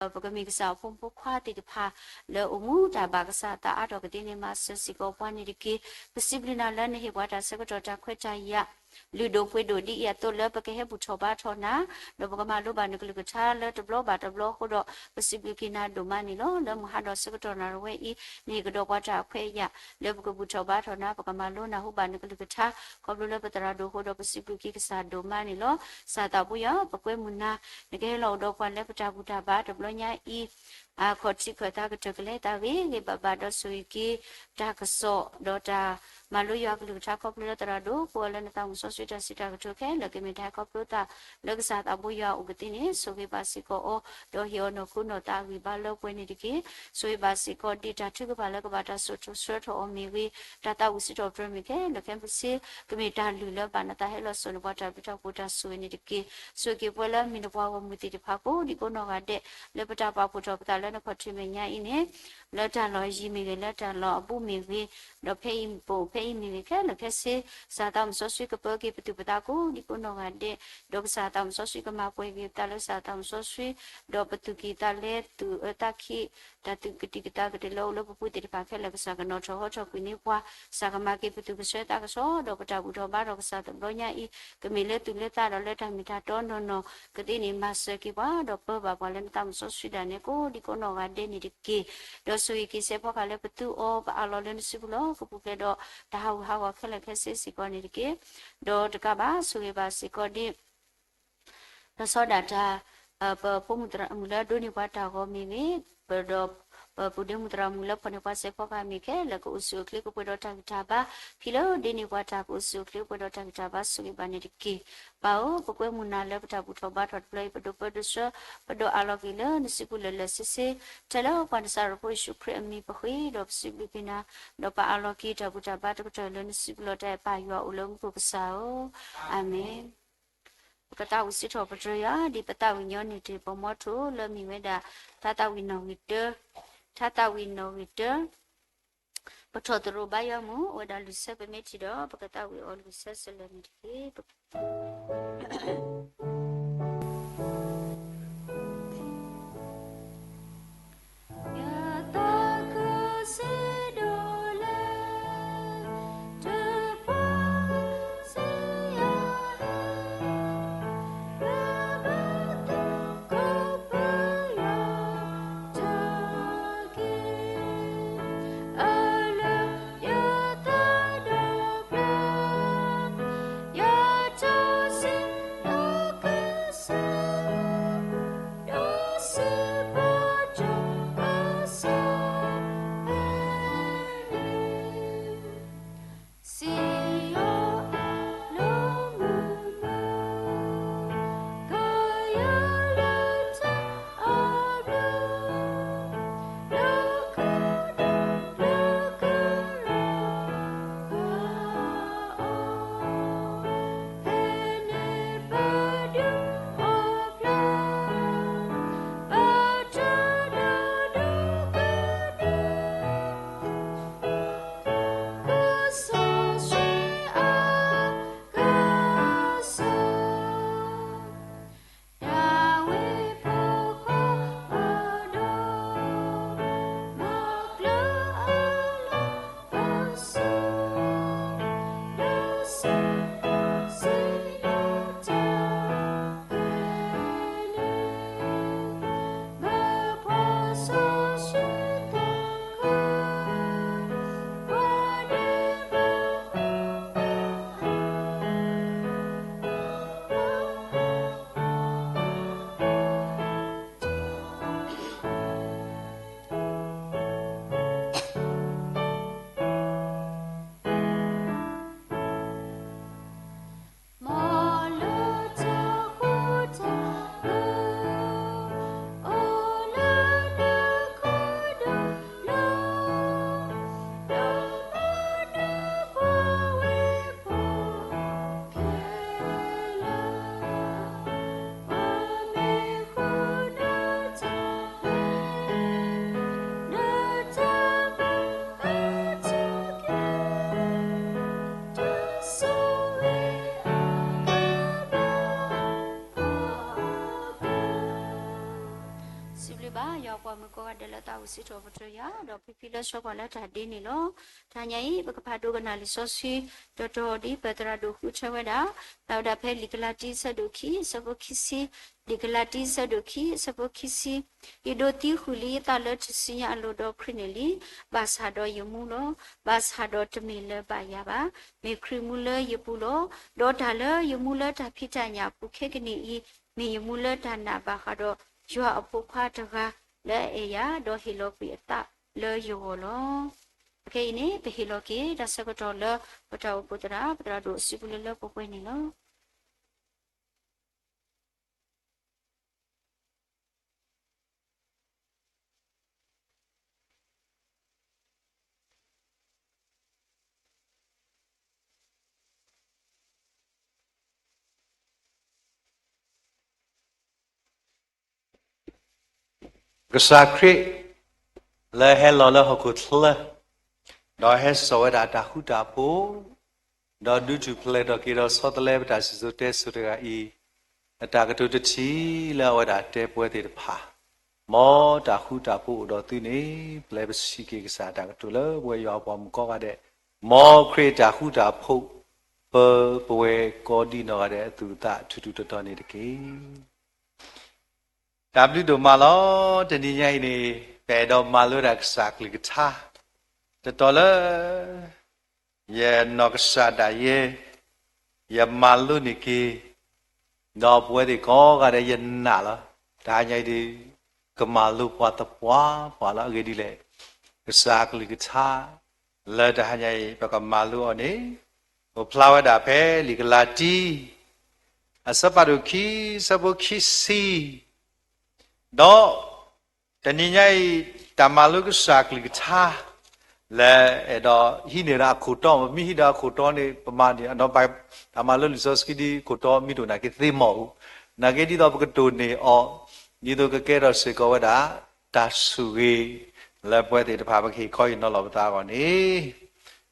ဒီးပကမ့ၢ်ကစၢ်အဖိမုၣ်ဖိခွါသ့ၣ်တဖၣ် လၢအိၣ်မူတၢ်ဘၣ်ကစၢ်သးအါထီၣ်ကသ့န့ၣ် မၤစၢၤစ့ၢ်ကီးပှၤန့ၣ်တက့ၢ်. ပစံးဘျုးနၤလၢနဟ့ၣ်ပှၤတၢ်ဆၢကတီၢ်တၢ်ခွဲးတၢ်ယာ် လုၢ်ဒိၣ်ပှ့ၤဒိၣ်ဒ်အံၤအသိးလၢပကဟဲဘူၣ်ထီၣ်ဘါထီၣ်နၤ, ဒီးပကမၤလိဘၣ်နကလုၢ်ကထါလၢတဘျီဘၣ်တဘျီအဃိဒီး ပစံးဘျုးက့ၤနၤဒိၣ်မးန့ၣ်လီၤ. လၢမုၢ်ဟါဒီးဆၢကတီၢ်နၣ်ရဝဲအံၤ နဟ့ၣ်ကဒီးပှၤတၢ်ခွဲးတၢ်ယာ် လၢပကဘူၣ်ထီၣ်ဘါထီၣ်နၤ ပကမၤလိနၢ်ဟူဘၣ်နကလုၢ်ကထါ ခီဖျိလၢပသရၣ်ဒိၣ်အဃိဒီး ပစံးဘျုးက့ၤကစၢ်ဒိၣ်မးန့ၣ်လီၤ. ကစၢ်သးဘိယွၤ ပကွဲမုာ်နၤ နကဟဲလီၤအိၣ်ဒီးပှၤလၢပတၢ်ဘူၣ်တၢ်ဘါတဘျီညါအံၤ အခီၣ်ထံးခီၣ်သးကတၢၢ်ကလဲၤသးဂ့ၤဂ့ၤဘၣ်ဘၣ် ဒီးဆိၣ်ဂ့ၤက့ၤ တၢ်ကစီၣ်ဒီးတၢ်မၤလိယွၤကလုၢ်ကထါ ခီဖျိလၢသရၣ်ဒိၣ် ကိးအီၤလၢနသးမုၢ်စီဆှံတၢ်စံးတၢ်ကတိၤခဲလၢာ် ကမ့ၢ်တၢ်ဟဲခီဖျိသးလၢကစၢ်သးဘိယွၤအအိၣ်ကသ့န့ၣ် ဆိၣ်ဂ့ၤဘၣ်စ့ၢ်ကီးအီၤ ဒီးဟ့ၣ်အီၤနီၢ်ခိနီၢ်သးအဂံၢ်ဘါလၢပှဲၤန့ၣ်တက့ၢ်. ဆိၣ်ဂ့ၤဘၣ်စ့ၢ်ကီးဒ်တၢ်ထုကဖၣ်လၢကဘၣ်တၢ်စိာ်ထီၣ်ဆှၢထီၣ်အီၤမ့ၢ်ဂ့ၤ, တၢ်သးဝံၣ်စံးထီၣ်ပတြၢၤမ့ၢ်ဂ့ၤ လၢခဲမုၢ်ဆ့ၣ် ကမ့ၢ်တၢ်လုၢ်လၢဘၣ်နသးဟဲလီၤစိာ်န့ၢ်ပှၤတၢ်ဘျုးတၢ်ဖှိၣ်တၢ်ဆိၣ်ဂ့ၤန့ၣ်တက့ၢ်. ဆိၣ်ဂ့ၤက့ၤပှၤလၢမ့ၢ်နပှၤဂီၢ်မုၢ်သ့ၣ်တဖၣ်ကိးဒံကိးနီၢ်ဂၤဒဲး လၢပတၢ်ပာ်ဖှိၣ်ထီၣ်ပသးလၢနခီၣ်ထံးမဲာ်ညါအံၤန့ၣ် လၢတၢ်လီၢ်ယံၤမ့ၢ်ဂ့ၤ လၢတၢ်လီၢ်အဘူးမ့ၢ်ဂ့ၤ, ဒီးဖဲအံၤပအိၣ်ဖဲအံၤမ့ၢ်ဂ့ၤ ခဲလၢာ်ခဲဆ့ ကစၢ်သးမုၢ်စီဆှံကပၢက့ၤပသူၣ်ပသးကိးဒံကိးနီၢ်ဂၤဒဲး, ဒီးကစၢ်သးမုၢ်စီဆှံကမၤပှဲၤက့ၤပသးလၢကစၢ်သးမုၢ်စီဆှံ, ဒီးပသူၣ်ကံၢ်သးလဲ သူၣ်အၢသးခံ တၢ်သူၣ်ကတံၢ်ကသးကတၢၢ်လၢအိၣ်လၢပပူၤသ့ၣ်တဖၣ်ခဲလၢာ် ကစၢ်ကနီၣ်ထီၣ်ဟီထီၣ်ကွံာ်န့ၢ်ပှၤ, ကစၢ်ကမၤက့ၤပသူၣ်ကဆှၢသးကဆှီ ဒီးပတၢ်ဘူၣ်ထီၣ်ဘါထီၣ်ကစၢ်တဘျီညါအံၤ ကမ့ၢ်လၢသူၣ်လၢသးဒီးလၢတၢ်မ့ၢ်တၢ်တီနီၢ်နီၢ်ကသ့န့ၣ် မၤစၢၤက့ၤပှၤ ဒီးပၢဘၣ်ပှၤလၢနသးမုၢ်စီဆှံဒၣ်နဲကိးဒံကိးနီၢ်ဂၤဒဲးန့ၣ်တက့ၢ်. ဒီးဆိၣ်ဂ့ၤက့ၤစဲးဖီကဟၣ်လၢပသူအီၤ ပအးလီၤလၢနစုပူၤလီၤ ကပူၤဖျဲးဒီးတၢ်ဟးဂူာ်ဟးဂီၤခဲလၢာ်ခဲဆ့စ့ၢ်ကီးန့ၣ်တက့ၢ်. ဒီးတကးဘၣ် ဆိၣ်ဂ့ၤဘၣ်စ့ၢ်ကီးဒ် လီၤဆီဒၣ်တၢ် ပဖိမုၣ်သရၣ်မုၣ်လၢဒိးန့ၢ်ပှၤတၢ်ဂီၤမ့ၢ်ဂ့ၤ, ဒီးပပုၢ်ဒ့မုၣ်သရၣ်မုၣ်လၢဖီၣ်န့ၢ်ပှၤစဲးဖီကဟၣ်မ့ၢ်ဂ့ၤ ခဲလၢာ်ကအိၣ်ဆူၣ်အိၣ်ချ့ကပှဲၤဒီးတၢ်ဂံၢ်တၢ်ဘါ, ဖံလၢဒိးန့ၢ်ပှၤတၢ်ကအိၣ်ဆူၣ်အိၣ်ချ့ကပှဲၤဒီးတၢ်ဂံၢ်တၢ်ဘါ ဆိၣ်ဂ့ၤဘၣ်န့ၣ်တက့ၢ်. ပၢ်ဧၢ, ပကွဲမုာ်နၤလၢပတၢ်ဘူၣ်ထီၣ်ဘါထီၣ်တဘျီအံၤ ပဒိးပၢဒိးဆှၢ ပဒိးအးလီၤက့ၤလၢနစုပူၤလၢာ်လၢာ်ဆ့ဆ့, ထဲလၢပှၤနစၤရ့းဖိယ့ၣ်ၡူးခရံာ်အမံၤပဃ့ဒီးပစံးဘျုးက့ၤနၤ, ဒီးပအးလီၤက့ၤတၢ်ဘူၣ်တၢ်ဘါတကတၢၢ်လၢနစုပူၤလီၤတၢ်အဲၣ်ပၢ်ယွၤအိၣ်လၢမူခိၣ်ကစၢ်ဧၢ, အၤမ့ၣ်. ပကသးဝံၣ်စံးထီၣ်ပတြၢၤယွၤ ဒ်ပသးဝံၣ်ညီနုၢ်တ့ၢ်ပမိၢ်ထိၣ်လၢမ့ၢ်ဝဲဒၣ် ထါသးဝံၣ်နီၣ်ဂံၢ်တၢ, ထါသးဝံၣ်နီၣ်ဂံၢ်တၢ, ပထီၣ်သရိာ်ဘါယွၤမုၢ် အိၣ်ဝဲဒၣ်လွံၢ်ဆၢ ပမ့ၢ်ထံၣ်ဒီး ပကသးဝံၣ်အီၤလွံၢ်ဆၢစ့ၢ်လၢာ်န့ၣ်တက့ၢ်. ယွၤပှၤမုၣ်ကိးဂၤဒဲးလၢသးဝံၣ်စံးထီၣ်ပတြၢၤယွၤ, ဒီးဖံဖံလၢဆှၢပှၤလၢတၢ်ဒ့န့ၣ်လီၤ. တဟါညါအံၤ ပကဖးဒိကနၣ်လံာ်စီဆှံ တီတီဒ်ပသရၣ်ဒိၣ်ဃုထၢဝဲဒၣ်, ဖျါဝဲဒၣ်ဖဲလံာ်ကလၤတံ အဆၢဒိၣ်ခံ အဆၢဖိခံဆံ, လံာ်ကလၤတံ အဆၢဒိၣ်ခံ အဆၢဖိခံဆံ, ယဒိးသံဃုာ်လံယသးလၢထူၣ်စုညါအလိၤဒီးခရံာ်န့ၣ်လံ. ဘၣ်ဆၣ်ဒီးယမူလီၤ. ဘၣ်ဆၣ်ဒီးတမ့ၢ်လၢၤဘၣ်ယၤဘၣ်, မ့ၢ်ခရံာ်မူလၢယပူၤလီၤ. ဒီးတၢ်လၢယမူလၢတၢ်ဖံးတၢ်ညၣ်အပူၤခဲကနံၣ်အံၤ, မ့ၢ်ယမူလၢတၢ်နာ်ဘၣ်ဃးဒီးယွၤအဖိခွါတဂၤလၢအအဲၣ်ယၤ, ဒီးဟ့ၣ်လီၤကွံာ်အသးလၢယဂီၢ်လီၤ. ခဲအံၤန့ၣ် ပဟ့ၣ်လီၤက့ၤတၢ်ဆၢကတီၢ်လၢ ပတၢ်အိၣ်ဖှိၣ်သရၣ် ပသရၣ်ဒိၣ်အစုပူၤလၢလၢပှဲၤပှဲၤန့ၣ်လီၤ. ကစၢ်ခရံာ် လၢဟဲလီၤလၢဟီၣ်ခိၣ်ချၢ, ဒီးဟဲစိာ်ဝဲဒၣ်တၢ်ဃူတၢ်ဖိး, ဒီးဒုးထူၣ်ဖျဲးထီၣ်က့ၤဒီးဆီတလဲပတၢ်စံၣ်စိၤတဲစိၤတဂၤအံၤ, အတၢ်ကတိၤတထံၣ်လၢအဝဲဒၣ်တဲပဝဲသ့ၣ်တဖၣ်, မ်တၢ်ဃူတၢ်ဖိးအိၣ်ဒီးသုန့ၣ်, ပျဲပစံးက့ၤကစၢ်အတၢ်ကတိၤလၢပဝဲယွၤပှၤမုၣ်ကိးဂၤဒဲး, မ်ခရံာ်အတၢ်ဃူတၢ်ဖိး ပၢပဝဲကိးဒံနီၢ်ဂၤဒဲးအသူၣ်အသးထူထူတီတီန့ၣ်တက့ၢ်. တၢ်ဘျုးဒိၣ်မးလီၤ. တနံၤညါအံၤန့ၣ် ပအဲၣ်ဒိးမၤလိဝဲဒၣ်ကစၢ်အကလုၢ်ကထါ, တတီၤလၢ ယနီၢ်ကစၢ်ဒၣ်ယဲ ယမၤလိန့ၢ်က့ၤ, ဒီးပဝဲသ့ၣ်ကိးဂၤဒဲးယနာ်လီၤ. တဟါညါအံၤဒုး ကမၤလိပှၤသပှၢ်ပှၢ်လီၤ. အဂ့ၢ်ဒ်လဲၣ်, ကစၢ်အကလုၢ်ကထါ လၢတဟါညါအံၤ ပကမၤလိအီၤန့ၣ်, အိၣ်ဖျါဝဲဒၣ်ဖဲလံာ်ကလၤတံ အဆၢဖးဒိၣ်ခံ အဆၢဖိခံဆံ, ဒီး တနံၤညါအံၤ တၢ်မၤလိကစၢ်ကလုၢ်ကထါ လၢအဲၣ်ဒိးဟံးန့ၢ်ဒီးအခိၣ်တီ, ပမ့ၢ်ဟံးဒီးအခိၣ်တီန့ၣ် ပမၤန့ၢ်အနီၢ်ဘၣ်, တၢ်မၤလိလံာ်စီဆှံဒ်ခိၣ်တီမ့ၢ်တအိၣ်နာ်က့သ့မီၢ်ဧိၤ, နာ်က့ဒ်သိးပကတိၢ်န့ၢ်အီၤ, ဒ်သိးကကဲထီၣ်စ့ၢ်ကီးဝဲဒၣ် တၢ်ဆိၣ်ဂ့ၤ လၢပဝဲသ့ၣ်တဖၣ် ပကဟ့ၣ်ခီဟ့ၣ်နီၤလီၤပသးအဂီၢ်န့ၣ်,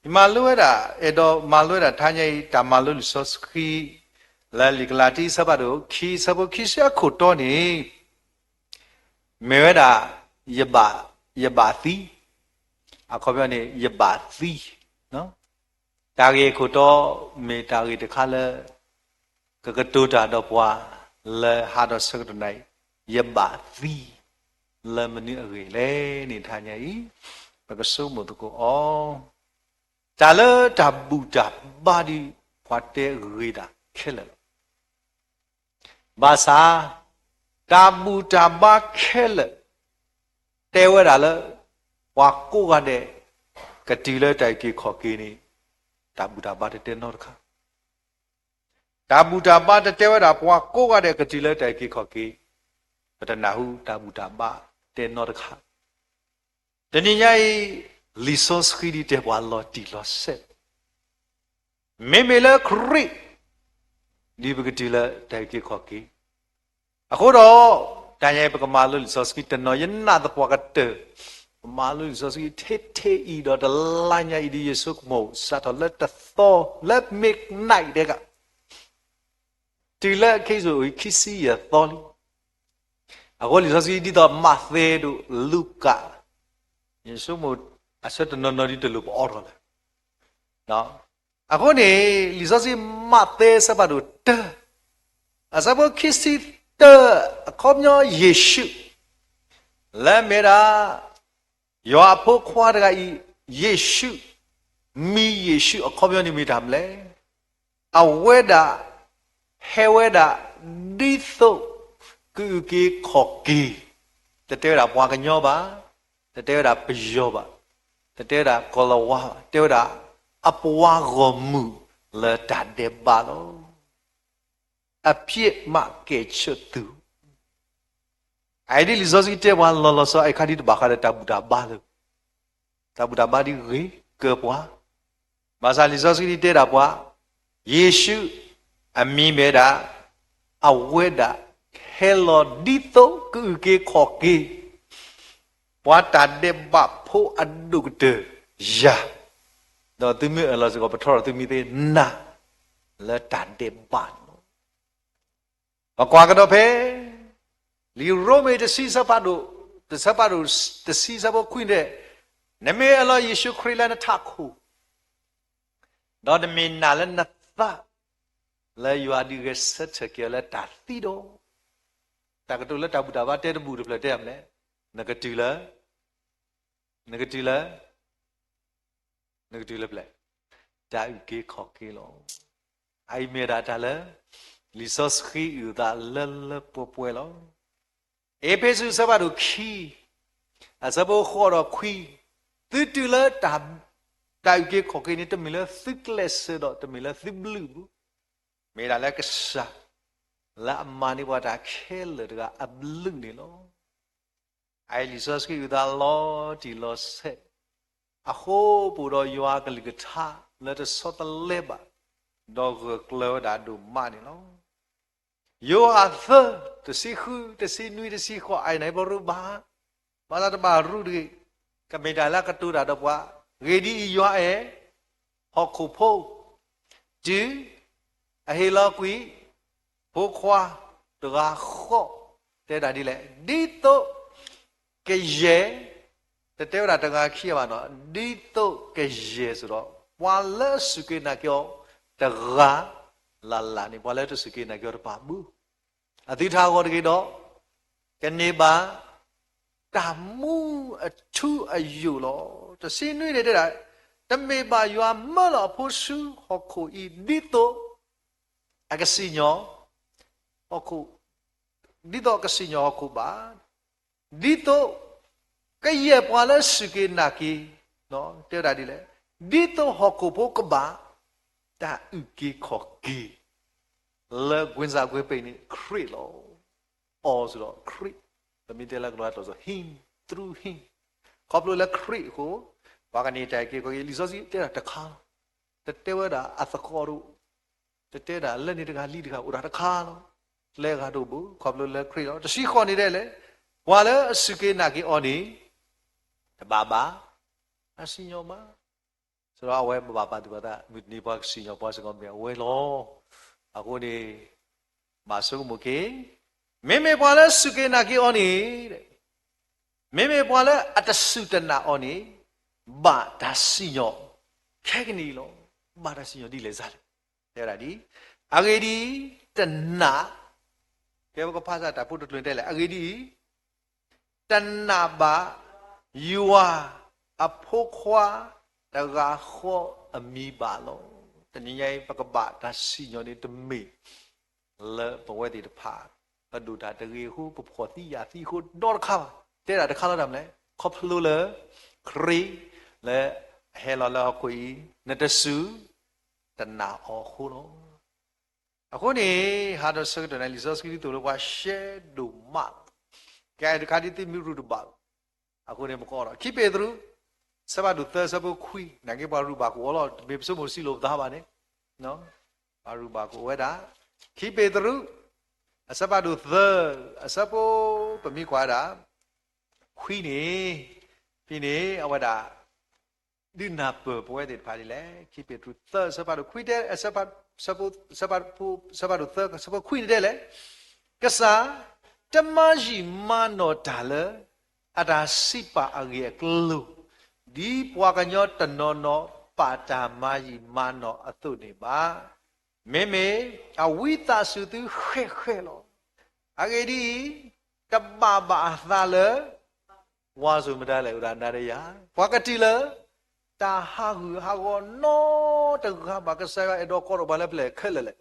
ယမၤလိဝဲဒၣ်, အဲၣ်ဒိးမၤလိဝဲဒၣ်တဟါညါအံၤ တၢ်မၤလိလံာ်စီဆှံ လၢလံာ်ကလၤတံ အဆၢဖးဒိၣ်ခံ အဆၢဖိခံဆံအခိၣ်တီန့ၣ် မ့ၢ်ဝဲဒၣ် ယဘၣ်, ယဘၣ်သံ, အခီပညီန့ၣ် ယဘၣ်သံ, တၢ်ဂ့ၢ်အခိၣ်တီ မ့ၢ်တၢ်ဂ့ၢ်တခါလၢ ကကတိၤတၢ်ဒီးပှၤ လၢဟါဒီးဆၢကတီၢ်နံၤအံၤ, ယဘၣ်သံ လၢမနုၤအဂ့ၢ်လဲၣ်န့ၣ် တဟါညါအံၤ ပကဆိကမိၣ်သကိးအီၤ, တၢ်လၢတၢ်ဘူၣ်တၢ်ဘါဒ်ပှၤတဲဂ့ၤဒၣ်ခဲလၢာ်လီၤ. ဘၣ်ဆၣ် တၢ်ဘူၣ်တၢ်ဘါခဲလၢာ် တဲဝဲဒၣ်လၢ ပှၤကိးဂၤဒဲး ကတုၤလၢတၢ်အုၣ်က့ၤခီၣ်က့ၤန့ၣ် တၢ်ဘူၣ်တၢ်ဘါတတဲနီတခါ. တၢ်ဘူၣ်တၢ်ဘါတတဲဝဲဒၣ် ပှၤကိးဂၤဒဲးကတုၤလၢတၢ်အုၣ်က့ၤခီၣ်က့ၤ, ပတနၢ်ဟူတၢ်ဘူၣ်တၢ်ဘါတဲနီတခါ. တနံၤညါအံၤ လံာ်စီဆှံဒ်တဲပှၤလီၤတံၢ်လီၤဆဲး မ့မ့ၢ်လၢခရံာ် ဒ်ပကတုၤလၢတၢ်အုၣ်က့ၤခီၣ်က့ၤ. အဃိဒီး တၢ်ညါအံၤပကမၤလိလံာ်စီဆှံတနီၤ ယနာ်သပှၢ်ကတၢၢ်, ပမၤလိလံာ်စီဆှံထဲထဲအံၤဒီးတလါညါအံၤဒ်ယဆိကမိၣ် စးထီၣ်လၢတသီ လၢ midnight တဲက တုၤလၢခဲအံၤ ခံဆံယဲၢ်သီလံ. အဃိလံာ်စီဆှံဒ်သိးမးသဲဒီးလူၤကၣ်, ယဆိကမိၣ် အဆၢတနီၤနီၤဒ်တလိၣ်ပအီထီၣ်လၢၤ. အဃိန့ၣ် လံာ်စီဆှံမးသဲအဆၢဖးဒိၣ်တၢ အဆၢဖိခံဆံတၢ အခီပညီယ့ၣ်ၡူး လၢအမ့ၢ်ဒၣ် ယွၤအဖိခွါတဂၤအံၤ ယ့ၣ်ၡူး, မံၤယ့ၣ်ၡူးအခီပညီန့ၣ်မ့ၢ်တၢ်မနုၤလဲၣ်. အဝဲဒၣ် ဟဲဝဲဒၣ် ဒ်သိး ကအုၣ်က့ၤခီၣ်က့ၤ, တတဲဝဲဒၣ်ပှၤကညီဘၣ်, တတဲဝဲဒၣ်ပယီၤဘၣ်, တတဲဝဲဒၣ်ကီၤလၤဝါဘၣ်, တဲဝဲဒၣ် အပှၤဂီၢ်မုၢ်လၢတၢ်ဒဲးဘးလီၤ. အပြစ်မှကယ်ချစ်သူ. အအံၤဒ်လံာ်စီဆှံတဲပှၤလီၤလီၤဆီဆီ အခါဒ်တဘၣ်ဃးဒီးတၢ်ဘူၣ်တၢ်ဘါလၢၤ, တၢ်ဘူၣ်တၢ်ဘါဒ်ဂ့ၤကၢၤပှၤ, ဘၣ်ဆၣ်လံာ်စီဆှံဒ်တဲဒၣ်ပှၤ, ယ့ၣ်ၡူး အမံၤမ့ၢ်ဒၣ် အဝဲဒၣ် ဟဲလီၤဒ်သိးကအုၣ်က့ၤခီၣ်က့ၤ ပှၤတၢ်ဒဲးဘးဖိအဒိၣ်ကတၢၢ်ယၤ, ဒီးသုမ့ၢ်အၢၣ်လီၤစ့ၢ်ကီး ပထီၣ်ထီၣ်သုမံၤသ့ၣ်နၤ လၢတၢ်ဒဲးဘးန့ၣ်လီၤ. ပကွၢ်ကဒီးဖဲ လံာ်ရိမ့ၤတဆံအဆၢဖးဒိၣ် တဆၢဖးဒိၣ်တဆံဆၢဖိခွံန့ၣ်, နမ့ၢ်အၢၣ်လီၤယ့ၣ်ၡူးခရံာ်လၢနထးခိၣ်, ဒီးနမ့ၢ်နာ်လၢနသး, လၢယွၤဒုးဂဲၤဆၢထၢၣ်က့ၤအီၤလၢတၢ်သံဒီး, တၢ်ကတိၤလၢတၢ်ဘူၣ်တၢ်ဘါတဲတဘူၣ်တဖျၢၣ်တဲမလဲၣ်, နကတုၤလၢ, နကတုၤလၢ နကတုၤလၢပျဲၢ်, တၢ်အုၣ်က့ၤခီၣ်က့ၤလီၤ. အအံၤမ့ၢ်ဒၣ်တၢ်လၢ လံာ်စီဆှံအုၣ်သးလၢလၢပှဲၤပှဲၤလီၤ. အ့းဖ့းစူးအဆၢဖးဒိၣ်ခံ, အဆၢဖိဃိးဒီးခွံ, သုတုၤလၢ တၢ်အုၣ်က့ၤခီၣ်က့ၤန့ၣ် တမ့ၢ်လၢသုကျဲးစၢးဒီးတမ့ၢ်လၢသုဘျုးဘၣ်, မ့ၢ်ဒၣ်လၢကစၢ် လၢအမၤန့ၢ်ပှၤတၢ်ခဲလၢာ်တဂၤအဘျုးန့ၣ်လီၤ. အအံၤလံာ်စီဆှံအုၣ်သးလီၤတံၢ်လီၤဆဲး, အဃိပအိၣ်ဒီးယွၤအကလုၢ်ကထါလၢတဆီတလဲဘၣ်, ဒီးဂၢၢ်ကျၢၤဝဲဒၣ်ဒိၣ်မးန့ၣ်လီၤ. ယိၤဟၣ်သၢ, တဆံဃု, တဆံနွံ, တဆံဃိး, အအံၤန့ၣ်ပရူးဘၣ်, ဘၣ်ဆၣ်တဘၣ်ရူးတဂ့ၤ, ကမ့ၢ်တၢ်လၢအကတိၤတၢ်ဒီးပှၤ, အဂ့ၢ်ဒ်အံၤ, ယွၤအဲၣ် ဟီၣ်ခိၣ်ဖိ, တုၤ အဟ့ၣ်လီၤကွံာ် ဖိခွါတဂၤဃီ, တဲဒၣ်ဒ်လဲၣ်, ဒ်သိးကယဲၢ်, တတဲဝဲဒၣ်တဂၤခံဘၣ်နီၤ, ဒ်သိးကယဲၢ်စ့ၢ်ဒီး ပှၤလၢအစူၢ်က့ၤနာ်က့ၤအီၤတဂၤလၢ်လၢ်န့ၣ်, ပှၤလၢတစူၢ်က့ၤနာ်က့ၤအီၤတပာ်ဘၣ်, အသုတဟးဂီၤတဂ့ၤဒီး ကန့ၢ်ဘၣ် တၢ်မူအထူအယိာ်လီၤ. တဆံနွံန့ၣ်တဲဒၣ်, တမ့ၢ်ဘၣ်ယွၤမၢလီၤအဖိဆူဟီၣ်ခိၣ်အံၤ ဒ်သိး အကစံၣ်ညီၣ် ဟီၣ်ခိၣ်, ဒ်သိးအကစံၣ်ညီၣ်ဟီၣ်ခိၣ်ဘၣ်, ဒ်သိးကယဲၢ်ပှၤလၢအစူၢ်က့ၤနာ်က့ၤ, တဲဝဲဒၣ်ဒ်လဲၣ်, ဒ်သိးဟီၣ်ခိၣ်ဖိကဘၣ် တၢ်အုၣ်က့ၤခီၣ်က့ၤ လၢကွ့စၢကွ့ပ့ၤန့ၣ် ခရံာ်လီၤ. အီၤစ့ၢ်ဒီးခရံာ်, ပမ့ၢ်တဲလၢကလီၤတၢ်စီ him, through him, ခီဖျိလၢခရံာ်အဃိ ပှၤကန့ၢ်တၢ်အုၣ်က့ၤခီၣ်က့ၤ, လံာ်စီဆှံတဲဒၣ်တခါလီၤ. တတဲဝဲဒၣ်အသကိးတအိၣ်, တတဲဒၣ်လၢန့ၣ်တဂၤလံတဂၤ, အိၣ်ဒၣ်တခါလီၤ. ကျဲဂၤတအိၣ်ဘၣ်, ခီဖျိလၢခရံာ်လီၤ. တဆံဃိးန့ၣ်ဒ်လဲၣ်, ပှၤလၢအစူၢ်က့ၤနာ်က့ၤအီၤန့ၣ် တဘၣ်ဘၣ် တၢ်စံၣ်ညီၣ်ဘၣ်. စ့ၢ်ဒီးအဝဲဘၣ်ပာ်သူၣ်ပာ်သး မုၢ်တနံၤပှၤကစံၣ်ညီၣ်ပှၤစ့ၢ်ကီးမ့ၢ်အဝဲလီၤ. အဃိန့ၣ် ဘၣ်ဆိကမိၣ်က့ၤ, မ့မ့ၢ်ပှၤလၢအစူၢ်က့ၤနာ်က့ၤအီၤန့ၣ်, မ့မ့ၢ်ပှၤလၢအတစူၢ်တနာ်အီၤန့ၣ်, ဘၣ်တၢ်စံၣ်ညီၣ်ခဲကနံၣ်အံၤလီၤ. ဘၣ်တၢ်စံၣ်ညီၣ်ဒ်လဲၣ်စ့ၢ်လဲၣ်, တဲဝဲဒၣ်ဒ်, အဂ့ၢ်ဒ်အံၤ, တနာ်, ကဲပကဖးစၢ်တၢ်ဖိတကျိၤန့ၣ်တဲလဲၣ်, အဂ့ၢ်ဒ်အံၤ တနာ်ဘၣ် ယွၤအဖိခွါတဂၤဃီအမံၤဘၣ်လီၤ. တနံၤညါအံၤ ပကဘၣ်တၢ်စံၣ်ညီၣ်န့ၣ်တမ့ၢ်လၢပဝဲသ့ၣ်တဖၣ် ပဒိၣ်တၢ်တဂ့ၤအဃိ ပဖှီၣ်သံယာ်သံအဃိဒီးတခါဘၣ်. တဲဒၣ်တခါလီၤတၢ်မနုၤလဲၣ်, ခီဖျိလၢ ခရံာ်လၢအဟဲလီၤလၢဟီၣ်ခိၣ်အံၤ နတစူၢ်တနာ်အီၤအဃိလီၤ. အဃိန့ၣ် ဟါဒီးဆၢကတီၢ်န့ၣ် လံာ်စီဆှံဒ်သိးလၢပှၤရှဲဒိၣ်မးလီၤ. ကဲတခါဒ်သုမ့ၢ်ရူၢ်တဘၣ်လီၤ. အဃိန့ၣ် ပကအီၣ်ဒီး ခံပ့းတရူး ဆၢဖးဒိၣ်သၢ ဆၢဖိခွံ, နာ်က့ပှၤရူၢ်ဘၣ်ကအိၣ်လီၤ, တမ့ၢ်ပဆိကမိၣ်စံးလိာ်ပသးဘၣ်န့ၣ်, ပှၤရူၢ်ဘၣ်ကအိၣ်ဝဲဒၣ်, ခံပ့းတရူး အဆၢဖးဒိၣ်သၢ အဆၢဖိ ပမ့ၢ်ကွၢ်ဝဲဒၣ် ခွံန့ၣ်, ဖဲန့ၣ် အဝဲဒၣ် ဒုးနၢ်ပၢၢ်ပဝဲသ့ၣ်တဖၣ်ဒ်လဲၣ်. ခံပ့းတရူးသၢ ဆၢဖးဒိၣ်ခွံတဲ, ဆၢဖး, ဆၢဖး, ဆၢဖးဒိၣ်သၢ ဆၢဖိခွံန့ၣ်တဲလဲၣ်, ကစၢ်တမၤယံာ်မၤနီၢ်တၢ်လၢ အတၢ်စံးပာ်အဂ့ၢ်အကျိၤ, ဒ်ပှၤကညီတနီၤနီၤပာ်တၢ်မၤယံာ်မၤနီၢ်အသိးန့ၣ်ဘၣ်. မ့မ့ၢ်အဝံသးစူၤသုဃဲးဃဲးလီၤ. အဂ့ၢ်ဒ်အံၤ, တဘၣ်ဘၣ်အသးလၢ ဝါစိၤမတၤလဲၣ် အိၣ်ဒၣ်နၤဒီးယၤ, ပှၤကတုၤလၢ တၢ်ဟးဂူာ်ဟးဂီၤနီတဂၤဘၣ်. ကစၢ်ယွၤအဲၣ်ဒိးကိးထီၣ်ပှၤလၢပျၢၤခဲလၢာ်လဲၣ်,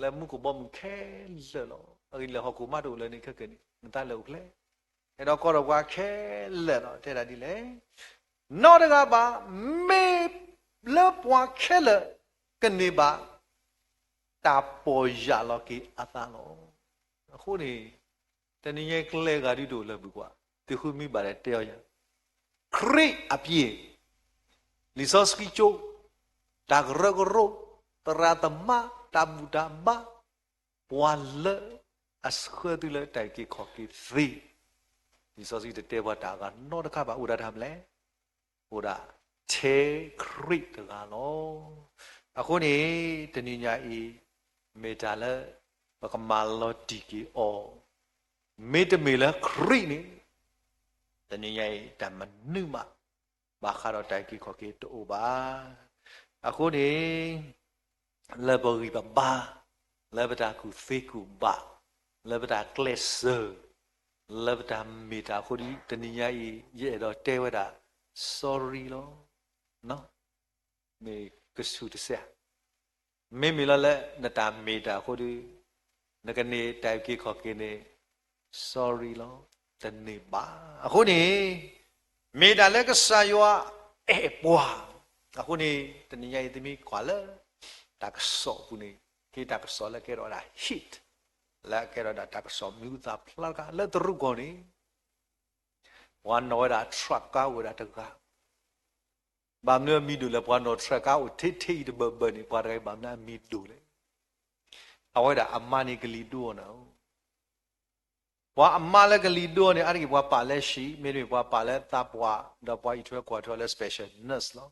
လၢမူခိၣ်ဘီမုၢ်ခဲလၢာ်လီၤ. အဂ့ၢ်ဒ်လဲၣ် ဟီၣ်ခိၣ်မးတအိၣ်လၢန့ၣ်ခဲကနံၣ်, နတၢ်လဲၤအိၣ်ဖျဲၣ်, အဲၣ်ဒိးကိးထီၣ်ပှၤခဲလၢာ်လီၤ. တဲဒၣ်ဒ်လဲၣ်, နီတဂၤဘၣ်, မ့ၢ်လၢပှၤခဲလၢာ်ကန့ၢ်ဘၣ် တၢ်ပီၢ်ယၢ်လီၤက့ၤအသးလီၤ. အဃိန့ၣ် တနံၤညါကျဲဂၤဒုးတအိၣ်လၢၤဘၣ်ကွၢ်, သုဃုမံဘၣ်ဒီးတဲအီၤယၤ, ခရံာ်အပျ့ၤ, လံာ်စီဆှံကၠိ, တၢ်ကရၢကရိ, သရၣ်သမါ, တၢ်ဘူၣ်တၢ်ဘါ, ပှၤလၢအဆှၢသုလၢတၢ်အုၣ်က့ၤခီၣ်က့ၤသ့, လံာ်စီဆှံတတဲပှၤတၢ်အဂၤနီတခါဘၣ်. အိၣ်ဒၣ်တၢ်မနုၤလဲၣ်, အိၣ်ဒၣ်ထဲခရံာ်တဂၤလီၤ. အဃိန့ၣ် တနံၤညါအံၤ မ့ၢ်တၢ်လၢပကမၤလီၤတံၢ်က့ၤအီၤ, မ့တမ့ၢ်လၢခရံာ်န့ၣ် တနံၤညါအံၤ တၢ်မနုၤမး ဘၣ်ဃးဒီးတၢ်အုၣ်က့ၤခီၣ်က့ၤတအိၣ်ဘၣ်. အဃိန့ၣ် လၢပဂံၢ်ပဘါ, လၢပတၢ်ကူၣ်သ့ကူၣ်ဘၣ်, လၢပတၢ်ကျဲးစၢး, လၢပတၢ်မ့ၢ်တၢ်အဃိဒီး တနံၤညါအံၤ ယအဲၣ်ဒိးတဲဝဲဒၣ် sorry လီၤ. မ့ၢ်ကဆူၣ်တစဲး, မ့မ့ၢ်လီၤလၢနတၢ်မ့ၢ်တၢ်အဃိဒီး နကန့ၢ်တၢ်အုၣ်က့ၤခီၣ်က့ၤန့ၣ် sorry လီၤ. တန့ၢ်ဘၣ်. အဃိန့ၣ် မ့ၢ်တၢ်လၢကစၢ်ယွၤအဲၣ်ပှၤ. အဃိန့ၣ် တနံၤညါအံၤ သုမ့ၢ်ကွၢ်လၢ တၢ်ကစီၣ်အပူၤန့ၣ် က့ၤတၢ်ကစီၣ်လၢကဲထီၣ်ဝဲဒၣ် hit လၢကဲထီၣ်ဝဲဒၣ်တၢ်ကစီၣ်မံၤဟူသၣ်ဖျါတခါ လၢတရူးကီၢ်န့ၣ် ပှၤနီၣ်ဝဲဒၣ် truck ကါအိၣ်ဝဲဒၣ်တဂၤ ဘၣ်မနုၤအမံၤဒိၣ်လဲၣ်, ပှၤနီၣ် truck ကါအိၣ်ထဲထဲအံၤတဘၢၣ်ဘၢၣ်န့ၣ် ပှၤတဂၤအံၤဘၣ်မနုၤအမံၤဒိၣ်လဲၣ်. အဝဲဒၣ်အမါန့ၣ်ကလံၤဒိအီၤနၤဧိၤ. ပှၤအမါလၢကလံၤဒိအီၤန့ၣ် အါတက့ၢ်ပှၤပာ်လၢဟံၣ်, မ့တမ့ၢ်ပှၤပာ်လၢသးပှၢ်, ဒီးပှၤအံးထွဲကွၢ်ထွဲလၢ special nurse လီၤ.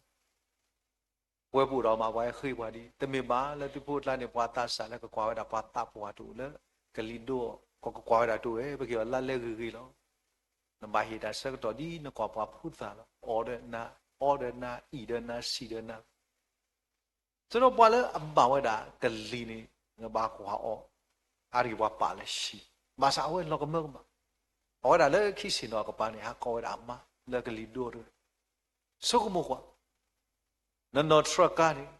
ပဝဲပအိၣ်ဒီးမး ပှၤဟဲဃ့ပှၤဒ် တမ့ၢ်ဘၣ်လၢသုးဖိအကျါန့ၣ် ပှၤသးစၢ်လၢကကွၢ်ဝဲဒၣ်ပှၤသးပှၢ်တအိၣ်လၢ ကလံၤဒိအီၤ, ကကွၢ်ဝဲဒၣ်တအိၣ်ဝဲ, ပက့ၤအီၤလါလဲဂ့ၤဂ့ၤလီၤ. နဘၣ်ဟ့ၣ်တၢ်ဆၢကတီၢ်ဒ်နကွၢ်ပှၤဖိသၣ်လီၤ. အီၣ်ဒီးနၤ, အီဒီးနၤ, အံၣ်ဒီးနၤ, စံၣ်ဒီးနၤ, ဆၢဒီးပှၤလၢအဘၣ်ဝဲဒၣ်ကလံၤန့ၣ် နဘၣ်ကွၢ်အီၤ, အါတက့ၢ်ပှၤပာ်လၢဟံၣ်, ဘၣ်ဆၣ်အဝဲလီၤကမၢကမၣ်, အဝဲဒၣ်လၢခံဆ့ၣ်နီၤအကပၤန့ၣ် ဟးကိးဝဲဒၣ်အမါလၢကလံၤဒိအီၤတဂၤ, ဆိကမိၣ်ကွၢ်, နနီၣ် truck ကါန့ၣ်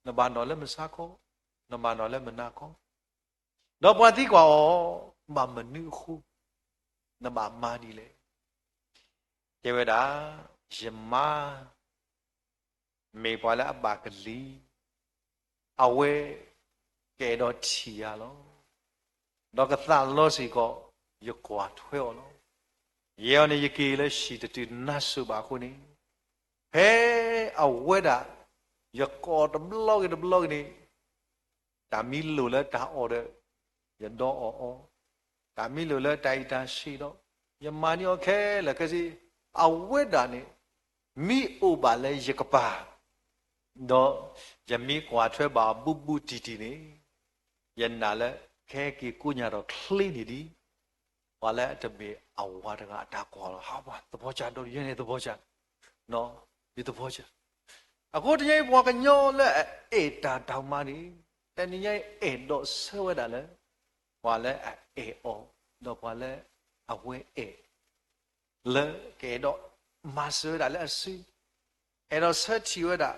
နဘၣ်နီၣ်လၢမုၢ်ဆါခီ, နဘၣ်နီၣ်လၢမုၢ်နၤခီ, ဒီးပှၤသံကွၢ်အီၤ ဘၣ်မနုၤအဃိ နဘၣ်မၤဒ်လဲၣ်. တဲဝဲဒၣ် ယမါ မ့ၢ်ပှၤလၢအဘၣ်ကလံၤ, အဝဲကအဲၣ်ဒိးထံၣ်ယၤလီၤ. ဒီးကသးလီစ့ၢ်ကီး ယကွၢ်ထွဲအီၤလီၤ. ယဲအီၤန့ၣ် ယက့ၤလၢဟံၣ်တတုၤနါစိၤဘၣ်အဃိန့ၣ်, ဖဲအဝဲဒၣ် ယကိးတဘျီဂ့ၤတဘျီဂ့ၤန့ၣ် တၢ်မံလိာ်လၢတၢ်အီၣ်ဒီး ယဒီအီၣ်အီၤ, တၢ်မံလိာ်လၢတၢ်အံၤတၢ်ဆံးဒီး ယမၤန့ၢ်အီၤခဲလၢာ်ခဲဆ့, အဝဲဒၣ်န့ၣ် မ့ၢ်အိၣ်ဘၣ်လၢယကပၤ ဒီးယမ့ၢ်ကွၢ်ထွဲဘၣ်အီၤဘူးဘူးတံၢ်တံၢ်န့ၣ်, ယနာ်လၢ ခဲက့ၤကိးညါဒီးချ့န့ၣ်ဒ် ပှၤလၢအတမ့ၢ်အဝၤတဂၤအတၢ်ကွၢ်လီၤ. ဟးပှၤသဘီကၢ်ဒီး ယဲန့ၣ်သဘီကၢ်, ယသဘီကၢ်. အဃိတနံၤအံၤ ပှၤကညီလၢအအဲၣ်တၢ်တၢ်မၤန့ၣ် တနံၤညါအံၤအဲၣ်ဒိးဆၢဝဲဒၣ်လၢ ပှၤလၢအအဲၣ်အီၤ, ဒီးပှၤလၢအဝဲအဲၣ် လၢကအဲၣ်ဒိးမၤစၢၤဝဲဒၣ်လၢအစု, အဲၣ်ဒိးဆၢထံၣ်ဝဲဒၣ်,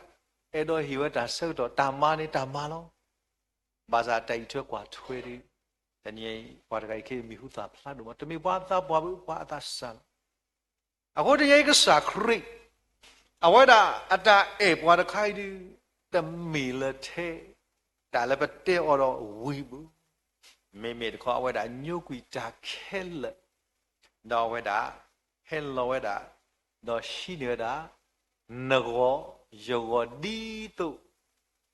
အဲၣ်ဒိးဟ့ၣ်ဝဲတၢ်ဆၢကတီၢ် တၢ်မၤန့ၣ်တၢ်မၤလီၤ. ဘၣ်ဆၣ်တၢ်အံးထွဲကွၢ်ထွဲဒီး တနံၤအံၤ ပှၤတဂၤအံၤခဲအံၤမံၤဟူသၣ်ဖျါဒိၣ်မး, တမ့ၢ်ပှၤသးပှၢ်ဘၣ် ပှၤအသးစၢ်လီၤ. အဃိတနံၤအံၤကစၢ်ခရံာ် အဝဲဒၣ်အတၢ်အဲၣ်ပှၤတခါအံၤဒုး တမ့ၢ်လၢထဲ တၢ်လၢပတဲအီၤဒီးဝံၤဘၣ်, မ့မ့ၢ်တခီအဝဲဒၣ်ညိကွံာ်တၢ်ခဲလၢာ်, ဒီးအဝဲဒၣ်ဟဲလီၤဝဲဒၣ်, ဒီးဟံးန့ၢ်ဝဲဒၣ် နဂီၢ် ယဂီၢ်ဒ်သိး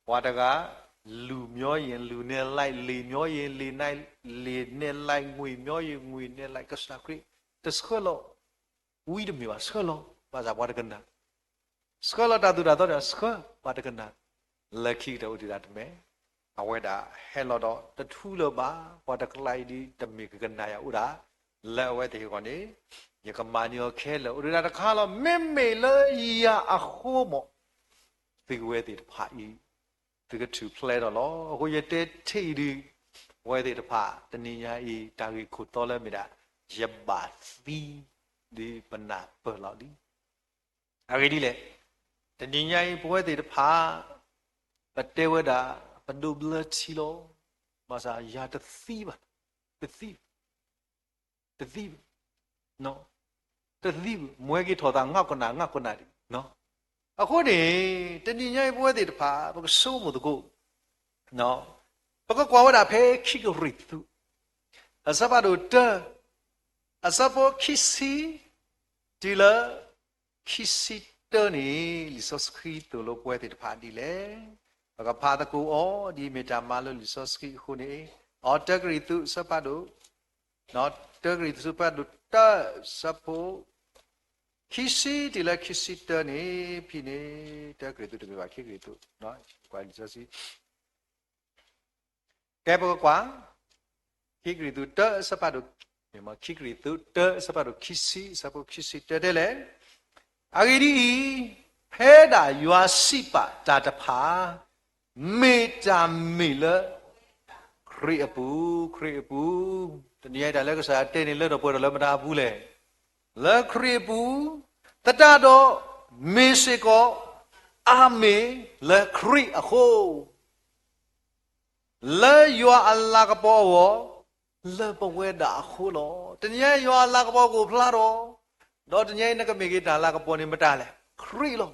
ပှၤတဂၤ လူၤမျီယံၤ လူၤနဲၣ်လိုက်, လ့ၣ်မျီယံၤ လ့ၣ်နဲၣ်လိုက်, ငွေမျီယံၤ ငွေနဲၣ်လိုက်, ကစၢ်ခရံာ် တဆှၢလီၤ ဝံတမ့ၢ်ဘၣ်, ဆှၢလီၤ ဘၣ်ဆၣ်ပှၤတကနၣ်, ဆှၢလီၤတၢ်သိၣ်တၢ်သီဒီး ဆှၢပှၤတကနၣ်, လၢခံကတၢၢ်အိၣ်ဒံးတၢ်တမံၤ, အဝဲဒၣ်ဟဲလီၤဒီးတထူလၢၤဘၣ်, ပှၤတကျါအံၤဒ်တမ့ၢ်ကကနၣ်ယၤအိၣ်ဒၣ်, လၢအဝဲသ့ၣ်အဂီၢ်န့ၣ် ယကမၤန့ၢ်အီၤခဲလၢာ် အိၣ်ဒံးတၢ်တခါလီၤ, မ့မ့ၢ်လၢယၤအဃိမး သုဝဲသ့ၣ်တဖၣ်အံၤ သုကထူၣ်ဖျဲးထီၣ်လီၤ. အဃိယတဲထဲအံၤဒုး ဝဲသ့ၣ်တဖၣ် တနံၤညါအံၤ တၢ်ဂ့ၢ်ခိၣ်တီလၢမ့ၢ်ဒၣ် ယဘၣ်သံ ဒ်ပနၢ်ပၢၢ်လီၤလံ. အဂ့ၢ်ဒ်လဲၣ်, တနံၤညါအံၤ ပဝဲသ့ၣ်တဖၣ် ပတဲဝဲဒၣ် ပဒိးဘျၢထံလီၤ. ဘၣ်ဆၣ်ယၤတသံဘၣ်, တသံ တသံဘၣ်, တသံဘၣ်, မွဲက့ၤထီၣ်သး ငါကနၣ် ငါကနၣ်ဒံး. အဃိန့ၣ် တနံၤညါအံၤ ပဝဲသ့ၣ်တဖၣ် ပကဆိကမိၣ်သကိး, ပကကွၢ်ဝဲဒၣ်ဖဲခံကရံၣ်သူး အဆၢဖးဒိၣ်တၢ အဆၢဖိခံဆံ တုၤလၢ ခံဆံတၢန့ၣ် လံာ်စီဆှံသိၣ်လိပဝဲသ့ၣ်တဖၣ်ဒ်လဲၣ်. ပကဖးသကိးအီၤ ဒ်မ့ၢ်တၢ်မၤလိလံာ်စီဆှံအဃိန့ၣ်, အတၢကရံၣ်သူး အဆၢဖးဒိၣ် တၢကရံၣ်သူး အဆၢဖးဒိၣ်တၢ အဆၢဖိ ခံဆံတုၤလၢခံဆံတၢန့ၣ် ဖဲန့ၣ် တၢကရံၣ်သူးတမ့ၢ်ဘၣ် ခံကရံၣ်သူး ကွၢ်လံာ်စီဆှံ ကဲ ပကကွၢ် ခံကရံၣ်သူးတၢ အဆၢဖးဒိၣ် ခံကရံၣ်သူးတၢ အဆၢဖးဒိၣ်ခံဆံ အဆၢဖိခံဆံတၢတဲလဲၣ်, အဂ့ၢ်ဒ်အံၤ, ဖဲဒၣ်ယွၤစံးပာ်တၢ်တဖၣ် မ့ၢ်တၢ်မ့ၢ်လၢ ခရံာ်အပူၤ, ခရံာ်အပူၤ, တနံၤအံၤတၢ်လၢကစၢ်ယွၤတဲန့ၣ် လၢထီၣ်ပှဲၤထီၣ်လၢမတၤအပူၤလဲၣ်, လၢခရံာ်အပူၤ, သတးဒီး မ့ၢ်စ့ၢ်ကီး အၤမ့ၣ် လၢခရံာ်အဃိ လၢယွၤအလၤကပီၤအဂီၢ်, လၢပဝဲဒၣ်အဃိလီၤ. တနံၤအံၤယွၤအလၤကပီၤကအိၣ်ဖျါထီၣ်, ဒီးတနံၤအံၤနကမ့ၢ်က့ၤတၢ်လၤကပီၤန့ၣ်မတၤလဲၣ်, ခရံာ်လီၤ.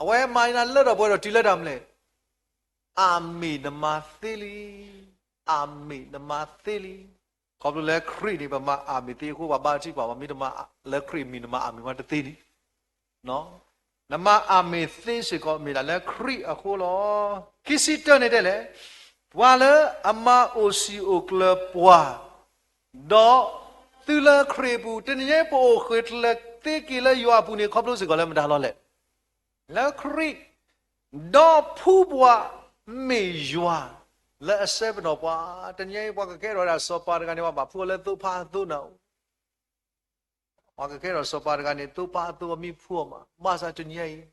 အဝဲမၤန့ၢ်နၤလၢထီၣ်ပှဲၤထီၣ်တုၤလၢတၢ်မနုၤလဲၣ်, အၤမ့ၣ်နမၤသ့လံ, အၤမ့ၣ်နမၤသ့လံ. ခီဖျိလၢခရံာ်န့ၣ် ပမၤအၤမ့ၣ်သ့အဃိ ပှၤဘါထံပှၤမၤမ့ၢ်တမၤလၢခရံာ်အမံၤ နမၤအၤမ့ၣ်မးတသ့န့ၣ် နမၤအၤမ့ၣ်သ့စ့ၢ်ကီး မ့ၢ်ဒၣ်လၢခရံာ်အဃိလီၤ. ခံဆံတၢန့ၣ်တဲလဲၣ်, ပှၤလၢအမၤအိၣ်စံာ်အိၣ်ကျၢၤပှၤ, ဒီးသုလၢခရံာ်အပူၤ, တနံၤညါပအိၣ်ဃုာ်ကျၢၤသ့က့ၤလၢယွၤအပူၤန့ၣ် ခီဖျိစ့ၢ်ကီးလၢမတၤလီၤလဲၣ်, လၢခရံာ်, ဒီးဖှူပှၤမ့ၢ်ယွၤလၢအဆှၢပနီၣ်ပှၤ, တနံၤညါအံၤပှၤကကဲထီၣ်ဒၣ်စီၤပၤတဂၤန့ၣ် ပှၤဘၣ်ဖှူအီၤလၢသိဖါအသိနၤအိၣ် ပှၤကကဲထီၣ်စီၤပၤတဂၤန့ၣ် သိဖါအသိအမံဖှူအီၤမး, ဘၣ်ဆၣ်တနံၤညါအံၤ,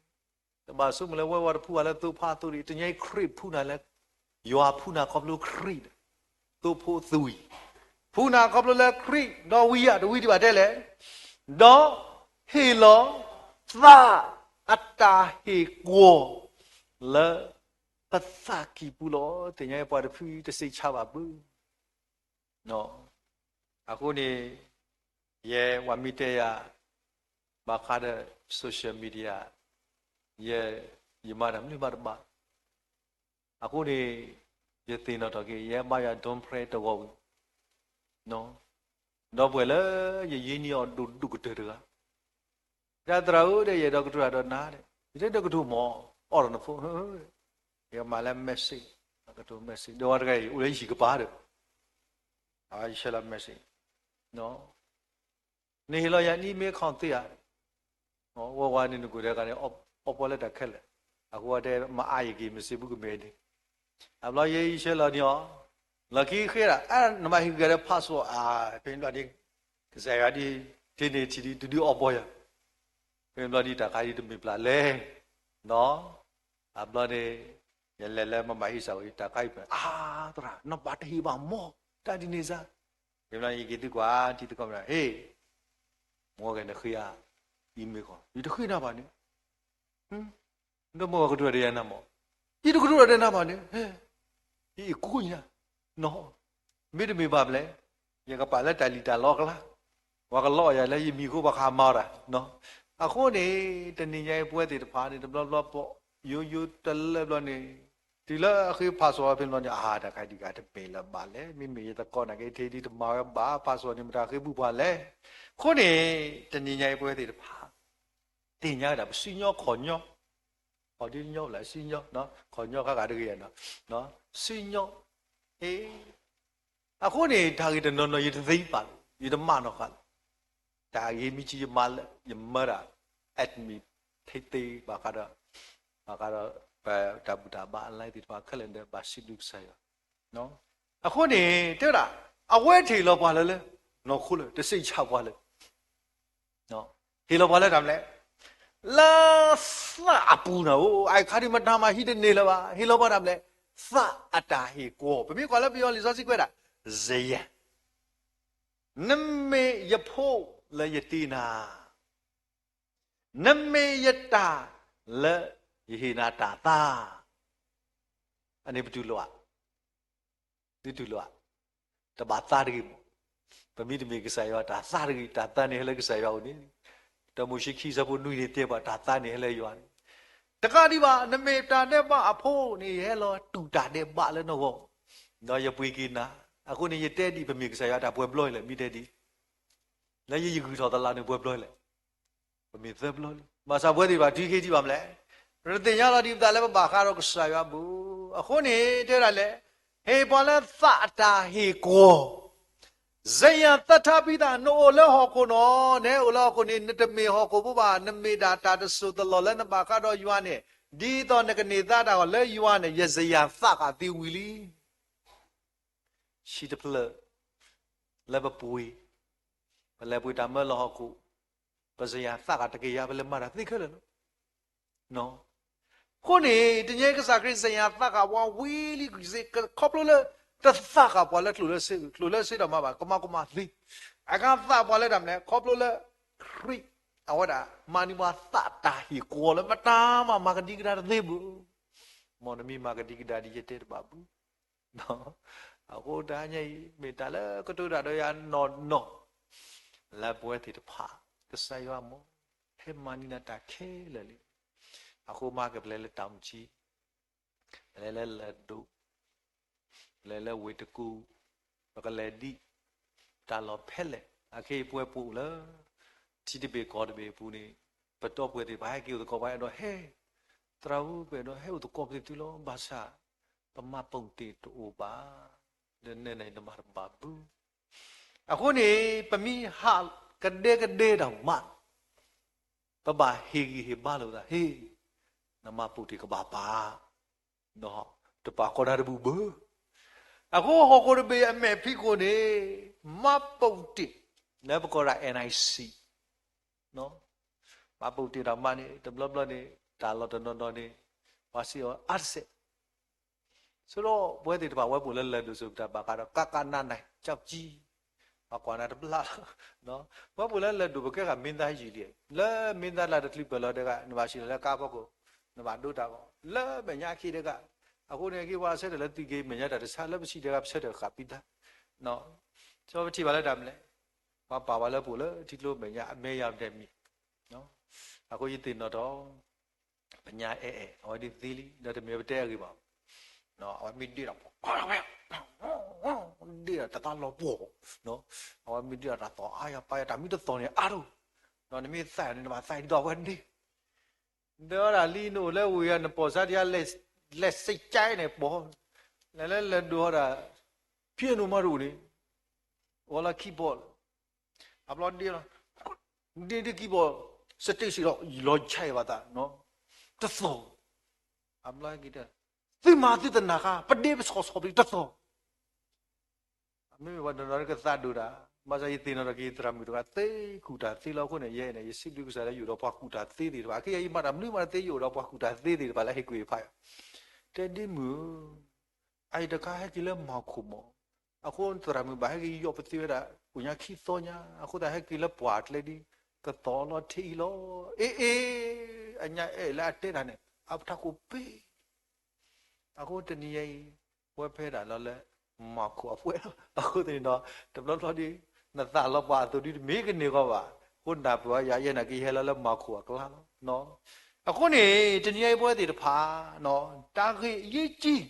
တဘၣ်ဆိကမိၣ်လၢဝဲဝဲတဖှူအီၤလၢသိဖါအသိဒံး, တနံၤညါအံၤခရံာ်ဖှူနၤလၢ, ယွၤဖှူနၤခီဖျိခရံာ်ဒီး, သိဖိအသွံၣ်, ဖှူနၤခီဖျိလၢခရံာ်, ဒီးဝံၤယၤတဝံၤဒံးဘၣ်တဲလဲၣ်, ဒီးဟ့ၣ်လီၤသးအတၢ်ဟ့ၣ်ကွီၢ်လၢ ပသးကံၢ်ပူၤလီၤ. တနံၤညါအံၤပှၤတဖုတစံးဆါဘၣ်ဘၣ် အဃိန့ၣ်, ယဲပှၤမ့ၢ်တဲယၤ ဘၣ်ဃးဒီး social media, ယဲ, ယမၤတၢ်မနုၤမးတဘၣ်, အဃိန့ၣ်, ယသ့ၣ်နီၣ်ထီၣ်က့ၤ ယဲဘါယွၤ don't pray တဂီၤဝံၤ, ဒီပုၢ်ဝဲၢ်လၢယယ့န့ၢ်အီၤဒိၣ်ဒိၣ်ကတၢၢ်တဂၤ တၢ်သရၣ်ဧၢ, ဒီးယအဲၣ်ဒိးကတိၤတၢ်ဒီးနၤ, ယတအဲၣ်ဒိးကတိၤမး, အိးထီၣ်နဖိ, ယကမၤလၢ message, ကတိၤ message, ဒီးဝဲတဂၤအံၤ အိၣ်လၢယဟံၣ်ကပၤဒီး, အဝဲယဆှၢလီၤ message, နဟ့ၣ်လီၤယၤ email account သ့ဧါ, ဝဲဝဲန့ၣ်နကိၣ်ဒီးတဂၤန့ၣ် အီပီလၢတၢ်ခဲလၢာ်, အဃိတဲမၤအါယက့ၤ မ့ၢ်စ့ဘူးကမဲာ်န့ၣ်, အဘျီယဲယဆှၢလီၤန့ၢ်အီၤ, လီၢ်ခံဃ့ဒၣ်, နဘၣ်ဟ့ၣ်က့ၤဒီး password ဧါ, ဖဲန့ၣ်ဘျီဒ်, ကစၢ်ယွၤဒ်, ထံန့ၣ်ထံၣ်ဒ် တုၤဒုးအီပီယၤ, ဖဲန့ၣ်ဘျီဒ်တၢ်ခါဒ်တမ့ၢ်ပျၢ်လဲၣ်, အဘျီန့ၣ်, ယလဲၤလၢမၤမၤဟံၣ်စၢ်ဝဲ တၢ်ခါအံၤပျၢ်, အါသရၣ် နဘၣ်တဟ့ၣ်ဘၣ်မး, တၢ်ဒ်န့ၣ်စ့ၢ်, ဖဲန့ၣ်ဘျီယက့ၤသံကွၢ်ထံသကိးမ့ၢ်, ဟ့ၣ် မ့ၢ်ဂ့ၤနဃ့ဧါ, email account ယတဃ့နၤဘၣ်န့ၣ်, ဒီးမ့ၢ်ဝဲကတိၤဒီးယၤနၤမး, ယတကတိၤဒီးနၤဘၣ်န့ၣ်, ယအံၤကိးညါ, နီၢ်, မ့တမ့ၢ်ဘၣ်ဖဲလဲၣ်, ယကပာ်လၢတၢ်လံၣ်တၢ်လီအကျါ, ပှၤကလီအီၣ်ယၤလၢယမံၤအဃိ ပှၤဃးမၤအီၤတၢ်, အဃိန့ၣ်, တနံၤညါအံၤပဝဲသ့ၣ်တဖၣ်န့ၣ် တဘျီဘျီပိာ်ယိယိတလၢဘျီန့ၣ်, တုၤလၢအဃ့ password ဖဲန့ၣ်ဘျီန့ၣ် အါ တၢ်ခါဒ်ဂၤတမ့ၢ်လၢၤဘၣ်လဲၣ်, မ့မ့ၢ်ယသကိးနာ်က့ ထဲဒ်တမၤဝဲဘၣ် password န့ၣ် မတၤဃ့ဘူၣ်ပှၤလဲၣ်, အဃိန့ၣ်, တနံၤညါအံၤပဝဲသ့ၣ်တဖၣ် သ့ၣ်ညါဝဲဒၣ် ပစံၣ်ညီၣ်ခီၣ်ညီၣ်, ခီၣ်ဒ်ညီၣ်လၢစံၣ်ညီၣ်, ခီၣ်ညီၣ်ခါဂၤတဂ့ၤ, စံၣ်ညီၣ်, အဃိန့ၣ် တၢ်ဂ့ၢ်တနီၤနီၤ ယတသ့ဘၣ်, ယတမၤနီၣ်ဃာ်လၢၤ, တၢ်ဂ့ၢ်မ့ၢ်က့ ယမၤလၢ ယမၤဒၣ် admin ထဲသ့ဘၣ်ဃးဒီး, ဘၣ်ဃးဒီး, ပတၢ်ဘူၣ်တၢ်ဘါအလဲသ့ၣ်တဖၣ်ခဲလၢာ်ဒီး ဘၣ်စံးဘျုးကစၢ်ယွၤ, အဃိန့ၣ် တဲဝဲဒၣ်, အဝဲတဟ့ၣ်လီၤပှၤလၢလၢ, နီၢ်ခိလၢ တစံးဆၣ်ပှၤလၢ ဟ့ၣ်လီၤပှၤလၢတၢ်မနုၤလဲၣ်, လၢသးအပူၤနၤဧိၤ, အအံၤခါဒ်မတၤမၤဟံးတန့ၢ်လၢၤဘၣ်, ဟ့ၣ်လီၤပှၤတၢ်မနုၤလဲၣ်, သးအတၢ်ဟ့ၣ်ကွီၢ်, ပမ့ၢ်ကွၢ်လၢပယီၤလံာ်စီဆှံကွဲးဒၣ်, စယၤ, နမ့ၢ်ယဖိလၢယတ့နၤ နမ့ၢ်ယတၢ်လၢယဟ့ၣ်နၤတၢ်သါ, အန့ၣ်ပတူၢ်လိာ်ဧါ, ဒ်တူၢ်လိာ်ဧါ, တဘၣ်သါတဂ့ၤမး, ပမ့ၢ်တမ့ၢ်ကစၢ်ယွၤတၢ်သါတဂ့ၤ, တၢ်သါန့ၣ်ဟဲလၢကစၢ်ယွၤအအိၣ်န့ၣ်, တၢမိၤၡ့ခံဆၢဖိနွံန့ၣ်တဲပှၤ တၢ်သါန့ၣ်ဟဲလၢယွၤန့ၣ်, တကးဒံးဘၣ် နမ့ၢ်တၢ်ဒဲးဘးအဖိန့ၣ် ယဟဲလီၤတူၢ်တၢ်ဒဲးဘးလၢနဂီၢ်, ဒီးယပှ့ၤက့ၤနၤ, အဃိန့ၣ် ယတဲဒ်အံၤ ပမ့ၢ်ကစၢ်ယွၤတၢ်ပှဲၤဘျီအံၤလဲၣ်, မ့ၢ်တဲဒ်အံၤ, လၢယဂုာ်ထီၣ်သလၣ်န့ၣ်ပှဲၤဘျီအံၤလဲၣ်, ပမ့ၢ်သၢဘျီလံ, ဘၣ်ဆၣ်ပဝဲသ့ၣ်တဖၣ်တုၤခဲဒံးဘၣ်မနုၤလဲၣ်, ပတသ့ၣ်ညါလီၤဒံးပသးလၢပဘၣ်ဃးဒီးကစၢ်ယွၤအပူၤ, အဃိန့ၣ် တဲဝဲဒၣ်လဲၣ်, ဟ့ၣ်ပှၤလၢသးအတၢ်ဟ့ၣ်ကွီၢ် စယၤသထါပံသး နအိၣ်လၢဟီၣ်ခိၣ်နီၤ, နဟဲအိၣ်လၢဟီၣ်ခိၣ်န့ၣ် နတမ့ၢ်ဟီၣ်ခိၣ်ဖိဘၣ်, နမ့ၢ်ဒၣ်တၢ်တစိၢ်တလီၢ်လၢနဘၣ်ဃးဒီးယွၤန့ၣ်, ဒ်သိးနကန့ၢ်သါတၢ်ဂီၤလၢယွၤန့ၣ် ယစယၤသးဃာ်သ့ဝံၤလံ. ဆံတဖျၢၣ် လၢပပှ့ၤ ပလဲၤပှ့ၤတၢ်မၢလီၤဟီၣ်ခိၣ်, ပစယၤသးဃာ်တကယၤ ပလဲၤမၤတၢ်သ့ခဲလၢာ်လီၤ. အဃိန့ၣ် တနံၤအံၤကစၢ်ခရံာ်စယၤသးဃာ်ပှၤဝံၤလံ, ခီဖျိလၢတသးဃာ်ပှၤလၢကျိၣ်လၢစ့, ကျိၣ်လၢစ့ဒီးမၤဘၣ် ကမၤကမၣ်သ့, အကသးပှၤလၢတၢ်မနုၤလဲၣ်, ခီဖျိလၢခရံာ် အဝဲဒၣ်မၤန့ၢ်ပှၤသးတၢ်ဟ့ၣ်ကဝီၤလၢမတၤမၤမၤကဒံကဒါတသ့ဘၣ်. မ်နမ့ၢ်မၤကဒံကဒါဒ်ယတဲတဘၣ်ဘၣ်. အဃိတဟါညါအံၤ မ့ၢ်တၢ်လၢကတိၤတၢ်ဒီးယၤနီၢ်နီၢ် လၢပဝဲသ့ၣ်တဖၣ် ကစၢ်ယွၤမ့ၢ်ဟဲမၤန့ၢ်နၤတၢ်ခဲလၢာ်လံ. အဃိမ့ၢ်ကပလဲၤလၢတၢ်မုၢ်ဆံ, ပလဲၤလၢလၢၢ်ဒိၣ်, ပလဲၤလၢဝ့ၢ်တကူၣ်, ပကလဲၤဒ်တၢ်လီၢ်ဖဲလဲၣ်, အခဲအံၤပဝဲပအိၣ်လၢ ထံတဘ့ၣ်ကီၢ်တဘ့ၣ်အပူၤန့ၣ် ပဒီပုၢ်ဝဲၢ်သ့ၣ်တဖၣ်ဟဲက့ၤအိၣ်သကိးပှၤအဲၣ်ဒိးဟဲ, သရၣ်ဧၢ ပအဲၣ်ဒိးဟဲအိၣ်သကိးပသ့ၣ်သုလီၤ, ဘၣ်ဆၣ် ပမှတ်ပုံတင်တအိၣ်ဘၣ်, ဒီးနဲန့ၣ်နမၤတဘၣ်ဘၣ်. အဃိန့ၣ် ပမ့ၢ်ဟးကဒဲကဒဲတၢ်မး ပဘၣ်ဟ့ၣ်ဂံၢ်ဟ့ၣ်ဘါလိာ်သး, ဟ့ၣ်, နမှတ်ပုံတင်ကဘၣ်ပာ်, တပာ်ကီနၤတဘူၣ်ဘၣ်. အဃိဟီၣ်ခိၣ်တဘ့ၣ်အမဲာ်ဖံးခိၣ်န့ၣ် မှတ်ပုံတင် လၢပကိးဒၣ် NIC, မှတ်ပုံတင်တၢ်မးန့ၣ် တဘျီဘျီန့ၣ် တၢ်လီၢ်တနီၤနီၤန့ၣ် ပှၤစံးအီၤအါတစဲး ဆိဒီးပဝဲသ့ၣ်တဖၣ် ဝဲပအိၣ်လၢလၢၢ်ဒိၣ်စၢၤပတၢ်ဘၣ်ဃးဒီး ကကန န ကျောက်ကြီး, ပှၤကွၢ်နၤတဘျါလီၤ. ပဝဲပအိၣ်လၢလၢၢ်ဒိၣ် ပကဲဃာ်မ့ၢ်သါယံာ်လံ, လၢမ့ၢ်သါလၢတချုးပၢၢ်လီၤတဂၤ နဘၣ်ဆံးလီၤလၢကါဖီခိၣ်, နဘၣ်ဒိတၢ်ဂီၤ လၢမဲာ်ညါခံတဂၤ, အဃိန့ၣ် က့ၤပှၤဆၢထၢၣ်လၢသုးက့ၤ မဲာ်ညါတၢ်တဆါ လၢပဆံးတဂၤ ပဆၢထၢၣ်ဃာ်ပံသါ, စီပထံၣ်ဘၣ်လၢတၢ်မနုၤလဲၣ်, ပှၤပာ်ဝဲလၢပအိၣ်လၢထံကျိမဲာ်ညါ အမဲာ်ညါဒဲးမံၤ, အဃိယသ့ၣ်နီၣ်ထီၣ် ပညါအဲၣ်အဲၣ် အဝဲဒ်သ့လံ ဒီးတမ့ၢ်ပတဲအဂ့ၢ်ဘၣ်, အဝဲမ့ၢ်ဒ့ဒီး ဒ့ဒီးတၢ်သးလီၤပှီၢ်, အဝဲမ့ၢ်ဒ့ဒီးတၢ်သီၣ်အါယၤပာ်ယၤ တၢ်မ့ၢ်တသီၣ်န့ၣ်အါဒိၣ်, ဒီးနမ့ၢ်သးန့ၣ် နဘၣ်သးဒ်သိးအဝဲန့ၣ်, ဒီးဒၣ်လံနအိၣ်လၢဝ့ၢ်ယၤ နပိာ်စါတယါ လဲၤစ့ကၠဲန့ၣ်ပီၤ, လဲၤလၢလဲၤဒိးဟီဒၣ် ဖံးအနိမၤတအိၣ်န့ၣ်, အီလၢခံဘီ အဘျီဒ့လီၤ, ဒ့ဒ့ခံဘီ စတ့စ့ၣ်လီၤ လီၤဆဲးဘၣ်သး, တသီၣ်, အဘျီက့ၤတဲ, သုမၤသုတနၢ်ဃါ ပဒ့ပဆီၣ်ဆီၣ်ပျံၤတသီၣ်, မ့မ့ၢ်ပှၤတနီၤနီၤကသးဒိၣ်တၢ်, ဘၣ်ဆၣ်ယသ့ၣ်နီၣ်ထီၣ်က့ၤ ယသရၣ်မုၣ်တဂၤသ့ကူၣ်တၢ်သ့လီၤအဃိန့ၣ် ယဲန့ၣ် ယစံးဘျုးကစၢ်လၢယအိၣ်ဒီးပှၤကူၣ်တၢ်သ့သ့ၣ်တဖၣ်, အခဲအံၤယမၤတၢ်မနုၤမးတသ့ ယအိၣ်ဒီးပှၤကူၣ်တၢ်သ့သ့ၣ်တဖၣ်လၢဟ့ၣ်ကူၣ်ဟ့ၣ်ဖးယၤ, တဲဒ့မုၣ်ဧၢ, အအံၤတခါဟဲက့ၤလၢမၤခိၣ်မး, အဃိသရၣ်မုၣ်ဘၣ်ဟဲက့ၤယီၢ်ပသ့ဝဲဒၣ် အိၣ်ညါခံသီညါ, အဃိသတးဟဲက့ၤလၢပှၢ်ကျဲဒ် ကသီၣ်လီၤထံအံၤလီၤ, အ့အ့, အညါအဲၣ်လၢအတဲတၢ်န့ၣ် အပထးခိၣ်ပ့ အဃိတနံၤညါအံၤ ဝဲဖဲဒၣ်လီၤလၢ မၤခိၣ်အပှဲၤလီၤ. အဃိသတးန့ၣ်ဒီး တဘျီဘျီဒ် နသးလီၤပှၤအသိးဒ်တမ့ၢ်ကန့ၢ်ကီဘၣ်, အဃိနၢ်ပၢၢ်အီၤ ယၤယဲနာ်က့ ယဟဲလီၤလၢမၤခိၣ်အကျါလီၤ. အဃိန့ၣ် တနံၤညါအံၤပဝဲသ့ၣ်တဖၣ် တၢ်ဂ့ၢ်အရေးကြီး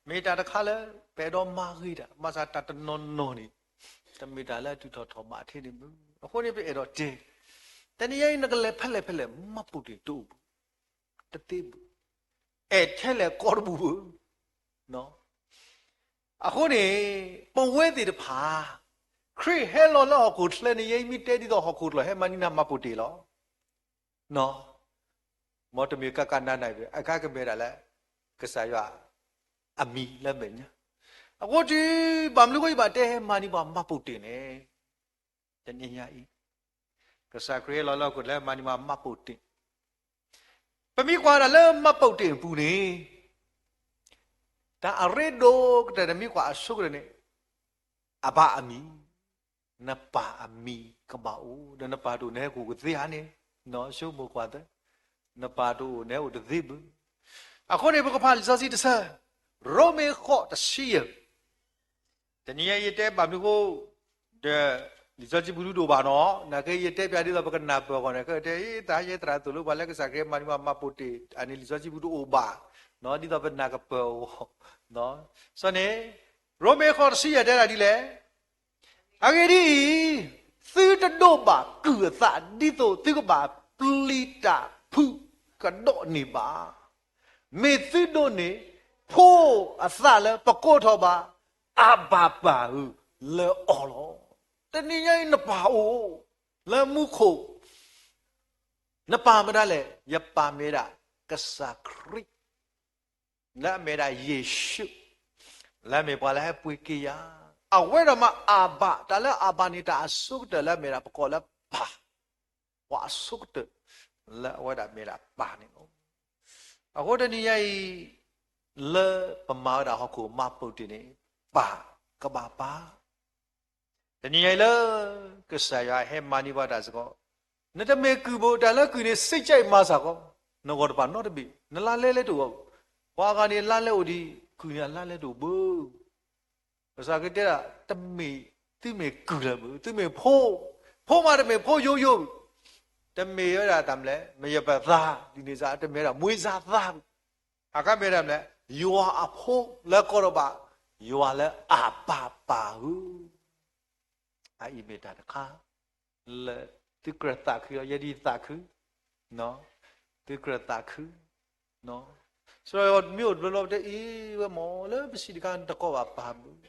မ့ၢ်တၢ်တခါလၢ ပအဲၣ်ဒိးမၤဂ့ၤတၢ် ဘၣ်ဆၣ်တၢ်တနီၤနီၤန့ၣ် တမ့ၢ်တၢ်လၢအတုၤထီၣ်ထီၣ်မးထဲန့ၣ်မ့ၢ်, အဃိန့ၣ်ပအဲၣ်ဒိးတဲ, တနံၤညါအံၤ နကလဲၤဖဲလဲၣ်ဖဲလဲၣ် မှတ်ပုံတင်တအိၣ်ဘူး, တသ့ဘူး, အဲၣ်ထဲလဲၣ်ကီတဘူးဘူး. အဃိန့ၣ် ပဝဲသ့ၣ်တဖၣ် ခရံာ်ဟဲလီၤလၢဟီၣ်ခိၣ်ချၢန့ၣ် ယဲအံၤမ့ၢ်တဲဒ်သိးဟီၣ်ခိၣ်ကျၢၢ်ဟဲမၤန့ၢ်နၤမှတ်ပုံတင်လီၤ. မ်တမ့ၢ်ကကနနၤဘၣ် အကါကမဲာ်ဒၣ်လၢ ကစၢ်ယွၤအမံၤလၢမဲာ်ညါ, အဃိတုၤ ဘၣ်မနုၤဃိယဘၣ်တဲဟဲမၤန့ၢ်ပှၤမှတ်ပုံတင်န့ၣ်, တနံၤညါအံၤ ကစၢ်ခရံာ်ဟဲလီၤလၢဟီၣ်ခိၣ်ချၢမၤန့ၢ်ပှၤမှတ်ပုံတင်, ပမ့ၢ်ကွၢ်ဒၣ်လၢမှတ်ပုံတင်အပူၤန့ၣ် တၢ်အရ့ဒိၣ်ကတၢၢ် နမ့ၢ်ကွၢ်အဆိကတၢၢ်န့ၣ် အဘၣ်အမံၤ, နပၢ်အမံၤကဘၣ်အိၣ်, ဒီးနပၢ်တအိၣ်နဟဲကအိၣ်ကသ့ဧါန့ၣ်, ဆိကမိၣ်ကွၢ်သ့, နပၢ်တအိၣ်နဟဲအိၣ်တသ့ဘၣ်. အဃိန့ၣ် ပကဖးလံာ်စီဆှံတဆၢ, ရိမ့ၤဃိးတဆံယဲၢ် တနံၤညါယတဲဘၣ်မနုၤအဃိ, ဒီး လံာ်စီဆှံပူၤဒုးတအိၣ်ဘၣ်နီၤ, နာ်က့ယတဲပျးဒ်သိးပကနၢ်ပၢၢ်အဂီၢ်န့ၣ် ကတဲ တၢ်ဟဲသရၣ်သိၣ်လိပှၤလၢကစၢ်ခရံာ်မၤန့ၢ်ပှၤမှတ်ပုံတင် အန့ၣ်လံာ်စီဆှံပူၤတအိၣ်ဘၣ်, ဒ်သိးပနၢ်ကပၢၢ်အဂီၢ်, စီန့ၣ် ရိမ့ၤဃိးတဆံယဲၢ်တဲဒၣ်ဒ်လဲၣ်, အဂ့ၢ်ဒ်အံၤ, သုတဒိးဘၣ်ကုၢ်အသး ဒ်သိးသုကဘၣ်ပျံၤတၢ်ဖုးကဒီးန့ၢ်ဘၣ်. မ့ၢ်သုဒိးန့ၢ် ဖိအသးလၢပကိးထီၣ်ဘၣ် အဘၤပၢ်ဧၢ လၢအီၤလီၤ. တနံၤညါအံၤနပၢ်အိၣ် လၢမူခိၣ်, နပၢ်မတၤလဲၣ်, ယပၢ်မ့ၢ်ဒၣ်ကစၢ်ခရံာ် လၢအမ့ၢ်ဒၣ်ယ့ၣ်ၡူး, လၢအမ့ၢ်ပှၤလၢဟဲပှ့ၤက့ၤယၤ အဝဲဒၣ်မ့ၢ်အၤဘၤ, တၢ်လၢအၤဘၤန့ၣ် တၢ်အဆိကတၢၢ်လၢအမ့ၢ်ဒၣ်ပကိးလၢပၢ်, ပှၤအဆိကတၢၢ်လၢအဝဲဒၣ်မ့ၢ်ဒၣ်ပၢ်န့ၣ်လီၤ. အဃိတနံၤညါအံၤ လၢပမၤဝဲဒၣ်ဟီၣ်ခိၣ်မၤပူၤတ့ၢ်န့ၣ် ပၢ်ကဘၣ်ပၢ် တနံၤညါအံၤလၢ ကစၢ်ယွၤဟဲမၤန့ၢ်ပှၤတၢ်စ့ၢ်ကီး, နတမ့ၢ်ကုၢ်ဘၣ်, တၢ်လၢကုၢ်န့ၣ် စ့ၢ်ကီးမၤစ့ၢ်ကီး, နဂီၢ်တဖၣ်နီတဘ့ၣ်, နလါလဲလဲတအိၣ်ဘၣ်. ပှၤဂၤန့ၣ်လါလဲအိၣ်ဒံး, ကုၢ်န့ၣ်အလါလဲတအိၣ်ဘၣ်. ကစၢ်ခရံာ်တဲဒၣ် တမ့ၢ်, သုမ့ၢ်ကုၢ်လၢၤဘၣ်, သုမ့ၢ်ဖိ, ဖိမးတမ့ၢ်ဖိယိယိဘၣ်, တမ့ၢ်ဝဲဒၣ်တၢ်မနုၤလဲၣ်, မ့ၢ်ယပသး, ဒ်န့ၣ်စ့ၢ် တမ့ၢ်ဝဲဒၣ်မွေးစားသားဘၣ်. အခါမ့ၢ်ဒၣ်မနုၤလဲၣ်, ယွၤအဖိလၢကီၢ်ဒီးဘၣ်, ယွၤလၢအၤဘၤပၢ်ဧၢ. အအံၤမ့ၢ်တၢ်တခါ လၢသုကြၢးသးခုလီၤ, ယဲဒၣ်သးခု, သုကြၢးသးခု, စရီမ့ၢ်အိၣ်တဘျီဘျီ ပတအံၤဝဲမ့ၢ်လၢပစံးတခါ နတကိးဘၣ်ပၢ်ဘၣ်,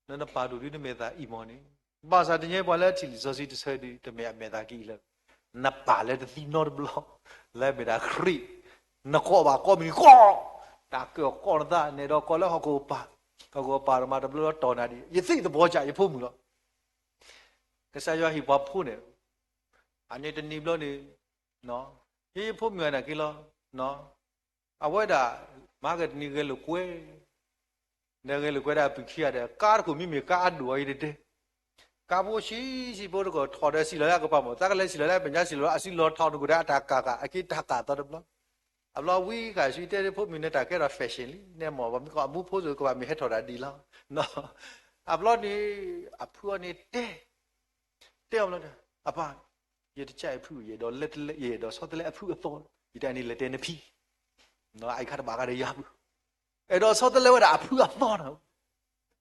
လၢနပာ်ဒိၣ်ဒ်နမဲာ်သၣ်အံၤမ့ၢ်န့ၣ်, ဘၣ်ဆၣ်တနံၤညါပှၤလၢအထံၣ်လံာ်စီဆှံတဆၢဒုး တမ့ၢ်အမဲာ်သၣ်ကံအံၤလၢၤ, နပၢ်လၢတသံနီတဘျီ, လၢအမ့ၢ်ဒၣ်ခရံာ်, နကိးဘၣ်ကိးမုၢ်နကိး, တၢ်ကၢၢ်ကိးနသး နအဲၣ်ဒိးကိးလၢဟီၣ်ခိၣ်ပၢ်, ဟီၣ်ခိၣ်ပၢ်တမၤတဘျီလၢတီၢ်နၤဒံး, ယသံၣ်သဘီကၢ် ယဖိမုၣ်လီၤ. ကစၢ်ယွၤဟ့ၣ်ပှၤဖိန့ၣ်, အန့ၣ်တနံၤဘျီန့ၣ်, ယဖိမုၣ်အနာ်က့လီၤ, အဝဲဒၣ် မၤကတနံၤဂဲၤလိာ်ကွဲ, ဒီးဂဲၤလိာ်ကွဲဒၣ်အပုၢ်ခံဂၤဒီး ကါတခိၣ်မ့မ့ၢ်ကါအဒိၣ်အံၤတတဲ, ကါဖိဆံးဆံးဖိတခိၣ် ထီၣ်ဒီးစံၣ်လီၤလၢအကပၤမ့ၢ် သးကလဲၤစံၣ်လီၤလၢအမဲာ်ညါ စံၣ်လီၤလၢအစုလီၤထီၣ်နကိၣ်ဒီးအတၢ်ကၢ်ကၢ် အက့ၤတၢ်ကၢ်သီတဘျီ, အဘျီဝံကစံတဲဖိမုၣ်န့ၣ် တၢ်ကဲထီၣ် fashion လံ နဲမ့ၢ် ပမ့ၢ်ကီးအမူဖိစိၤကဘၣ်မ့ၢ်ဟဲထီၣ်တၢ်ဒ်လီၤ. အဘျီန့ၣ် အဖုအီၤန့ၣ်တဲ တဲအီၤလီၤ, အပၢ်, ယတကးအဖု ယအဲၣ်ဒိးလဲၤတလဲ ယအဲၣ်ဒိးဆီတလဲအဖုအသီ, ယတၢ်န့ၣ်လဲၤတဲနဖံ, အအံၤခါတဘၣ်ဃးဒီးယၤဘၣ်, အဲၣ်ဒိးဆီတလဲဝဲဒၣ်အဖုအသီ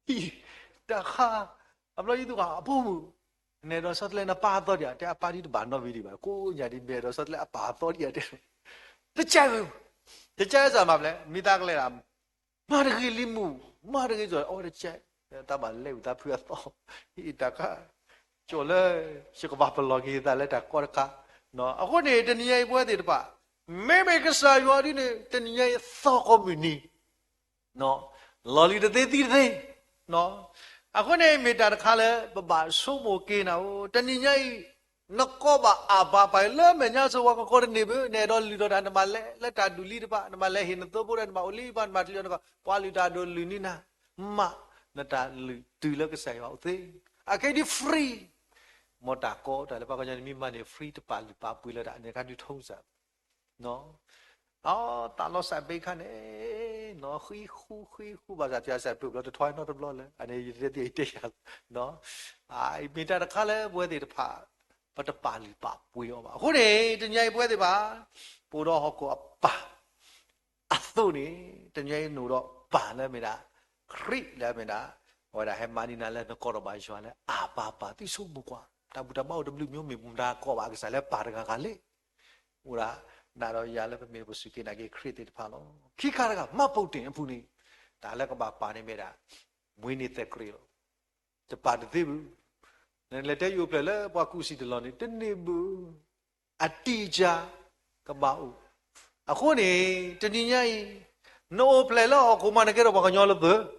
နီၤ, တၢ်ဃး, အဘျီယသူၣ်ဃီအဖိမုၣ်, နအဲၣ်ဒိးဆီတလဲနပၢ်အသီဒံးဧါ, တဲအပၢ်ဒ်တဘၣ်နီတမံၤဒံးဘၣ်, ကိးညါဒ်မ့ၢ်အဲၣ်ဒိးဆီတလဲအပၢ်အသီဒံးဧါတဲ, တကး, တကးစ့ၢ်မၤပလဲၣ် မ့ၢ်သးကလဲၤဒၣ် မၤတဂ့ၤလံမုၢ်, မၤတဂ့ၤစီၤ အီတကဲ, တၢ်ဘၣ်လဲၤဝံသးဖုအသီ, အံၤတၢ်ကါ, ကၠီၤလၢ ယကဘၣ်ပလီၢ်က့ၤသးလၢတၢ်ကီတခါ, အဃိန့ၣ် တနံၤညါအံၤပဝဲသ့ၣ်တဖၣ်, မ့မ့ၢ်ကစၢ်ယွၤဒ်န့ၣ် တနံၤညါအံၤသီကိးမုၢ်နံၤ လီၤလံတသ့သံတသ့, အဃိန့ၣ် မ့ၢ်တၢ်တခါလၢ ပဘၣ်ဆိကမိၣ်က့ၤနၤဧိၤ, တနံၤညါအံၤ နကိးဘၣ်အၤဘၤပၢ်လၢမဲာ်ညါစိၤဝဲကကိးတန့ၢ်ဘၣ်, နအဲၣ်ဒိးလုၢ်ထီၣ်တၢ် နဘၣ်လဲၤလၢတၢ်ဒူၣ်လံတဖၣ်, နဘၣ်လဲၤဟ့ၣ်နသိဖိဒီး နဘၣ်အိၣ်လံဘၣ် နဘၣ်တလံၤနကီး ပှၤလုၢ်တၢ်ဒိၣ်လုၢ်န့ၢ်နၤ, မ့ၢ်နတၢ်လုၢ်တုၤလၢကစၢ်ယွၤအိၣ်သ့, အခဲအံၤဒ် free, မ်တၢ်ကီတၢ်လၢပှၤကညီန့ၣ်မ့ၢ်မၤန့ၢ် free တပာ်လုၢ်ပာ်ပှ့ၤလၢတၢ်အန့ၣ်ခါဒုးထီစၢ် အသးလီၤစးဘ့ခါန့ၣ်, ဃံဃူဃံဃူဘၣ်ဆၣ် တၢ်စၢ်ပၢၢ်ဘျီတထီနီတဘျီလၢ အန့ၣ်ယတဲသ့ၣ်ယတဲယၤ, မ့ၢ်တၢ်တခါလၢပဝဲသ့ၣ်တဖၣ် ပတပာ်လုၢ်ပာ်ပှ့ၤအီၤဘၣ်. အဃိန့ၣ် တနံၤအံၤပဝဲသ့ၣ်တဖၣ် ပအိၣ်ဒီးဟီၣ်ခိၣ်အပၢ် အသိးန့ၣ် တနံၤအံၤနအိၣ်ဒီးပၢ်လၢအမ့ၢ်ဒၣ် ခရံာ်လၢအမ့ၢ်ဒၣ် အဝဲဒၣ်ဟဲမၤန့ၢ်နၤလၢနကိးထီၣ်ဘၣ်ယွၤလၢအၤဘၤပၢ် သုဆိကမိၣ်ကွၢ်, တၢ်ဘူၣ်တၢ်ဘါအိၣ်တဘျုးမျိုး မ့ၢ်မတၤကိးဘၣ်အကစၢ်လၢပၢ်တဂၤဂၤလဲၣ်. အိၣ်ဒၣ်နၤဒီးယၤလၢပမ့ၢ်ပစူၢ်က့ၤနာ်က့ၤခရံာ်သ့ၣ်တဖၣ်လီၤ. ခံခါတဂၤ မှတ်ပုံတင်အပူၤန့ၣ် တၢ်လၢကဘၣ်ပာ်န့ၣ်မ့ၢ်ဒၣ် မွေးနေ့သက္ကရာဇ်လီၤ. တပာ်တသ့ဘၣ်. နလဲၤတဲယအိၣ်ဖျဲၣ်လၢပှၤကူစံၣ်တလီၢ်န့ၣ် တန့ၢ်ဘၣ်. အတိအကျ ကဘၣ်အိၣ်. အဃိန့ၣ် တနံၤညါအံၤ နအိၣ်ဖျဲၣ်လၢဟီၣ်ခိၣ်မး နကဲထီၣ်ပှၤကညီလၢပၢၤ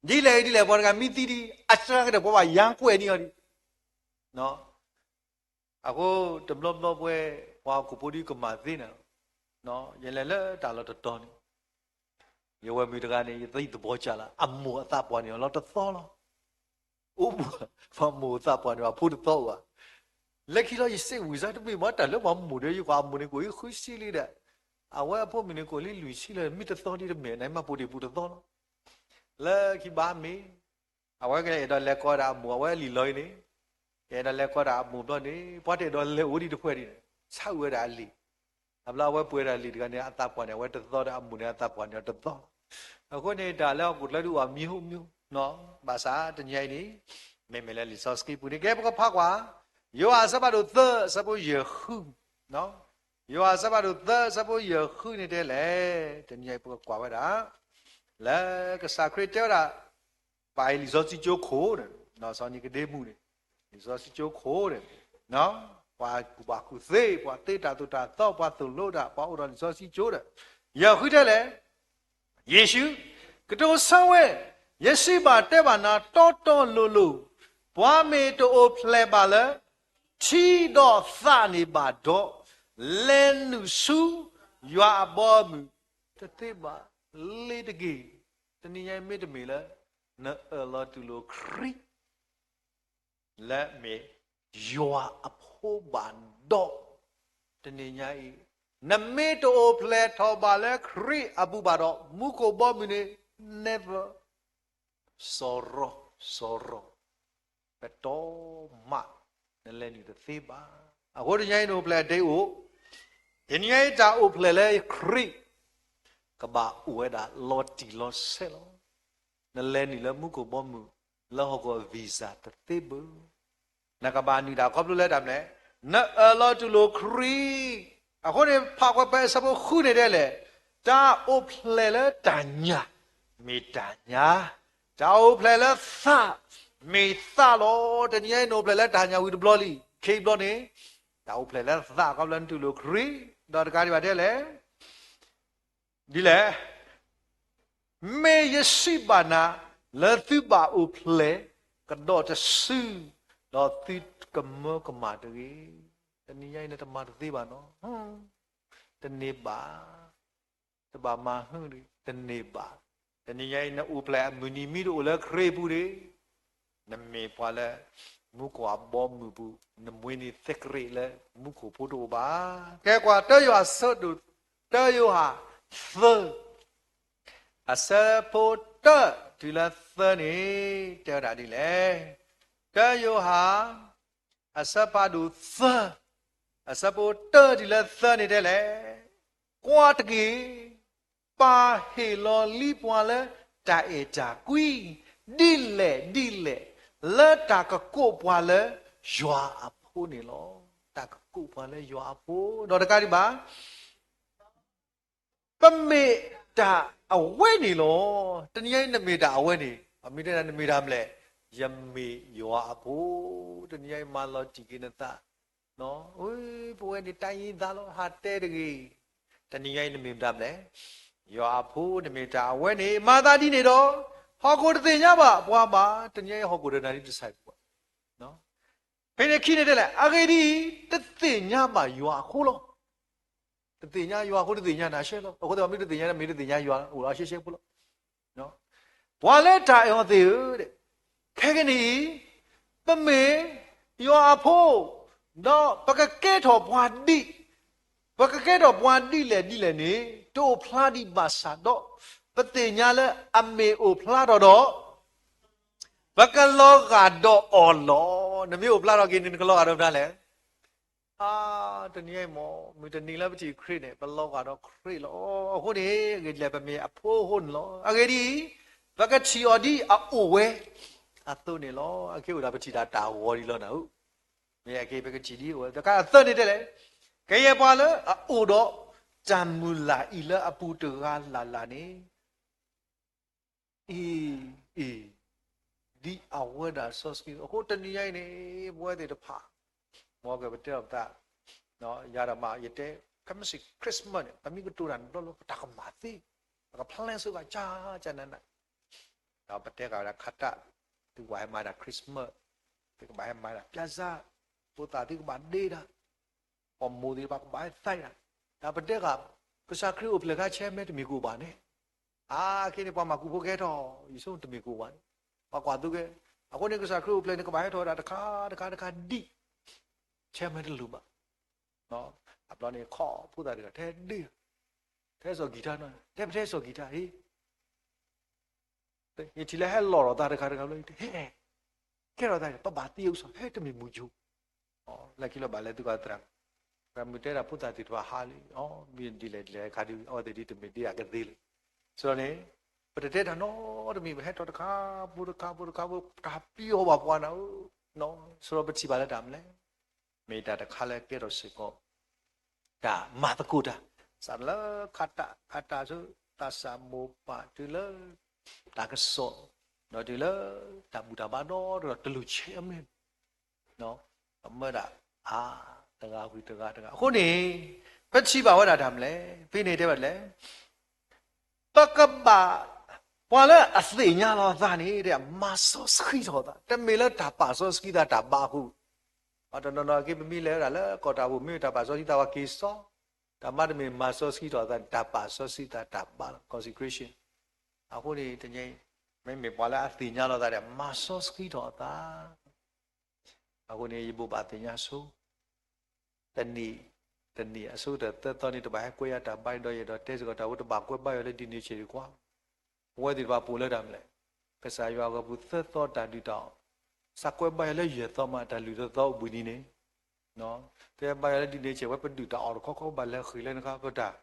ဒ်လဲၣ်ဒ်လဲၣ် ပှၤတဂၤမ့ၢ်သံဒံး အစှၤကတၢၢ် ပှၤဘၣ်ယါကွဲးန့ၢ်အီၤဒံး. အဃိတဘျီဘျီပဝဲ ပှၤဟီၣ်ခိၣ်ဖိဒ်ကမၤသ့နၤလီၤ. ယလဲၤလၢတၢ်လီၢ်တတီၤန့ၣ် ယဝဲၢ်မုၣ်တဂၤန့ၣ် ယသံၣ်သဘီကၢ်လၢ အမိၢ်အသးပှၢ်န့ၣ်အီၤလီၤတသီလီၤ. အိၣ်ဘၣ် ပှၤမိၢ်သးပှၢ်န့ၣ် အဖိတသီဘၣ်. လၢခံလီၤ ယစ့ဝံစါတမ့ၢ်မ့ၢ်တၢ်လၢပှၤမိၢ်ဒီး ယကွၢ်အမိၢ်န့ၣ် ကိးအံၤဃုဆံလံဒီး အဝဲအဖိမုၣ်န့ၣ် ကိးလံလွံၢ်ဆံလၢ မ့ၢ်တသီဒ်တမ့ၢ် နမၤပူၤတ့ၢ်ပူၤတသီလီၤ. လၢခံဘၣ်မ့ၢ် အဝဲကအဲၣ်ဒိးလဲၤကိးဒၣ်အမိၢ် အဝဲလံာ်လီၤအံၤန့ၣ် ကအဲၣ်ဒိးလဲၤကိးဒၣ်အမိၢ်ဘျီန့ၣ် ပှၤတအဲၣ်ဒိးလဲၤအိၣ်ဒံးတဖှဲးဒံးန့ၣ် ဆါဝဲဒၣ်အလံာ်. အဘျီအဝဲပှဲၤဒၣ်လံာ်တဂၤန့ၣ် အသးပှၢ်န့ၣ် အဝဲတသီဒီးအမိၢ်န့ၣ် အသးပှၢ်န့ၣ်တသီလီၤ. အဃိန့ၣ် တၢ်လၢဟီၣ်ခိၣ်ချၢဒုးအိၣ် အမျိုးမျိုး ဘၣ်ဆၣ်တနံၤအံၤန့ၣ် မ့မ့ၢ်လၢလံာ်စီဆှံပူၤန့ၣ် ကဲပကဖးကွၢ် ယိၤဟၣ်အဆၢဖးဒိၣ်သၢ အဆၢဖိယဲၢ်ဃု ယိၤဟၣ်အဆၢဖးဒိၣ်သၢ အဆၢဖိယဲၢ်ဃုန့ၣ်တဲလဲၣ်. တနံၤအံၤပကကွၢ်ဝဲဒၣ် လၢကစၢ်ခရံာ်တဲဝဲဒၣ် ပာ်အံၤလံာ်စီဆှံကၠိခိၣ်န့ၣ် စီၤနံၤကဒ့မူးန့ၣ် လံာ်စီဆှံကၠိခိၣ်န့ၣ် ပှၤကူၣ်ဘၣ်ကူၣ်သ့ ပှၤသ့တၢ်သိၣ်တၢ်သီ ပှၤသိၣ်လိတၢ် ပှၤအိၣ်ဒီးလံာ်စီဆှံကၠိဒီး ယဲၢ်ဃုတဲလဲၣ်. ယ့ၣ်ၡူး, ကတိၤဆၢဝဲ, ယစံးဘၣ်တဲဘၣ်နၤတီတီလိၤလိၤ, ပှၤမ့ၢ်တအိၣ်ဖျဲၣ်ဘၣ်လၢ ထံဒီးသးန့ၣ်ဘၣ်ဒီး, လဲၤနုာ်ဆူယွၤအဘီအမုၢ်တသ့ဘၣ်. လ့ၤတက့ၢ်. တနံၤညါအံၤမ့တမ့ၢ်လၢ နအၢၣ်လီၤတူၢ်လိာ်ခရံာ် လၢအမ့ၢ်ယွၤအဖိဘၣ်ဒီး, တနံၤညါအံၤ နမ့ၢ်တအိၣ်ဖျဲၣ်ထီၣ်ဘၣ်လၢခရံာ်အပူၤဘၣ်ဒီး မူခိၣ်ဘီမုၢ်န့ၣ် never, စီၤရီၤ, စီၤရီၤ, ပတီၢ်မး နလဲၤနုာ်တသ့ဘၣ်. အဃိတနံၤညါအံၤနအိၣ်ဖျဲၣ်အဒ့အိၣ်, တနံၤညါအံၤတၢ်အိၣ်ဖျဲၣ်လၢခရံာ် ကဘၣ်အိၣ်ဝဲဒၣ်လီၤတံၢ်လီၤဆဲးလီၤ. နလဲၤနုာ်လၢမူခိၣ်ဘီမုၢ် လၢဟီၣ်ခိၣ်အ visa တသ့ဘၣ်. နကဘၣ်နုာ်တၢ်ခီဖျိလၢတၢ်မနုၤလဲၣ်, နအၢၣ်လီၤတူၢ်လိာ်ခရံာ်. အဃိန့ၣ် ဖးကွဲးဖဲအဆၢဖိဃုန့ၣ်ဒ်လဲၣ်, တၢ်အိၣ်ဖျဲၣ်လၢတၢ်ညၣ် မ့ၢ်တၢ်ညၣ်, တၢ်အိၣ်ဖျဲၣ်လၢသး မ့ၢ်သးလီၤ. တနံၤညါအံၤနအိၣ်ဖျဲၣ်လၢတၢ်ညၣ်ဝံၤတဘျီလံ, ခ့ဘျီန့ၣ် တၢ်အိၣ်ဖျဲၣ်လၢသး ခီဖျိလၢနတူၢ်လိာ်ခရံာ်, ဒီးတကးဒံးဘၣ်ဒ်လဲၣ် ဒ်လဲၣ်, မ့ၢ်ယစံးဘၣ်နၤ လၢသုဘၣ်အိၣ်ဖျဲၣ်ကဒီးတစု, ဒီးသုကမၢကမၣ်တဂ့ၤ. တနံၤညါအံၤနတမၤတသ့ဘၣ်နီၤ, တန့ၢ်ဘၣ်, တဘၣ်မၤဟုၣ်တဂ့ၤ, တန့ၢ်ဘၣ်. တနံၤညါအံၤနအိၣ်ဖျဲၣ်အမုၢ်နံၤမံၤတအိၣ်လၢခရံာ်အပူၤန့ၣ်, နမ့ၢ်ပှၤလၢ မူခိၣ်အဘီအမုၢ်ပူၤ, နမွေးနေ့သက္ကရာဇ်လၢမူခိၣ်ဖိတအိၣ်ဘၣ်. ကဲကွၢ် တၢယိၤဟၣ်အဆၢဒိၣ် တၢယိၤဟၣ် သၢ, အဆၢဖိတၢတုၤလၢသၢန့ၣ် တဲဝဲဒၣ်ဒ်လဲၣ်. တၢယိၤဟၣ် အဆၢဖးဒိၣ်သၢ, အဆၢဖိတၢတုၤလၢသၢန့ၣ်တဲလဲၣ်, ကွၢ်တက့ၢ်, ပၢ်ဟ့ၣ်လီၤလံပှၤလၢတၢ်အဲၣ်တၢ်ကွံ ဒ်လဲၣ်ဒ်လဲၣ် လၢတၢ်ကကိးပှၤလၢယွၤအဖိန့ၣ်လီၤ. တၢ်ကကိးပှၤလၢယွၤအဖိ, ဒီးတကးဒံးဘၣ် ပမ့ၢ်တၢ်အဝဲန့ၣ်လီၤ. တနံၤညါအံၤနမ့ၢ်တၢ်အဝဲန့ၣ်, အမ့ၢ်တဲဒၣ်နမ့ၢ်တၢ်မနုၤလဲၣ်, ယမ့ၢ်ယွၤအဖိ, တနံၤညါအံၤမၤလီၤတံၢ်က့ၤနသး, ပဝဲန့ၣ်တၢ်အံၤသးလီၤ ဟးတဲတဂ့ၤ. တနံၤညါအံၤနမ့ၢ်မတၤမနုၤလဲၣ်, ယွၤအဖိ နမ့ၢ်တၢ်အဝဲန့ၣ် မၤသးဒ်န့ၣ်ဒီး, ဟီၣ်ခိၣ်တသ့ၣ်ညါဘၣ်ပှၤဘၣ်. တနံၤညါအံၤဟီၣ်ခိၣ်ဒီးနၤဒ်တၢ်ဆါပူၤဘၣ် ဖဲန့ၣ်ခံန့ၣ်တဲလဲၣ်, အဂ့ၢ်ဒ်အံၤ, တသ့ၣ်ညါဘၣ်ယွၤအဃိလီၤ. တသ့ၣ်ညါယွၤအဃိ တသ့ၣ်ညါနၤရှဲလီၤ. အဃိသတး မ့ၢ်တသ့ၣ်ညါ မ့ၢ်တသ့ၣ်ညါယွၤအိၣ်လီၤရှဲရှဲဖိလီၤ. ပှၤလၢတၢ်အဲၣ်အီၤသ့ၣ်ဧၢ, ခဲကနံၣ်အံၤ, ပမ့ၢ်ယွၤအဖိ, ဒီးပကကဲထီၣ်ပှၤဒ် ပကကဲထီၣ်ပှၤဒ်လဲၣ်ဒ်လဲၣ်န့ၣ် တအိၣ်ဖျါဒံးဘၣ်ဆၣ်ဒီး, ပသ့ၣ်ညါလၢအမ့ၢ်အိၣ်ဖျါထီၣ်ဒီး ပကလီၤဂာ်ဒီးအီၤလီၤ. နမ့ၢ်အိၣ်ဖျါထီၣ်က့ၤန့ၣ် နကလီၤဂာ်ဒီးမတၤလဲၣ်. အါ, တနံၤအံၤမ့ၢ် မုၢ်တနံၤလၢပထံၣ်ခရံာ်န့ၣ် ပလီၤဂာ်ဒီးခရံာ်လီၤ. အဃိန့ၣ် အဂ့ၢ်ဒ်လဲၣ် ပမ့ၢ်အဖိအဃိန့ၣ်လီၤ. အဂ့ၢ်ဒ်အံၤ, ပကထံၣ်အီၤဒ်အအိၣ်ဝဲအသိးန့ၣ်လီၤ. အခဲအိၣ်ဒၣ်ပထံၣ်တၢ်တၢ်ဂီၤဒ်လီၤနၤဧၢ. မ့ၢ်အက့ၤ ပကထံၣ်ဒ်အအိၣ်ဝဲ တခါအသၢန့ၣ်တဲလဲၣ်, ကယဲၢ်ပှၤလၢအအိၣ်ဒီးတၢ်မုၢ်လၢ်အံၤလၢအပူၤတဂၤလၢ်လၢ်န့ၣ် အံၤ, အံၤ, ဒ်အဝဲဒၣ်စီဆှံ. အဃိတနံၤညါအံၤန့ၣ် ပဝဲသ့ၣ်တဖၣ်, မ်ကပတဲအီၤပသး, ယၤဒီးမး ယတဲ, ခဲမုၢ်ဆ့ၣ် Christmas န့ၣ် ပမ့ၢ်ကတိၤတၢ်န့ၣ်ဘျီလီၤ ပတၢ်ကမၣ်သ့, ပက plan ဆိဘၣ်ကၢ်ကၢ်နးနး, ဒီးပတဲဃာ်ဝဲဒၣ်ခါတၢ်, သုကဘၣ်ဟဲမၤဒၣ် Christmas, သုကဘၣ်ဟဲမၤဒၣ် ပျၢ်စၢ်, ဖိသၣ်သုကဘၣ်ဒ့တၢ် ပိာ်မုၣ်သ့ၣ်တဖၣ်ကဘၣ်ဟဲသးဒၣ်, တၢ်ပတဲဃာ်, ကစၢ်ခရံာ်အိၣ်ဖျဲၣ်ခါဆဲးမဲာ်တမ့ၢ်ကအိၣ်ဘၣ်န့ၣ်, အါ, ခဲန့ၣ် ပှၤမၤကူၣ်ဖိကဟဲထီၣ်, ယဆိကမိၣ်တမ့ၢ်ကအိၣ်ဘၣ်န့ၣ်, ပှၤကွၢ်သိကဲ, အဃိန့ၣ် ကစၢ်ခရံာ်အိၣ်ဖျဲၣ်န့ၣ် ကဘၣ်ဟဲထီၣ်ဝဲဒၣ်တခါတခါတခါဒ်, ဆဲးမဲာ်တလိၣ်ဘၣ်, အဘျီန့ၣ် ခီၣ်ဖိသၣ်တဂၤ ထဲဒ့, ထဲစီၤကံၤထါနီၤ, ထဲပထဲစီၤကံၤထါ, ယထံၣ်လၢဟဲလီၤဒီးသးတခါတခါဘျီ, ဟဲ, ကဲထီၣ်သးန့ၣ် ပဘၣ်သံအုးစီၤ ဟဲတမ့ၢ်မုၢ်ယိၤ, လၢခံလီၤဘၣ်လဲၤသုကသရၣ်, မုၢ်တဲဒၣ်ဖိသၣ်သ့ၣ်တဖၣ်ဟးလံ, မ့ၢ်ဒ်လဲၣ်ဒ်လဲၣ်ခါဒ်အဝဲသ့ၣ်ဒ်တမ့ၢ်ဒ်အကသ့လၢ, ဆိန့ၣ်, ပတတဲတၢ်နီတမံၤ ပဟဲထီၣ်တခါဖိတခါဖိတခါဖိ တၢ်ပျံၤအီၤဘၣ်ပှၤနၤဧၢ, ဆိဒီးပထံၣ်ဘၣ်လၢတၢ်မနုၤလဲၣ်, မ့ၢ်တၢ်တခါလၢကဲထီၣ်စ့ၢ်ကီး တၢ်မၤသကိးတၢ်, စးလၢခါတၢ်ခါတၢ်ဆူ သးစၢ်မိၢ်ပၢ်တုၤလၢ တၢ်ကစီၣ်, ဒီးတုၤလၢ တၢ်ဘူၣ်တၢ်ဘါဒီဒီးတလိၣ်ဆဲးအမဲာ်, အမၢဒၣ် အါ, တဂၤဝံၤတဂၤတဂၤ, အဃိန့ၣ် ပထံၣ်ဘၣ်ဝဲဒၣ်တၢ်မနုၤလဲၣ်, ဖဲန့ၣ်တဲဝဲဒ်လဲၣ်, ပကဘၣ် ပှၤလၢအသ့ၣ်ညါလီၤအသးန့ၣ် မၤစီဆှံထီၣ်အသး, တမ့ၢ်လၢတၢ်ပာ်စီဆှံသးတၢ်ဘါအဃိ, ပှၤတနီၤနီၤက့ ပမ့ၢ်လဲၤဝဲဒၣ်လၢကီၢ်တၢ်အိၣ်ဖှိၣ် မ့ၢ်တၢ်ပာ်စီဆှံသးဝဲက့ၤစီ, တၢ်မၤတမ့ၢ်မၤစီဆှံထီၣ်အသးန့ၣ် တၢ်ပာ်စီဆှံသးတၢ်ဘါလီၤ consecration. အဃိန့ၣ်တနံၤအံၤ မ့မ့ၢ်ပှၤလၢအသ့ၣ်ညါလီၤသးဒီး မၤစီဆှံထီၣ်အသး အဃိန့ၣ် ယဘိးဘၣ်သ့ၣ်ညါဆိ, တနံၤ, တနံၤအဆိကတၢၢ်သၢသီန့ၣ် တဘၣ်ဟဲကွဲယၤတၢ်ဘါဒီးယဲဒီးတဲစ့ၢ်ကီးတၢ်အိၣ် တဘၣ်ကွဲဘါယၤလၢဒ်န့ၣ်ဆဲးဒံးကွၢ်, ပဝဲသ့ၣ်တဖၣ်ပိာ်လၢတၢ်မနုၤလဲၣ်, ကစၢ်ယွၤအဂီၢ်ပူၤသၢသီတၢ်ဒုၣ်တၢ်အီၣ်, စးကွဲဘါယၤလၢယဲၢ်သီမး တၢ်လုၢ်သီသီအိၣ်ဘှံးနံၤန့ၣ် တဲဘါယၤလၢဒ်န့ၣ်ဆဲး ဝဲပဒုၣ်တၢ်အီၣ်တခီခီဘၣ်လဲၤဃ့ၢ်လၢနခါ ပတၢ်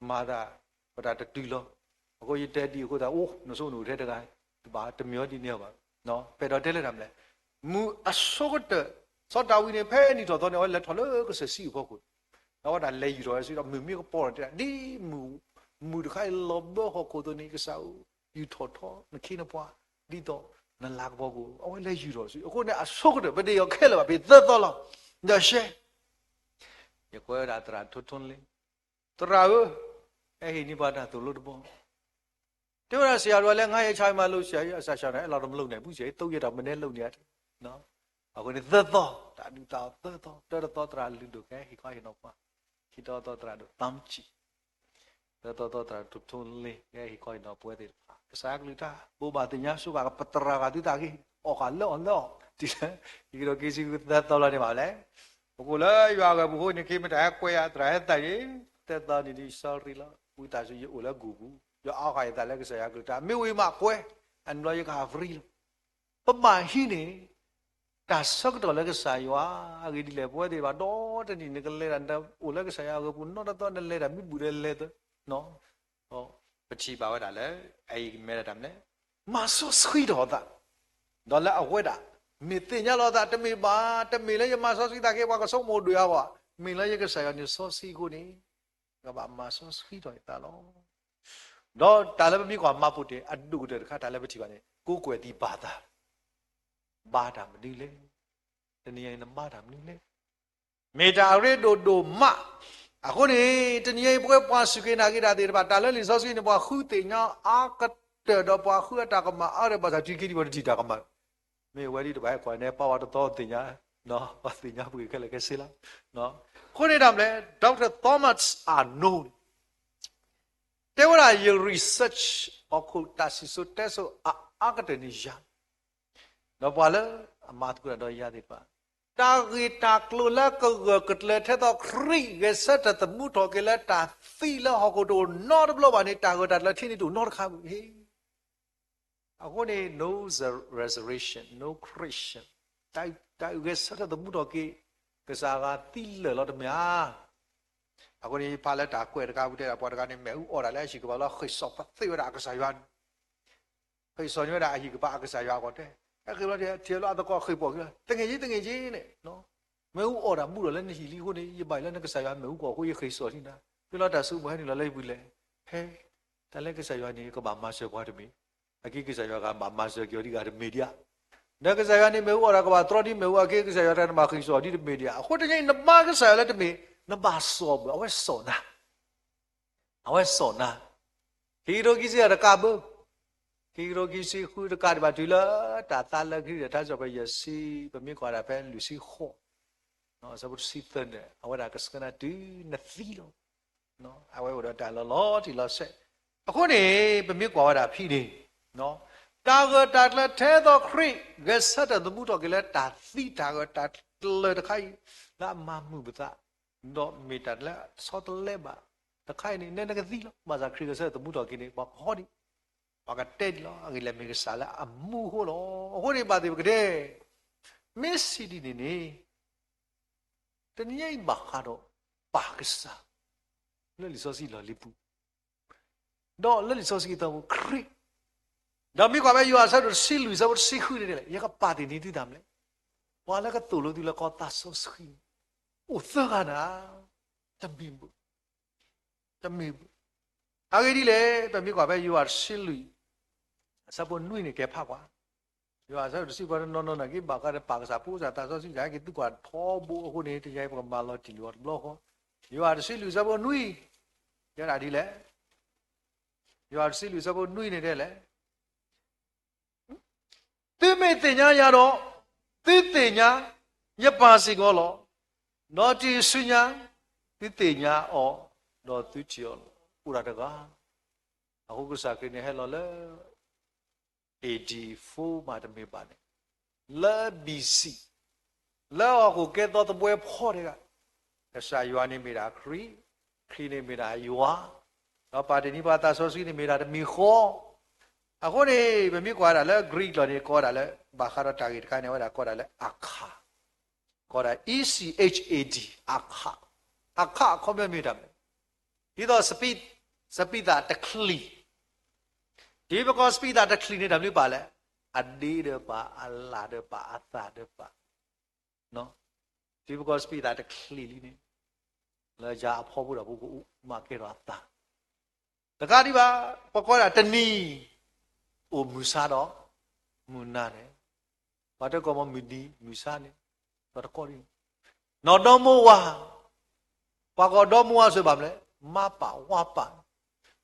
မၤသး, ပတၢ်တတုၤလီၤ. အဃိယတဲဒ်အဃိသတး အိၣ်နစိနအိၣ်ထဲတဂၤ, တဘၣ်တမံၤအီၤဒ်န့ၣ်ဘၣ်, ပအဲၣ်ဒိးတဲလၢတၢ်မနုၤလဲၣ်, မုၢ်အဆိကတၢၢ်, စီၤဒၤဝံးန့ၣ် ဖဲနံၣ်ထီၣ်သီန့ၣ် အဝဲလဲၤထီၣ်လၢကစၢၢ်စံအဖီခိၣ်, ဒီးအဝဲဒၣ်လဲၤယူၢ်ထီၣ်ဝဲစံဒီး မုၢ်မ့ၢ်ကပီၤဒီးတဲဒၣ် ဒ်မုၢ်, မုၢ်တခါအံၤလီၤဘၢဟီၣ်ခိၣ်အသိးန့ၣ် ကစၢ်ဧၢ, ယူၢ်ထီၣ်ထီနခ့နပှၤ ဒ်သိးနလၤကပီၤကအိၣ်, အဝဲလဲၤယူၢ်ထီၣ်စံ. အဃိန့ၣ် အဆိကတၢၢ် ပဒ့ၣ်အီၤခဲလၢာ်ဘၣ် ဖဲသၢသီလီၤ. ဒီးရှဲ ယကွဲဝဲဒၣ်သရၣ်ထိထိလ့, သရၣ်ဧၢ, ဟဲဟ့ၣ်န့ၢ်ပှၤတၢ်သိၣ်လိတဘီ, တဲဝဲဒၣ် ဆရာတော် လည်း ငါးရက်ခြားပြီးမှ လုပ်ဆရာကြီး, အစှၤစှၤန့ၣ် အဲလောက်တော့ မလုပ်နိုင်ဘူး ဆရာကြီး, သုံးရက်တောင် မနည်းလုပ်နေရတယ်. အဃိန့ၣ် သၢသီ, တၢ်ဒုၣ်တၢ်အီၣ်သၢသီ, တၢတသီသရၣ်လုၢ်ဒိၣ် ကဟဲဟ့ၣ်ခီဟ့ၣ်နီၤပှၤ, ခံသီသီသရၣ်ဒိၣ်သီမစံး, သၢသီသီသရၣ်ထိထိလ့ ကဟဲဟ့ၣ်ခီဟ့ၣ်နီၤပဝဲသ့ၣ်တဖၣ်, ကစၢ်ကလုၢ်တၢ် ဘိးဘၣ်သ့ၣ်ညါဆိဘၣ် ကပသရၣ်ဂၤသုသးဂ့ၤ, အီၣ်ဃာ်လၢအီၣ်လၢအီၣ်, တုၤလၢ ခံကထိခံဆံဃု သၢသီလီၤန့ၣ်ဘၣ်လဲၣ်. ပကိးလၢယွၤအဂီၢ်ပူၤအဃိန့ၣ် က့မ့ၢ်တၢ်ဟဲကွဲးယၤ သရၣ်ဟဲသးန့ၣ်, သၢသီန့ၣ်ဒ် sorry လီၤ, ဝံသးစူၤ ယအိၣ်လၢဂီၢ်ပူၤ, ယအီၣ်ဃာ်ယသးလၢကစၢ်ယွၤကလုၢ်တၢ်, မ့ၢ်ဝံၤမးကွဲး, အန့ၣ်ဘျီယကဟး free လီၤ. ပဘၣ်ဟံးန့ၢ် တၢ်ဆၢကတီၢ်လၢကစၢ်ယွၤ, အဂ့ၢ်ဒ်လဲၣ် ပဝဲသ့ၣ်တဖၣ် ဒီတနံၣ် နကလဲၤဒၣ် နအိၣ်လၢကစၢ်ယွၤအဂီၢ်ပူၤ နီတသီ နလဲၤတၢ်မ့ၢ်ဘူၣ်ဒီးလဲၤသ, ပထံၣ်ဘၣ်ဝဲဒၣ်လၢ အအံၤမ့ၢ်ဒၣ်တၢ်မနုၤလဲၣ်, မၤစီဆှံထီၣ်အသး, ဒီးလၢအဝဲဒၣ် မ့ၢ်သ့ၣ်ညါလီၤအသး တမ့ၢ်ဘၣ်, တမ့ၢ်လၢယမၤစီဆှံသးက့ ပှၤကဆိကမိၣ်ဒွဲၣ်အါဘၣ်, မ့ၢ်လၢယကစၢ်ယွၤန့ၣ် စီဆှံအဃိန့ၣ် ကဘၣ်မၤစီဆှံထီၣ်ယသးလီၤ. ဒီးတၢ်လၢပမ့ၢ်ကွၢ်မၤပူၤတ့ၢ် အဒိၣ်ကတၢၢ်တခါ တၢ်လၢပထံၣ်ဘၣ်န့ၣ် ကိးကွဲၢ်သံဘၣ်သး, ဘါတၢ်မနုၤလဲၣ်, တနံၤအံၤနဘါတၢ်မနုၤလဲၣ်, မ့ၢ်တၢ်အရ့ဒိၣ်ဒိၣ်မး. အဃိန့ၣ် တနံၤအံၤ ပဝဲပှၤစူၢ်က့ၤနာ်က့ၤတၢ်သ့ၣ်တဖၣ် တၢ်လၢလံာ်စီဆှံန့ၣ် ပှၤဃုသ့ၣ်ညါအါကတၢၢ်ဒီးပှၤဃုအတၢ်ကမၣ်အါဒီး ဘၣ်ဆၣ်ထံက့ၤဒံးပှၤတထံၣ်တၢ်ကမၣ်, မ့ၢ်အဝဲဒ်တဘၣ်ဟဲကွၢ်န့ၣ် ပာ်ဝဲတသီသ့ၣ်ညါ, ပှၤသ့ၣ်ညါပှ့ၤခဲလၢာ်ခဲဆ့လီၤ. အဃိန့ၣ်တၢ်မနုၤလဲၣ်, Doctor Thomas Arnold တဲဝဲဒၣ် ယ research ဟီၣ်ခိၣ်တၢ်စံၣ်စိၤတဲစိၤအအါကတၢၢ်န့ၣ်ယၤ, ဒီးပှၤလၢအမၤသကိးတၢ်ဒီးယၤသ့ၣ်တဖၣ်, တၢ်ဂ့ၢ်တၢ်ကျိၤလၢကဂၢၢ်ကကျၢၤထဲသိးခရံာ်ဂဲၤဆၢထၢၣ်သမူထီၣ်က့ၤလၢတၢ်သံလၢဟီၣ်ခိၣ်တအိၣ်နီတဘျီဘၣ်န့ၣ် တၢ်ဂၢၢ်တၢ်ကျၢၤထဲန့ၣ်တအိၣ်နီတခါဘၣ်. အဃိန့ၣ် no resurrection, no Christian, တၢ်ဂဲၤဆၢထၢၣ်သမူထီၣ်က့ၤ ကစၢ်အဂၤသံလၢာ်လီၤတမ့ၢ်ဧါ. အဃိန့ၣ် ယဖးလၢတၢ်ကွဲးတခါပူၤတဲဒၣ် ပှၤတဂၤန့ၣ် မ့ၣ်အူအီၣ်တၢ်လၢအဟံၣ်ကပၤလီၤ ဃ့ၢ်စီၣ်ပသ့ဝဲဒၣ်အကစၢ်ယွၤန့ၣ် ဃ့ၢ်စီၣ်န့ၢ်ဝဲဒၣ်အဟံၣ်ကပၤအကစၢ်ယွၤအဂီၢ်တဲ, ဟဲဃ့ၢ်လီၤထံၣ်လီၤအသကိးဃ့ၢ်ပှီၢ်က့ၤလီၤ သင့ၢ်က့ သင့ၢ်က့န့ၣ်, မ့ၣ်အူအီၣ်တၢ်ဘူးဒီးလၢနဟံၣ်လံအဃိန့ၣ် ယဘၣ်အံၤလၢနကစၢ်ယွၤမ့ၣ်အူကီၢ်အဃိ ယဃ့ၢ်စီၣ်န့ၢ်နၤ, ဖဲလီၤတၢ်ဆိကမိၣ်ဟဲနုာ်လီၤလၢယပူၤလဲၣ်, ဟဲ, တၢ်လၢကစၢ်ယွၤန့ၣ် ကဘၣ်မၤစၢၤပှၤတမ့ၢ်, အက့ကစၢ်ယွၤကဘၣ်မၤစၢၤက့ၤအီၤဒ်ဂၤတမ့ၢ်ဒံးဧါ. ဒီးကစၢ်ယွၤန့ၣ်မ့ၣ်အူအီၣ်တၢ်ကဘၣ်တြီဒ်မ့ၣ်အူအက့ ကစၢ်ယွၤတဂၤန့ၣ်ဘၣ်ဃ့ၢ်စီၣ်အီၤဒ်တမ့ၢ်ဒံးဧါ. အဃိတနံၤအံၤ နဘါကစၢ်ယွၤလၢတမ့ၢ်, နဘၣ်စီၣ်ဘၣ်, အဝဲစီၣ်နၤ အဝဲစီၣ်နၤ, ခံကထိခံဆံတကးဘၢ, ခံကထိခံဆံဃုတကးဒံးဘၣ်တုၤလၢ တၢ်သးလၢခံဒီး ထါစံးပတြၢၤယဲၢ်ဆံ, ပမ့ၢ်ကွၢ်ဒၣ်ဖဲလွံၢ်ဆံဃိး, အဆၢဖိတဆံသၢန့ၣ် အဝဲဒၣ်ကဆှၢနၤတုၤနသံလီၤ. အဝဲအိၣ်ဒီးတၢ်လီၤလီၤတံၢ်လီၤဆဲး, အဃိန့ၣ် ပမ့ၢ်ကွၢ်ဝဲဒၣ်ဖဲန့ၣ် တၢ်ဂၢၢ်တၢ်ကျၢၤထဲသိးခရံာ် ဂဲၤဆၢထၢၣ်သမူထီၣ်က့ၤလၢတၢ်သံတၢ်ဂၢၢ်တၢ်ကျၢၤတခါအံၤ, လၢအမၤမုာ်ပသး, ဒီးမ့ၢ်တၢ်လၢဆီတလဲဘၣ်တခါအံၤန့ၣ် နဲနကသံလီၤ. ဘၣ်ဆၣ်ခရံာ်ဂဲၤဆၢထၢၣ်သမူထီၣ်က့ၤန့ၣ် ပှၤကဟီဒံး, ပှၤကတဲဒံးလီၤ. အဂ့ၢ်လဲၣ်မ့ၢ်ကစၢ်လၢအမူအဃိလီၤ. အဃိန့ၣ်ဘၣ်သ့ၣ်ပကတဲ မ့ၢ်စံးဒ်န့ၣ်န့ၣ် တနံၤညါအံၤဘၣ်ဃးဒီးပၢ်ကစၢ် လၢလံာ်စီဆှံလီၢ်လံၤပူၤ, ဒီးလၢလံာ်စီဆှံအသီပူၤခရံာ်, ဒီးမ့ၢ်ကွၢ်ဖဲယိၤဟၣ်အဆၢဒိၣ်တဆံလွံၢ်အဆၢဖိတဆံဃုန့ၣ်တဲလဲၣ်, ယကပာ်သ့ၣ်န့ၢ်သုတၢ်မနုၤလဲၣ်, ပှၤလၢကသိၣ်လိသုလၢကီၢ်သးစီဆှံန့ၣ် အိၣ်သၢဂၤနၤ, တမ့ၢ်ဘၣ် တမ့ၢ်ဘၣ်. အဂ့ၢ်ဒ်လဲၣ်, ပမ့ၢ်ကွၢ်ဖဲယိၤဟၣ်တဆံလွံၢ် အဆၢဖိနွံန့ၣ် ကဲဖးကွၢ်, ယိၤဟၣ်အဆၢဒိၣ်တဆံလွံၢ် ပှၤတနီၤနီၤနာ်က့ ဘၣ်ဃးဒီးပၢ်ကစၢ်ဖိကစၢ်သးစီဆှံ ကဟဲက့ၤသံကွၢ်ထီဘိအဃိန့ၣ် တနံၤအံၤပကမၤလီၤတံၢ်လီၤတဘျီဃီ, ယိၤဟၣ်တဆံလွံၢ်အဆၢဖိနွံ တဲဒၣ်ဒ်လဲၣ်, ယိၤဟၣ်တဆံလွံၢ်အဆၢဖိနွံန့ၣ်တဲလဲၣ်, သုမ့ၢ်သ့ၣ်ညါယၤဒီး, သုသ့ၣ်ညါယပၢ်စ့ၢ်ကီးလီၤ. ဒီးတုၤဆူညါ, သုသ့ၣ်ညါအီၤ, ဒီးသုထံၣ်အီၤလီၤ. အိၣ်ဒၣ်တဂၤ, အဃိကစၢ်ခရံာ်န့ၣ်ဟဲလီၤလၢ A D four မးတမ့ၢ်ဘၣ်န့ၣ်, လၢ B C, လၢဟီၣ်ခိၣ်ကဲသီသဘှဲဖီတဂၤ, ကစၢ်ယွၤန့ၣ်မ့ၢ်ဒၣ်ခရံာ်, ခရံာ်န့ၣ်မ့ၢ်ဒၣ်ယွၤ, ဒီးပၢ်တနံၤပၢ်သးစီဆှံန့ၣ်မ့ၢ်ဒၣ်တမံၤဃီ. အဃိန့ၣ် ပမ့ၢ်ကွၢ်ဒၣ်လၢ Greek လီၤန့ၣ် ကိးဝဲဒၣ်လၢ ဘၣ်ဃးဒီးတၢ်ဂ့ၢ်တခါန့ၣ် အဝဲဒၣ်ကိးဒၣ်လၢ အခၣ်, ကိးဒၣ် E C H A D, အခၣ်, အခၣ်အခီပညီမ့ၢ်တၢ်မနုၤလဲၣ်. ဒ်သိး စပံးသၣ်တချံၣ်, တုၤပကိးစပံးသၣ်တချံၣ်န့ၣ် တၢ်မနုၤပာ်လဲၣ်, အဒ့ဒီးပာ်, အလၣ်ဒီးပာ်, အသၣ်ဒီးပာ်, တုၤပကိးစပံးသၣ်တချံၣ်လံန့ၣ်, လၢယၤအဖီဖိဒီးဖိကအိၣ်မးကဲထီၣ်အသၣ် တကးဒံးဘၣ်, ပကိးဒၣ်တနံၤ, အိၣ်မုၢ်ဆါဒီး, မုၢ်နၤန့ၣ်, ပှၤတကိးမ့ၢ်မုၢ်နံၤမုၢ်ဆါန့ၣ်, ဒီးတကီၢ်ဒ်, နီၢ်ဒီမါဝၤ, ပှၤကိးဒီမါဝၤစ့ၢ်ဘၣ်မနုၤလဲၣ်, မါပၢ်ဝၤပၢ်,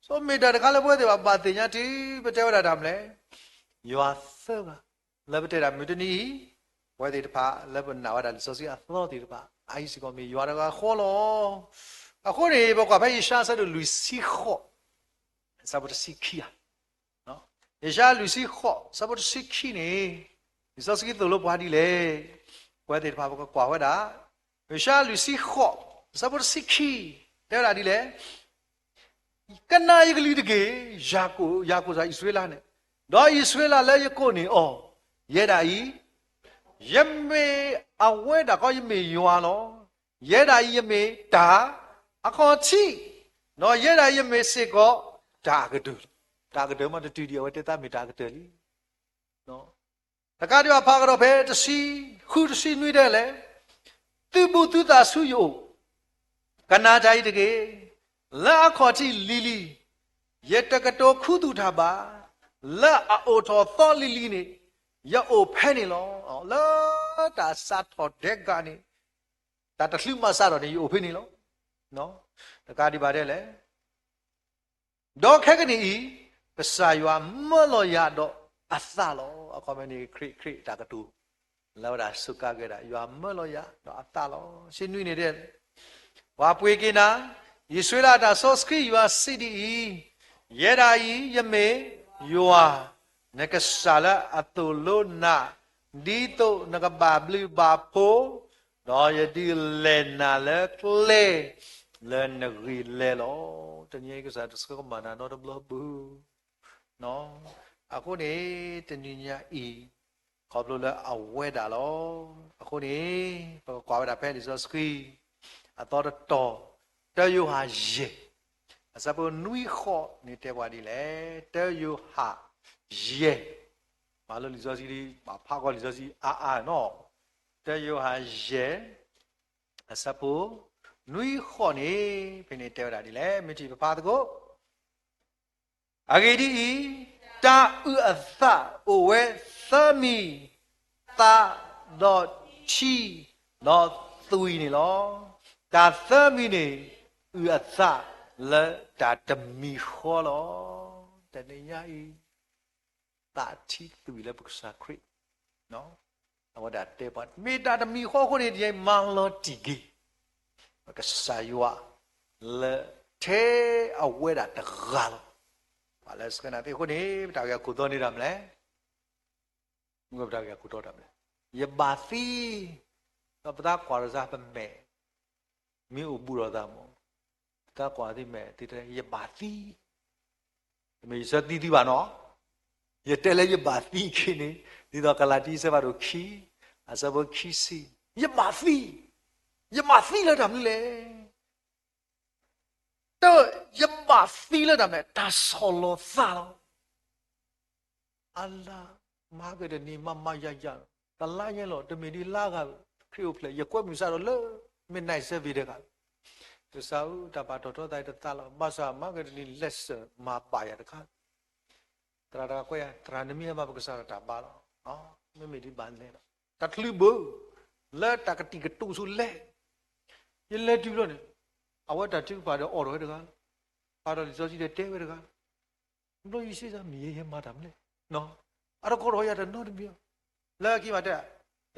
ဆိမ့ၢ်တၢ်တခါလၢပဝဲသ့ၣ်ဘၣ်ဘၣ်သ့ၣ်ညါတုၤပတဲဝဲဒၣ်တၢ်မနုၤလဲၣ်, ယွၤသၢဂၤ, လၢပတဲဒၣ်မုၢ်တနံၤအံၤ, ပဝဲသ့ၣ်တဖၣ်လၢပနာ်ဝဲဒၣ်လံာ်စီဆှံအသီသ့ၣ်တဖၣ်, အအံၤစ့ၢ်ကီးမ့ၢ်ယွၤတဂၤဃီလီၤ. အဃိန့ၣ် ပကွၢ်ဖဲယၡါယၤအဆၢဒိၣ်လွံၢ်ဆံဃိး, အဆၢဖိတဆံခံဧါ ယၡါယၤလွံၢ်ဆံဃိး အဆၢဖိတဆံခံန့ၣ်, လံာ်စီဆှံသိၣ်လိပှၤဒ်လဲၣ်, ပဝဲသ့ၣ်တဖၣ်ပကကွၢ်ဝဲဒၣ်, ယၡါယၤလွံၢ်ဆံဃိး အဆၢဖိတဆံခံ, တဲဝဲဒၣ်ဒ်လဲၣ်, ကနၣ်ယကလုၢ်တက့ၢ်, ယၤကိာ်, ယၤကိာ်စ့ၢ်အံၣ်စရ့လးန့ၣ်, ဒီးအံၣ်စရ့လးလၢယကိးန့ၢ်အီၤ, ယဲဒၣ်အံၤ, ယမ့ၢ်အဝဲဒၣ်ကီး ယမ့ၢ်ယွၤလီၤ. ယဲဒၣ်အံၤယမ့ၢ်တၢ်အခီၣ်ထံး, ဒီးယဲဒၣ်အံၤယမ့ၢ်စ့ၢ်ကီးတၢ်အကတၢၢ်လီၤ. တၢ်အကတၢၢ်မ့ၢ်တတုၤဒံး အဝဲတဲသးမ့ၢ်တၢ်အကတၢၢ်လံ. တကးဒံးဘၣ် ဖးကဒီးဖဲတဆံဃု တဆံနွံတဲလဲၣ်, သုဘူၣ်သုသးဆူယအိၣ်, ကနၣ်တၢ်အံၤတက့ၢ်, လၢအခီၣ်ထံးလံၤလံၤ, ယတကတိၤခူသူၣ်တၢ်ဘၣ်, လၢအအိၣ်ထီၣ်သီလံၤလံၤန့ၣ်, ယအိၣ်ဖဲန့ၣ်လီၤ. လၢတၢ်စးထီၣ်ဒဲးကးန့ၣ်, တၢ်တချုးမၤစးထီၣ်န့ၣ် ယအိၣ်ဖဲန့ၣ်လီၤ. တကးဒံးဘၣ်ဒ်လဲၣ် ဒီးခဲကနံၣ်အံၤ, ကစၢ်ယွၤမၢလီၤယၤဒီးအသးလီၤ. အခီပညီန့ၣ် ခရံာ်, ခရံာ်အတၢ်ကတိၤ, လၢဝဲဒၣ်စူးကါက့ၤဒၣ် ယွၤမၢလီၤယၤဒီးအသးလီၤ. ဆံနွံန့ၣ်တဲ, ပှၤပှ့ၤက့ၤနၤ, ယွၤအံၣ်စရ့လးအတၢ်စီဆှံ ယွၤစံးဒ်အံၤ, ယဲဒၣ်အံၤ ယမ့ၢ်ယွၤ, နကစၢ်လၢအသိၣ်လိနၤ, ဒ်သိးနကဘၣ်ဘျုးဘၣ်ဖှိၣ်, ဒီးယဒုးလဲၢ်နၤလၢကျဲ လၢနဂ့ၤလဲၤလီၤ. တနံၤအံၤကစၢ်တဆှၢကမၣ်နၤနီတဘျီဘၣ်. အဃိန့ၣ် တနံၤညါအံၤ ခီဖျိလၢအဝဲဒၣ်လီၤ. အဃိန့ၣ် ပကကွၢ်ဝဲဒၣ်ဖဲလံာ်စီဆှံ အသီတတီၤ, တၢယိၤဟၣ်ယဲၢ်, အဆၢဖိနွံဃိးန့ၣ်တဲပှၤဒ်လဲၣ်. တၢယိၤဟၣ်ယဲၢ်, မၤလိလံာ်စီဆှံ, ဘၣ်ဖးကွၢ်လံာ်စီဆှံအါအါနီၤ. တၢယိၤဟၣ်ယဲၢ်, အဆၢဖိနွံဃိးန့ၣ် ဖဲန့ၣ်တဲဝဲဒၣ်ဒ်လဲၣ်. မ့ၢ်ထံၣ်ပဖးသကိး အဂ့ၢ်ဒ်အံၤ, တၢ်အုၣ်အသးအိၣ်ဝဲသၢမံၤ, သး, ဒီးထံ, ဒီးသွံၣ်န့ၣ်လီၤ. တၢ်သၢမံၤန့ၣ် အုၣ်အသးလၢတၢ်တမံၤဃီလီၤ. တနံၤညါအံၤ သးထံသွံၣ်လၢပကစၢ်ခရံာ် အဝဲဒၣ်တဲပှၤ မ့ၢ်တၢ်တမံၤဃီအဃိန့ၣ် ယမၤလီၤတံၢ်က့ၤ ပကစၢ်ယွၤလၢထဲအဝဲဒၣ်တဂၤလီၤ. ပှၤလၢဆှၢနၤသ့အဃိန့ၣ် ပတၢ်ဂ့ၢ်အခိၣ်တီန့ၣ်တၢ်မနုၤလဲၣ်. မ့ၢ်ပတၢ်ဂ့ၢ်အခိၣ်တီတၢ်မနုၤလဲၣ်. ယဘၣ်သံ, ဒီးပသးကွၢ်ဒီးသးပမဲာ် မ့ၢ်အိၣ်ဘူးဒီးသးမး, ပသးကွၢ်သ့ၣ်မဲာ်သ့ၣ်တဖၣ် ယဘၣ်သံ, တမ့ၢ်ယဆၢသံသ့ဘၣ်နီၤ, ယတဲလၢယဘၣ်သံက့ၤန့ၣ် ဒ်သိးကလၤတံ အဆၢဖးဒိၣ်ခံ, အဆၢဖိခံဆံ, ယဘၣ်သံ, ယဘၣ်သံလၢတၢ်မနုၤလဲၣ်. တၢ်, ယဘၣ်သံလၢတၢ်မနုၤလဲၣ်, တၢ်ဆီၣ်လီၤသးလီၤ. အလၤ, မၤကဒနံၤမၤမၤယၤယၤ, တလါညါလီၤ, တမ့ၢ်ဒ်လါဂၤ, ခရံာ်အိၣ်ဖျဲၣ်, ယကွဲမုာ်စးထီၣ်လၢ midnight service တဂၤ, ကစၢ်ဧၢ တၢ်ပာ်ထီၣ်ထီသးအံၤတသးလီၤ, ဘၣ်ဆၣ်မၤကဒနံၤ lesson မၤဘၣ်ယၤတခါ, သရၣ်တဂၤကွဲးယၤ, သရၣ်နမ့ၢ်ဟဲမၤပကစၢ်ဒီးတၢ်ဘါလီၤ. မ့မ့ၢ်ဒ်ဘၣ်လဲၣ်လီၤ, တချုးဘၣ်, လၢတၢ်ကတံာ်ကတူာ်ဆူလဲၣ်, ယလဲၤတုၤဘျီန့ၣ်, အဝဲတၢ်ထုကဖၣ်ဒီးအိးထီၣ်ဝဲတဂၤ, ဖးထီၣ်လံာ်စီဆှံဒီးတဲဝဲတဂၤ ဘျီယစံးစၢ် မ့ၢ်ယဲယဲမၤတၢ်မနုၤလဲၣ်, အတကိးထီၣ်ယၤတနီတမံၤဘၣ်, လၢခံမးတဲ,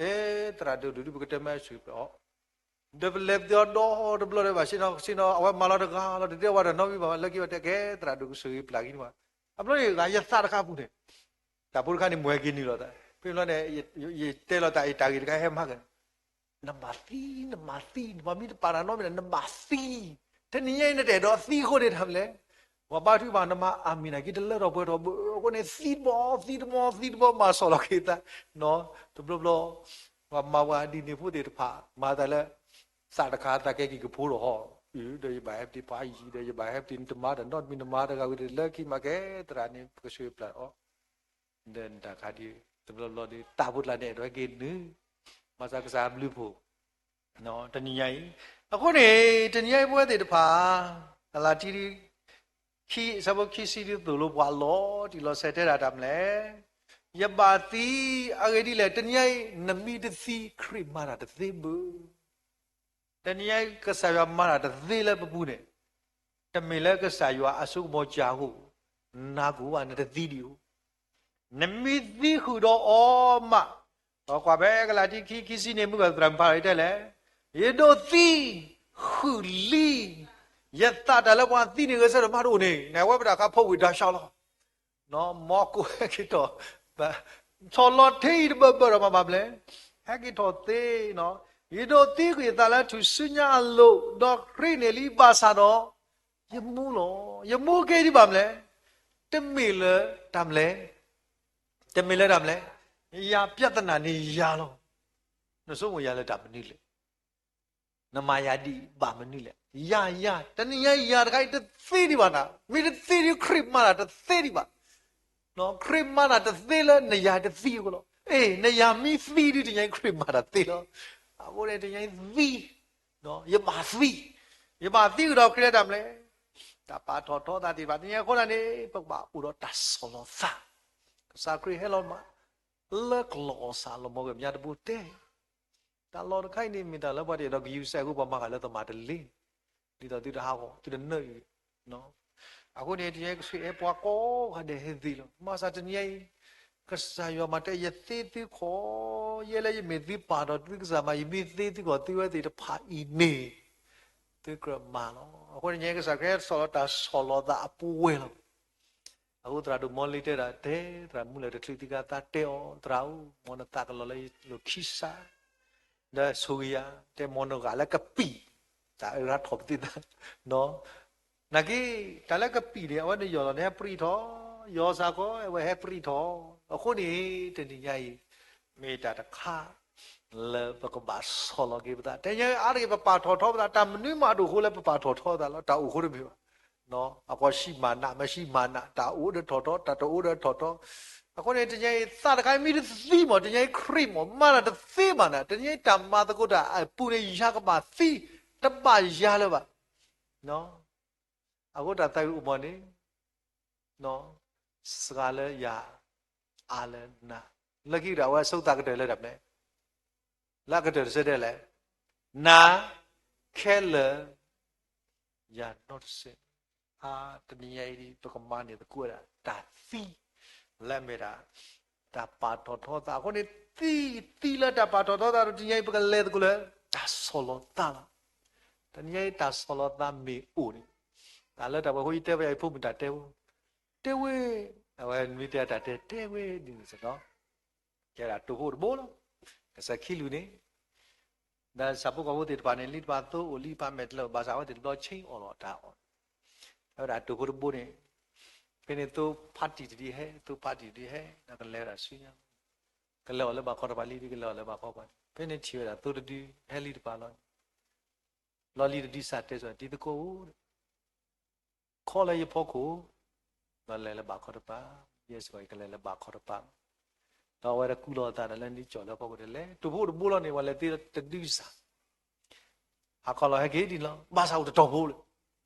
အဲ, သရၣ်ဒိၣ်ဒုး ပကတဲမ့ၢ်ဆှၢပျၢၤအီၤ, ဒီးပလဲၤပသ့အီၤဒီးတဘျီဒီးဘၣ်ဆ့ၣ်နီၤဆ့ၣ်နီၤ အဝဲမၤလီၤတဂၤလီၤ တတဲဝဲဒီးနီတမံၤဘၣ် လၢခံမးတဲ ကဲ သရၣ်ဒိၣ်ကဆှၢဂ့ၤပျၢၤက့ၤန့ၣ်ဘၣ်. အဘျီန့ၣ် ဂၤယသးတခါပူၤန့ၣ် တၢ်ဖိတခါန့ၣ် မွဲက့ၤနုာ်လီၤသး, ဖဲန့ၣ်ဘျီန့ၣ် ယတဲလီၤတၢ်အံၤတၢ်ဂ့ၢ်တခါဟဲမၤက နဘၣ်သံ, နဘၣ်သံ, နဘၣ်မ့ၢ်တပာ်နၤနီတမံၤန့ၣ် နဘၣ်သံ. တနံၤညါအံၤ နတအဲၣ်ဒိးသံအဃိန့ၣ် တၢ်မနုၤလဲၣ်. ပှၤဘါထုကဖၣ် နမၤအါမံၤနာ်က့ တလၢထီၣ်ပှဲၤထီၣ်ဘၣ်အဃိန့ၣ် သံတဘျီ သံတဘျီ သံတဘျီ မၤဆီၣ်လီၤက့ၤသး, တဘျီဘျီ ပှၤမၤပှၤဒ်န့ၣ်ဖိသ့ၣ်တဖၣ် မၤသးလၢ သးတခါသးကဲက့ၤကဖိလီၤဟီ, ဒီးယဘၣ်ဟဲပတ့ၢ်ပှၤယံၤ ဒီးယဘၣ်ဟဲပတ့ၢ် နတမၤဒီးနီတမံၤ နမၤတဂၤဝံၤဒီး လၢခံမးကဲ သရၣ်န့ၣ် ပကဆှၢပျၢၤအီၤ ဒီးနတၢ်ခါဒ် တဘျီဘျီဒီး တၢ်ဖိတလၢ်န့ၣ် အဲၣ်ဒိးဟဲက့ၤနုာ် ဘၣ်ဆၣ်ကစၢ်ဘျုးဖှိၣ် တနံၤညါအံၤ. အဃိန့ၣ် တနံၤညါအံၤပဝဲသ့ၣ်တဖၣ် ကလၤတံ ခံ အဆၢဖိခံဆံဒ်သိးလိာ်ပှၤလီၤတံၢ်လီၤဆဲးတဲဒၣ်တၢ်မနုၤလဲၣ်. ယဘၣ်သံ အဂ့ၢ်ဒ်လဲၣ် တနံၤညါအံၤ နမ့ၢ်တသံ ခရံာ်မၤတၢ်တသ့ဘၣ်. တနံၤညါအံၤ ကစၢ်ယွၤမၤတၢ်တသ့လၢပပူၤန့ၣ် တမ့ၢ်လၢကစၢ်ယွၤအစိကမီၤစၢ်ဧိၤ နၤကအိၣ်ဘၣ် နတသံဒံးဧိၤ. နမ့ၢ်သံဃုာ်ဒီးအီၤမး, ဒီးကွၢ်ဖဲကလၤတံ ခံ ခံဆံန့ၣ် မုၢ်ဂၤသရၣ်မုၣ်ဖးလီၤတဲလဲၣ်, ယဒိးသံဃုာ်လံ, ယသးတၢ်လၢပှၤသံန့ၣ် ဂဲၤဆၢထၢၣ်မးတအိၣ်န့ၣ် နဝဲပတၢ်ခါဖိဝံၤဒါဆှီလီၤ. မ်ကအိၣ်ဟဲက့ၤထီၣ်, ထီၣ်လီၤထဲအံၤတဘၢဘၢဒီးမၤဘၣ်မနုၤလဲၣ်, ဟဲက့ၤထီၣ်သ့နီၤ. ယဒိးသံဃုာ်ယသးလၢထူၣ်စုညါအလိၤ, ဒီးဃ့န့ၢ်လံဘၣ်ဆၣ်ဒီး ယမူလီၤ. ယမူကဲဒံးဘၣ်မနုၤလဲၣ်, တမ့ၢ်လၢတၢ်မနုၤလဲၣ်, တမ့ၢ်လၢတၢ်မနုၤလဲၣ်, ယၤပြဿနာန့ၣ်ယၤလီၤ. နဆိကမိၣ်ယၤလၢတၢ်မနုၤလဲၣ်. နမၤယၤဒ်အံၤဘၣ်မနုၤလဲၣ်. ယၤ ယၤ တနံၤညါယၤတခါအံၤတသ့ဒံးဘၣ်နၤ, မ့ၢ်တသ့ဒံး ခရံာ်မၤတၢ်တသ့ဒံးဘၣ်. ခရံာ်မၤတၢ်တသ့လၢနယၤတသံအဃိလီၤ. အဲ နယၤမ့ၢ်သံဒံး တနံၤညါအံၤ ခရံာ်မၤတၢ်သ့လီၤ. အဃိန့ၣ် တနံၤညါအံၤသံ, ယဘၣ်သံ, ယဘၣ်သံကဒီးခရံာ်လၢတၢ်မနုၤလဲၣ်. တၢ်ပာ်ထီၣ်ထီသးသ့ၣ်တဖၣ် တနံၤညါအံၤအဃိသတးန့ၣ် ပကဘၣ်အိၣ်ဒီးတၢ်ဆီၣ်လီၤသး. ကစၢ်ခရံာ်ဟဲလီၤမး လၢကလီးအီၣ်စးလီၤမၢ်ကွံာ် မညါတဘိတဲ တၢ်လီၢ်တခါအံၤန့ၣ် မ့ၢ်တၢ်လၢပှၤတအဲၣ်ဒိးကယူၤကစၢ်အဃိ ပှၤမၤဃာ်လၢသမၣ်တလ့, ဒ်သိးသုတဟးဂီၤ သုတနၢအံၤ. အဃိန့ၣ် တနံၤညါအံၤ ကစၢ်အဲၣ်ပှၤကိးဂၤဒဲးဟဲသ့လီၤ. ဘၣ်ဆၣ်တနံၤညါအံၤ ကစၢ်ယွၤမၤတဲ ယသ့သုခီၣ်, ယဲလၢယမ့ၢ်သုပၢ်ဒီးသုကစၢ်မး ယမ့ၢ်သ့သုခီၣ်သုဝဲသ့ၣ်တဖၣ်အံၤန့ၣ် သုကြၢးမၤလီၤ. အဃိန့ၣ် တနံၤညါအံၤကစၢ်ခရံာ်ဟဲဆီၣ်လီၤတၢ်ဆီၣ်လီၤသးအပူၤဝဲလီၤ. အဃိသရၣ်ဒိၣ်မီလ့တဲဒၣ် တဲ သရၣ်မုၣ်လၢတချုးသံကါသးတဲအီၤ သရၣ်ဧၢ, မ်နသးကလီၤလၢယလိၤခံစး ဒီးဆိၣ်ဂ့ၤယၤ, တဲမ်နဂၤလၢကပံာ် တၢ်အၢရၢထီၣ်ပသံသး, နာ်က့ တၢ်လၢကပံာ်န့ၣ် အဝဲန့ၣ်ယီၢ်လီၤန့ၣ် ဟဲပြံထီၣ်, ယီၢ်စ့ၢ်ကီး အဝဲဟဲပြံထီၣ်. အဃိန့ၣ် တနံၤညါအံၤ မ့ၢ်တၢ်တခါ လၢပကဘၣ်ဆီၣ်လီၤက့ၤပသး. တနံၤညါအံၤ အါတက့ၢ် ပပာ်ထီၣ်ထီပသး တၢ်မနုၤမးတအိၣ်ဃိလၢပပာ်ထီၣ်ထီပသးလီၤ. တၢ်အိၣ်ဃိတမ့ၢ်ဘၣ် အကီၢ်ဆံးမၤနး မ့ၢ်ဆံးမၤနး, တၢ်အိၣ်ဒီးထီၣ်ထီ, တၢ်တအိၣ်ဒီးထီၣ်ထီ. အဃိန့ၣ် တနံၤညါအံၤ သးတခါအံၤမ့ၢ်တသံမး တနံၤညါအံၤခရံာ်မး မၤတၢ်တသ့ဘၣ်နၤ, တနံၤညါအံၤတၢ်မၤသကိးတၢ်အပူၤန့ၣ် ယၤကဘၣ်သံ, တဘၣ်ယၤလၢၤဘၣ်. အဃိတၢ်သးဝံၣ်အိၣ်မးန့ၣ် စှၤလၢယၤ အါလၢနၤ, လၢခံကတၢၢ် အဝဲဆိသးကတၢၢ်လၢတၢ်မနုၤလဲၣ်, လၢအကတၢၢ်တဆၢတဲလဲၣ်, နၤခဲလၢာ် ယၤနီတစဲး. အါ တနံၤညါအံၤ ပကမၤန့ၢ်သကိးဝဲဒၣ် တၢ်သံ လၢအမ့ၢ်ဒၣ် တၢ်ပာ်ထီၣ်ထီသး. အဃိန့ၣ် သံ သံလၢတၢ်ပာ်ထီၣ်ထီသးဒီး တနံၤညါအံၤ ပကလဲၤသကိးလၢ တၢ်ဆီၣ်လီၤသးလီၤ. တနံၤညါအံၤ တၢ်ဆီၣ်လီၤသးမ့ၢ်အိၣ်န့ၣ် တၢ်လၢတၢ်ပှဲၤဖိအံၤတဲဝဲယၤ ယဖိမုၣ်တၢ်တဲဝဲ, တဲဝဲ, အဝဲမ့ၢ်တဲတၢ်တဲ တဲဝဲဒ်န့ၣ်စ့ၢ်ကီး ကဲဒၣ်တိာ်ဖိတဘိလီၤ. ကစၢ်ခံလူၤန့ၣ် ဒီးဆၣ်ဖိကီၢ်ဖိသ့ၣ်တဖၣ်န့ၣ် လံတပာ်သိအိၣ် လံတပာ်မဲာ်တလၢ ဘၣ်ဆၣ်အဝဲသ့ၣ်တဘျီ change အီၤလီၤတၢ်အီၣ်. အဝဲဒၣ်တိာ်ဖိတဘိန့ၣ် ဖဲန့ၣ်သိဖါတံၢ်တဒုဟဲ, သိဖါတံၢ်တဒုဟဲ ဒီးကလဲၤဝဲဒၣ်ဆူညါ, ကလဲၤအီၣ်လၢဘၣ်ခီတပၤလံ ကလဲၤအီၣ်လၢဘၣ်ခီတပၤ, ဖဲန့ၣ်ထံၣ်ဝဲဒၣ်သိတဒု ဟဲလံတပၤလီၤန့ၣ်, လီၤလံတဒုစၢ်တဲဆိ တံၤသကိးဧၢ ခီလၢယဖီခိၣ်, ဒီးလဲၤလၢဘၣ်ခီတပၤ, ယဲစ့ၢ်ကီး ယကလဲၤလၢဘၣ်ခီတပၤ, ဒီးအဝဲဒၣ်ကူၣ်လီၤအသးဒီးလၢနံၣ်ကၠီၣ်လၢဖီခိၣ်ဒီးလဲၤ, တိာ်ဖိတဘိလီၤန့ၣ် ပှၤလဲၤသ့တဒုစၢ်, ဟးခီလီၤဟဲက့ၤဒ်န့ၣ်လီၤ, ဘၣ်ဆၣ်အိၣ်တတီၤဖိလၢ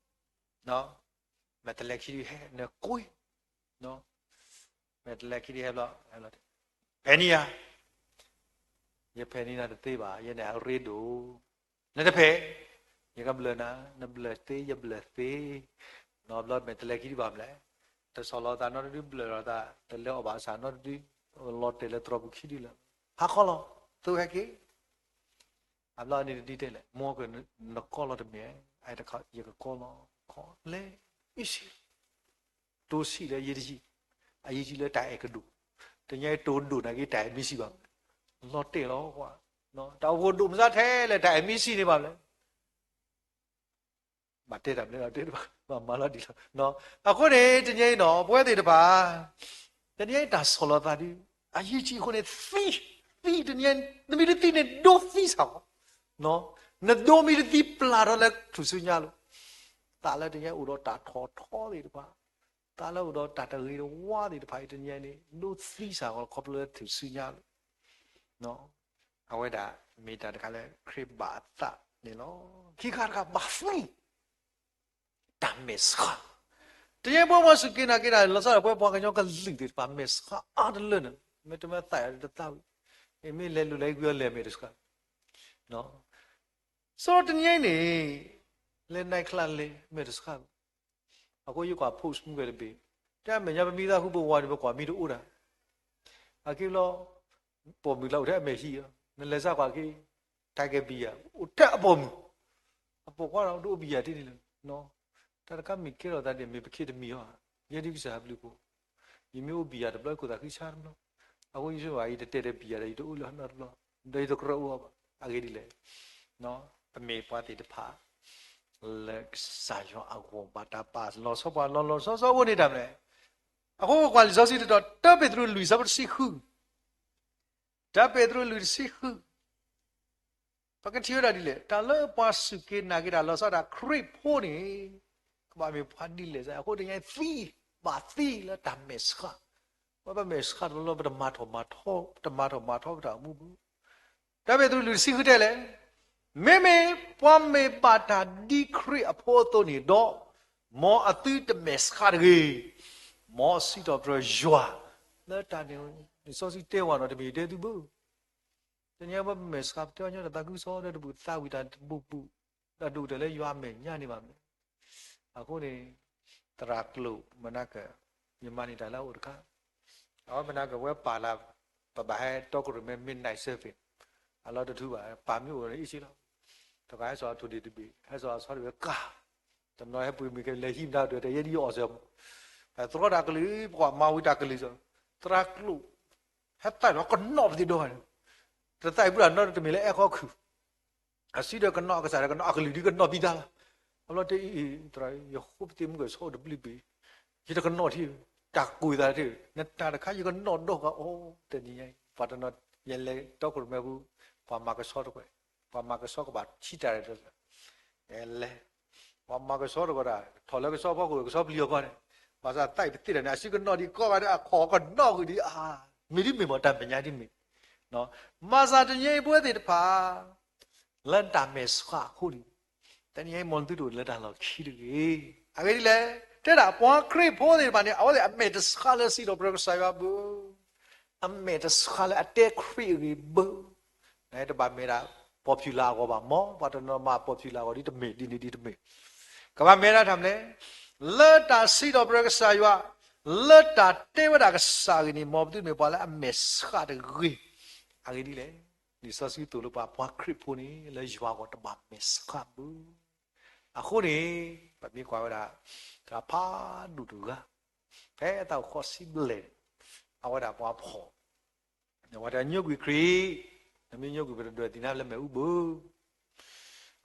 မဲာ်တဲၤလဲၤခံဒုဟဲ နကွ့, မဲာ်တဲၤလဲၤခံဒုဟဲဘျီ, ဖဲန့ၣ်ဧါ, ယဖဲန့ၣ်နၤတသ့ဘၣ်, ယန့ၣ်အရ့ဒိၣ်, နတဖဲ, ယကဘျၢနၤ, နဘျၢသ့ ယဘျၢသ့, နီဘျီမဲာ်တဲၤလဲၤခံဒုဘၣ်မလဲၣ်, တဆီၣ်လီၤသးနီတဒု ဘျၢလီၤသး တလဲၤအီၣ်ဘၣ်ဆၣ်နီတဒု, လီၤတဲာ်လၢတြီၤပူၤခံဒုလၢၤ ဟးခီလီၤ, သုဟဲက့ၤ. အဘျီအန့ၣ်တဒ်တဲလဲၣ်, မ်ကနကီၢ်လီၤတမ့ၢ်, အတခီယကကီၢ်လီၤ, ခီလဲၤ, easy, တိစံၣ်လၢယတယံာ်, အယံာ်လၢတၢ်အဲၣ်ကဒိၣ်, တညါအံၤတိဒိၣ်နာ်က့တၢ်အဲၣ်မ့ၢ်စံၣ်ဘၣ်, လီၤတဲာ်လီၤကွၢ်, တၢ်အိᣁဖှိၣ်ဒိၣ်မုၢ်ဆါထဲလဲၣ် တၢ်အဲၣ်မ့ၢ်စံၣ်န့ၣ်ဘၣ်လဲၣ် ဘၣ်တဲတၢ်မနုၤလီၤ, ဘၣ်မၤလီၤဒံးလီၤ. အဃိန့ၣ် တနံၤအံၤနီၤ ပဝဲသ့ၣ်တဖၣ် တနံၤအံၤတၢ်ဆီၣ်လီၤသးဒ် အယံာ်အဃိန့ၣ် သံ, သံတနံၤအံၤ နမ့ၢ်တသံန့ၣ် ဒိသံစ့ၢ်ကီး, နဒိမ့ၢ်တသံပျၢ်ထီၣ်လၢထူၣ်စုညါလိၤ, သးလၢတနံၤအံၤအိၣ်ဒီးတၢ်ထီၣ်ထီသ့ၣ်တဖၣ်, သးလၢအိၣ်ဒီးတၢ်တဂ့ၤတဝါသ့ၣ်တဖၣ်အံၤ တနံၤအံၤန့ၣ် ဒိသံစ့ၢ်ကီးခီဖျိလၢထူၣ်စုညါလိၤ အဝဲဒၣ်မ့ၢ်တၢ်တခါလၢခရံာ်ဘၣ်အသးန့ၣ်လီၤ. ခံခါတခါဘၣ်သံ, တၢ်မဲာ်ဆှး, တနံၤအံၤပဝဲပှၤစူၢ်က့ၤနာ်က့ၤတၢ်လီၤဆီဒၣ် ပဝဲပှၤကညီကလုာ်သ့ၣ်တဖၣ် မဲာ်ဆှးအါတလၢန့ၣ် မ့တမ့ၢ်သးယၤတသးဝံၤ, မ့ၢ်လဲၤလူၤလဲၤကွံာ်အီၤလဲၤမဲာ်တဆှး, ဆိတနံၤအံၤန့ၣ် လဲၤနံၣ်ချါလဲၤမဲာ်တဆှးဘၣ်. အဃိယကွၢ် post မုၢ်ကဲတဘ့ၣ်, တဲအမဲာ်ညါပမံသးဃုပဝၤန့ၣ် ပကွၢ်မံတအိၣ်ဒၣ်, အက့ဘျီ ပိာ်မုၣ်လၢအိၣ်ထဲအမဲာ်ဟံၣ်, နလဲၤစးကွၢ်က့ၤ Tiger beer အိၣ်ထဲအပိာ်မုၣ်, အပိာ်ခွါဒီးတအိၣ် beer တ့ၢ်န့ၣ်လီၤ. တၢ်တခါမ့ၢ်ကဲထီၣ်သးဒ်မ့ၢ်ပခ့တမံၤအီၤ, ယဲဒ်ကစၢ်ဟးဘျုးဖိ, ယမ့ၢ်အိၣ် beer တဘျီ ယခိၣ်သးဃံဆါတဘျီ, အဃိယဆိကမိၣ် ယတတဲဒီး beer ဒီး ယတအိၣ်လၢဟီၣ်နီတဘျီ, ဒီးယတကြၢးအိၣ်အီၤဘၣ်. အဂ့ၢ်ဒ်လဲၣ်, ပမ့ၢ်ပှၤသ့ၣ်တဖၣ် လၢကစၢ်ယွၤအဂီၢ် ဘၣ်တၢ်ပာ်လီၤဆီပှၤ လီၤလီၤဆီဆီအိၣ်န့ၣ်တၢ်မနုၤလဲၣ်. အဃိပကွၢ်လံာ်စီဆှံတတီၤ တၢပ့းတရူးလွံၢ် ဆၢဖိတဆံဃု, တၢပ့းတရူးလွံၢ်တဆံဃု, ပကထံၣ်ဝဲဒၣ်ဒ်လဲၣ်, တၢ်လၢပှၤစူၢ်က့ၤနာ်က့ၤတၢ်လီၤဆီဒၣ် ခရံာ်ဖိန့ၣ် ကဘၣ်မ့ၢ်ပှၤဒ်လဲၣ်, အဃိတနံၤအံၤသံ, ဘၣ်သံလၢတၢ်မဲာ်ဆှး, ပမ့ၢ်မဲာ်ဆှးတလီၢ် ပတမၤထီၣ်မၤထီ, တမၤထီၣ်မၤထီပတၢ်အိၣ်မူပူၤ တၢ်ပ့းတရူးလွံၢ်တဆံဃုတဲလဲၣ်, မ့မ့ၢ်ပှၤမ့ၢ်ဘၣ်တၢ်ဒ်ခရံာ်အဖိအသိးန့ၣ်ဒီး, မ်အသုတမဲာ်ဆှးတဂ့ၤ. မ်အစံးထီၣ်ပတြၢၤယွၤ, လၢတၢ်န့ၣ် လံာ်စီဆှံတဲဝဲနီၤ တမ့ၢ်တဲသုဘၣ်. တနံၤအံၤပမဲာ်ဆှး ပတဲအီၤညီတၢ်သးခုကစီၣ်ဒီးတဘူၣ် သးဝံၣ်တၢ်တဘူၣ်ဘူၣ်, တၢ်ဒိၣ်ကတၢၢ်လၢယွၤအမဲာ်ညါန့ၣ်ဘၣ်မနုၤ. အဃိန့ၣ် သရၣ်ကျိာ်မနၤက ယမၤန့ၢ်တၢ်လၢအအိၣ်တခါ, အဝဲမနၤကဝဲပာ်လၢ ပဘၣ်ဟဲတီခိၣ်ရိၣ်မဲ midnight service, အလီၢ်တထူဘၣ် ပာ်မ့ၢ်အိၣ်န့ၣ်အ့ၣ်စ့လီၤ. တဂၤဟဲစိာ်အထိၣ်ဒ့ၣ်တဘ့ၣ် ဟဲစိာ်အဆီတဘ့ၣ်ကါ, တနီၤဟဲပှ့ၤမ့ၢ်ကလဲၤဟံးမတၤဒွဲၣ် တယဲဒ်ယအီၣ်စၢၤမး, သရီတၢ်ကလုၢ် ပကွၢ်မၤဝံၤတၢ်ကလုၢ်စီ, သရၣ်ကျိာ် ဟဲသၣ်ဒီးကနီၣ်ပသ့ၣ်ဒီဂၤန့ၣ်, တသၣ်အံၤပူၤတၢ်နီတမံၤလၢအဲၣ်ခီခုၣ်, အစုဒီးကနီၣ်အကစၢ်ဒီးကနီၣ် အကလုၢ်ဒ်ကနီၣ်ပံသးလီၤ. အဘျီတဲအံၤ သရၣ် ယဃိပသ့ၣ်မုၢ်ကဆီအိၣ်တဘျုးဘ့ၣ်, ယတကနီၣ်ထံ, တၢ်ကိၢ်သးတ့ၢ်, နတၢ်တခါယကနီၣ်ဒီဂၤအီၤ, တနံၤညါအံၤ ပှၤတနီၤ ယလဲၤတီခိၣ်ရိၣ်မဲပူၤ, ပှၤမၤကဆှီတကွဲၢ်, ပှၤမၤကဆှီကဘၣ်ထံၣ်တၢ်ရဲၣ်တၢ်ကျဲၤ, ယလဲၤ ပှၤမၤကဆှီတဂီၤဒၣ် ထီၣ်လၢကဆှီဖီခိၣ် ကဆှီပျံၤအီၤကီၢ်န့ၣ်, ဘၣ်ဆၣ်သးအံၤပသ့ၣ်တၢ်န့ၣ် အစုကနီၣ်ဒံးကီၢ်ဂၤဒၣ် အခီၣ်ကနီၣ်ဃုာ်ဒံးဧါ, မ့ၢ်ဒ်မ့ၢ်မ့ၢ်တၢ်မဲာ်ညါဒ်မ့ၢ်, ဘၣ်ဆၣ်တနံၤအံၤပဝဲသ့ၣ်တဖၣ် လၢတၢ်မဲာ်ဆှးအဃိန့ၣ်, တနံၤအံၤမ်သုတအိၣ်လၢတၢ်လီၢ်ခံတဂ့ၤ. အဂ့ၢ်ဒ်လဲၣ်, တဲဒၣ်ပှၤခရံာ်ဖိသ့ၣ်တဖၣ်န့ၣ် အဝဲသ့ၣ်အမဲာ်တဆှးလၢစံးထီၣ်ပတြၢၤကစၢ်ယွၤဘၣ် အမဲာ်တဆှးလၢအတဲခရံာ်အဂ့ၢ်ဘၣ်, နတဘၣ်မဲာ်ဒၣ် popular အဂီၢ်ဘၣ်, မ်ပှၤတနီၤမၤ popular အဂီၢ်ဒ်တမ့ၢ် ဒ်န့ၣ်ဒ်တမ့ၢ်, ကဘၣ်မဲာ်ဒၣ်တၢ်မနုၤလဲၣ်, လၢတၢ်စံးထီၣ်ပတြၢၤကစၢ်ယွၤ, လၢတၢ်တဲဝဲဒၣ်ကစၢ်အဂ့ၢ်န့ၣ် မ်ပသုမ့ၢ်ပှၤလၢအမဲာ်ဆှးတဂ့ၤ. အဂ့ၢ်ဒ်လဲၣ်, လံာ်စီဆှံသိၣ်လိပှၤ ပှၤခရံာ်ဖိန့ၣ် လၢယွၤအဂီၢ်တဘၣ်မဲာ်ဆှးဘၣ်. အဃိန့ၣ် ပမ့ၢ်ကွၢ်ဝဲဒၣ် တၢ်ဖးဒိၣ်တဂၤ ဖဲအသးအိၣ်ဃိးဆံဘျဲၣ်န့ၣ်, အဝဲဒၣ်ပှၤဖှီၣ်, အဝဲဒၣ်ညိကွံာ်ခရံာ်, နမ့ၢ်ညိကွံာ် ပတဒွဲၣ်သံနၤလၢမ့ၣ်အူဘၣ်.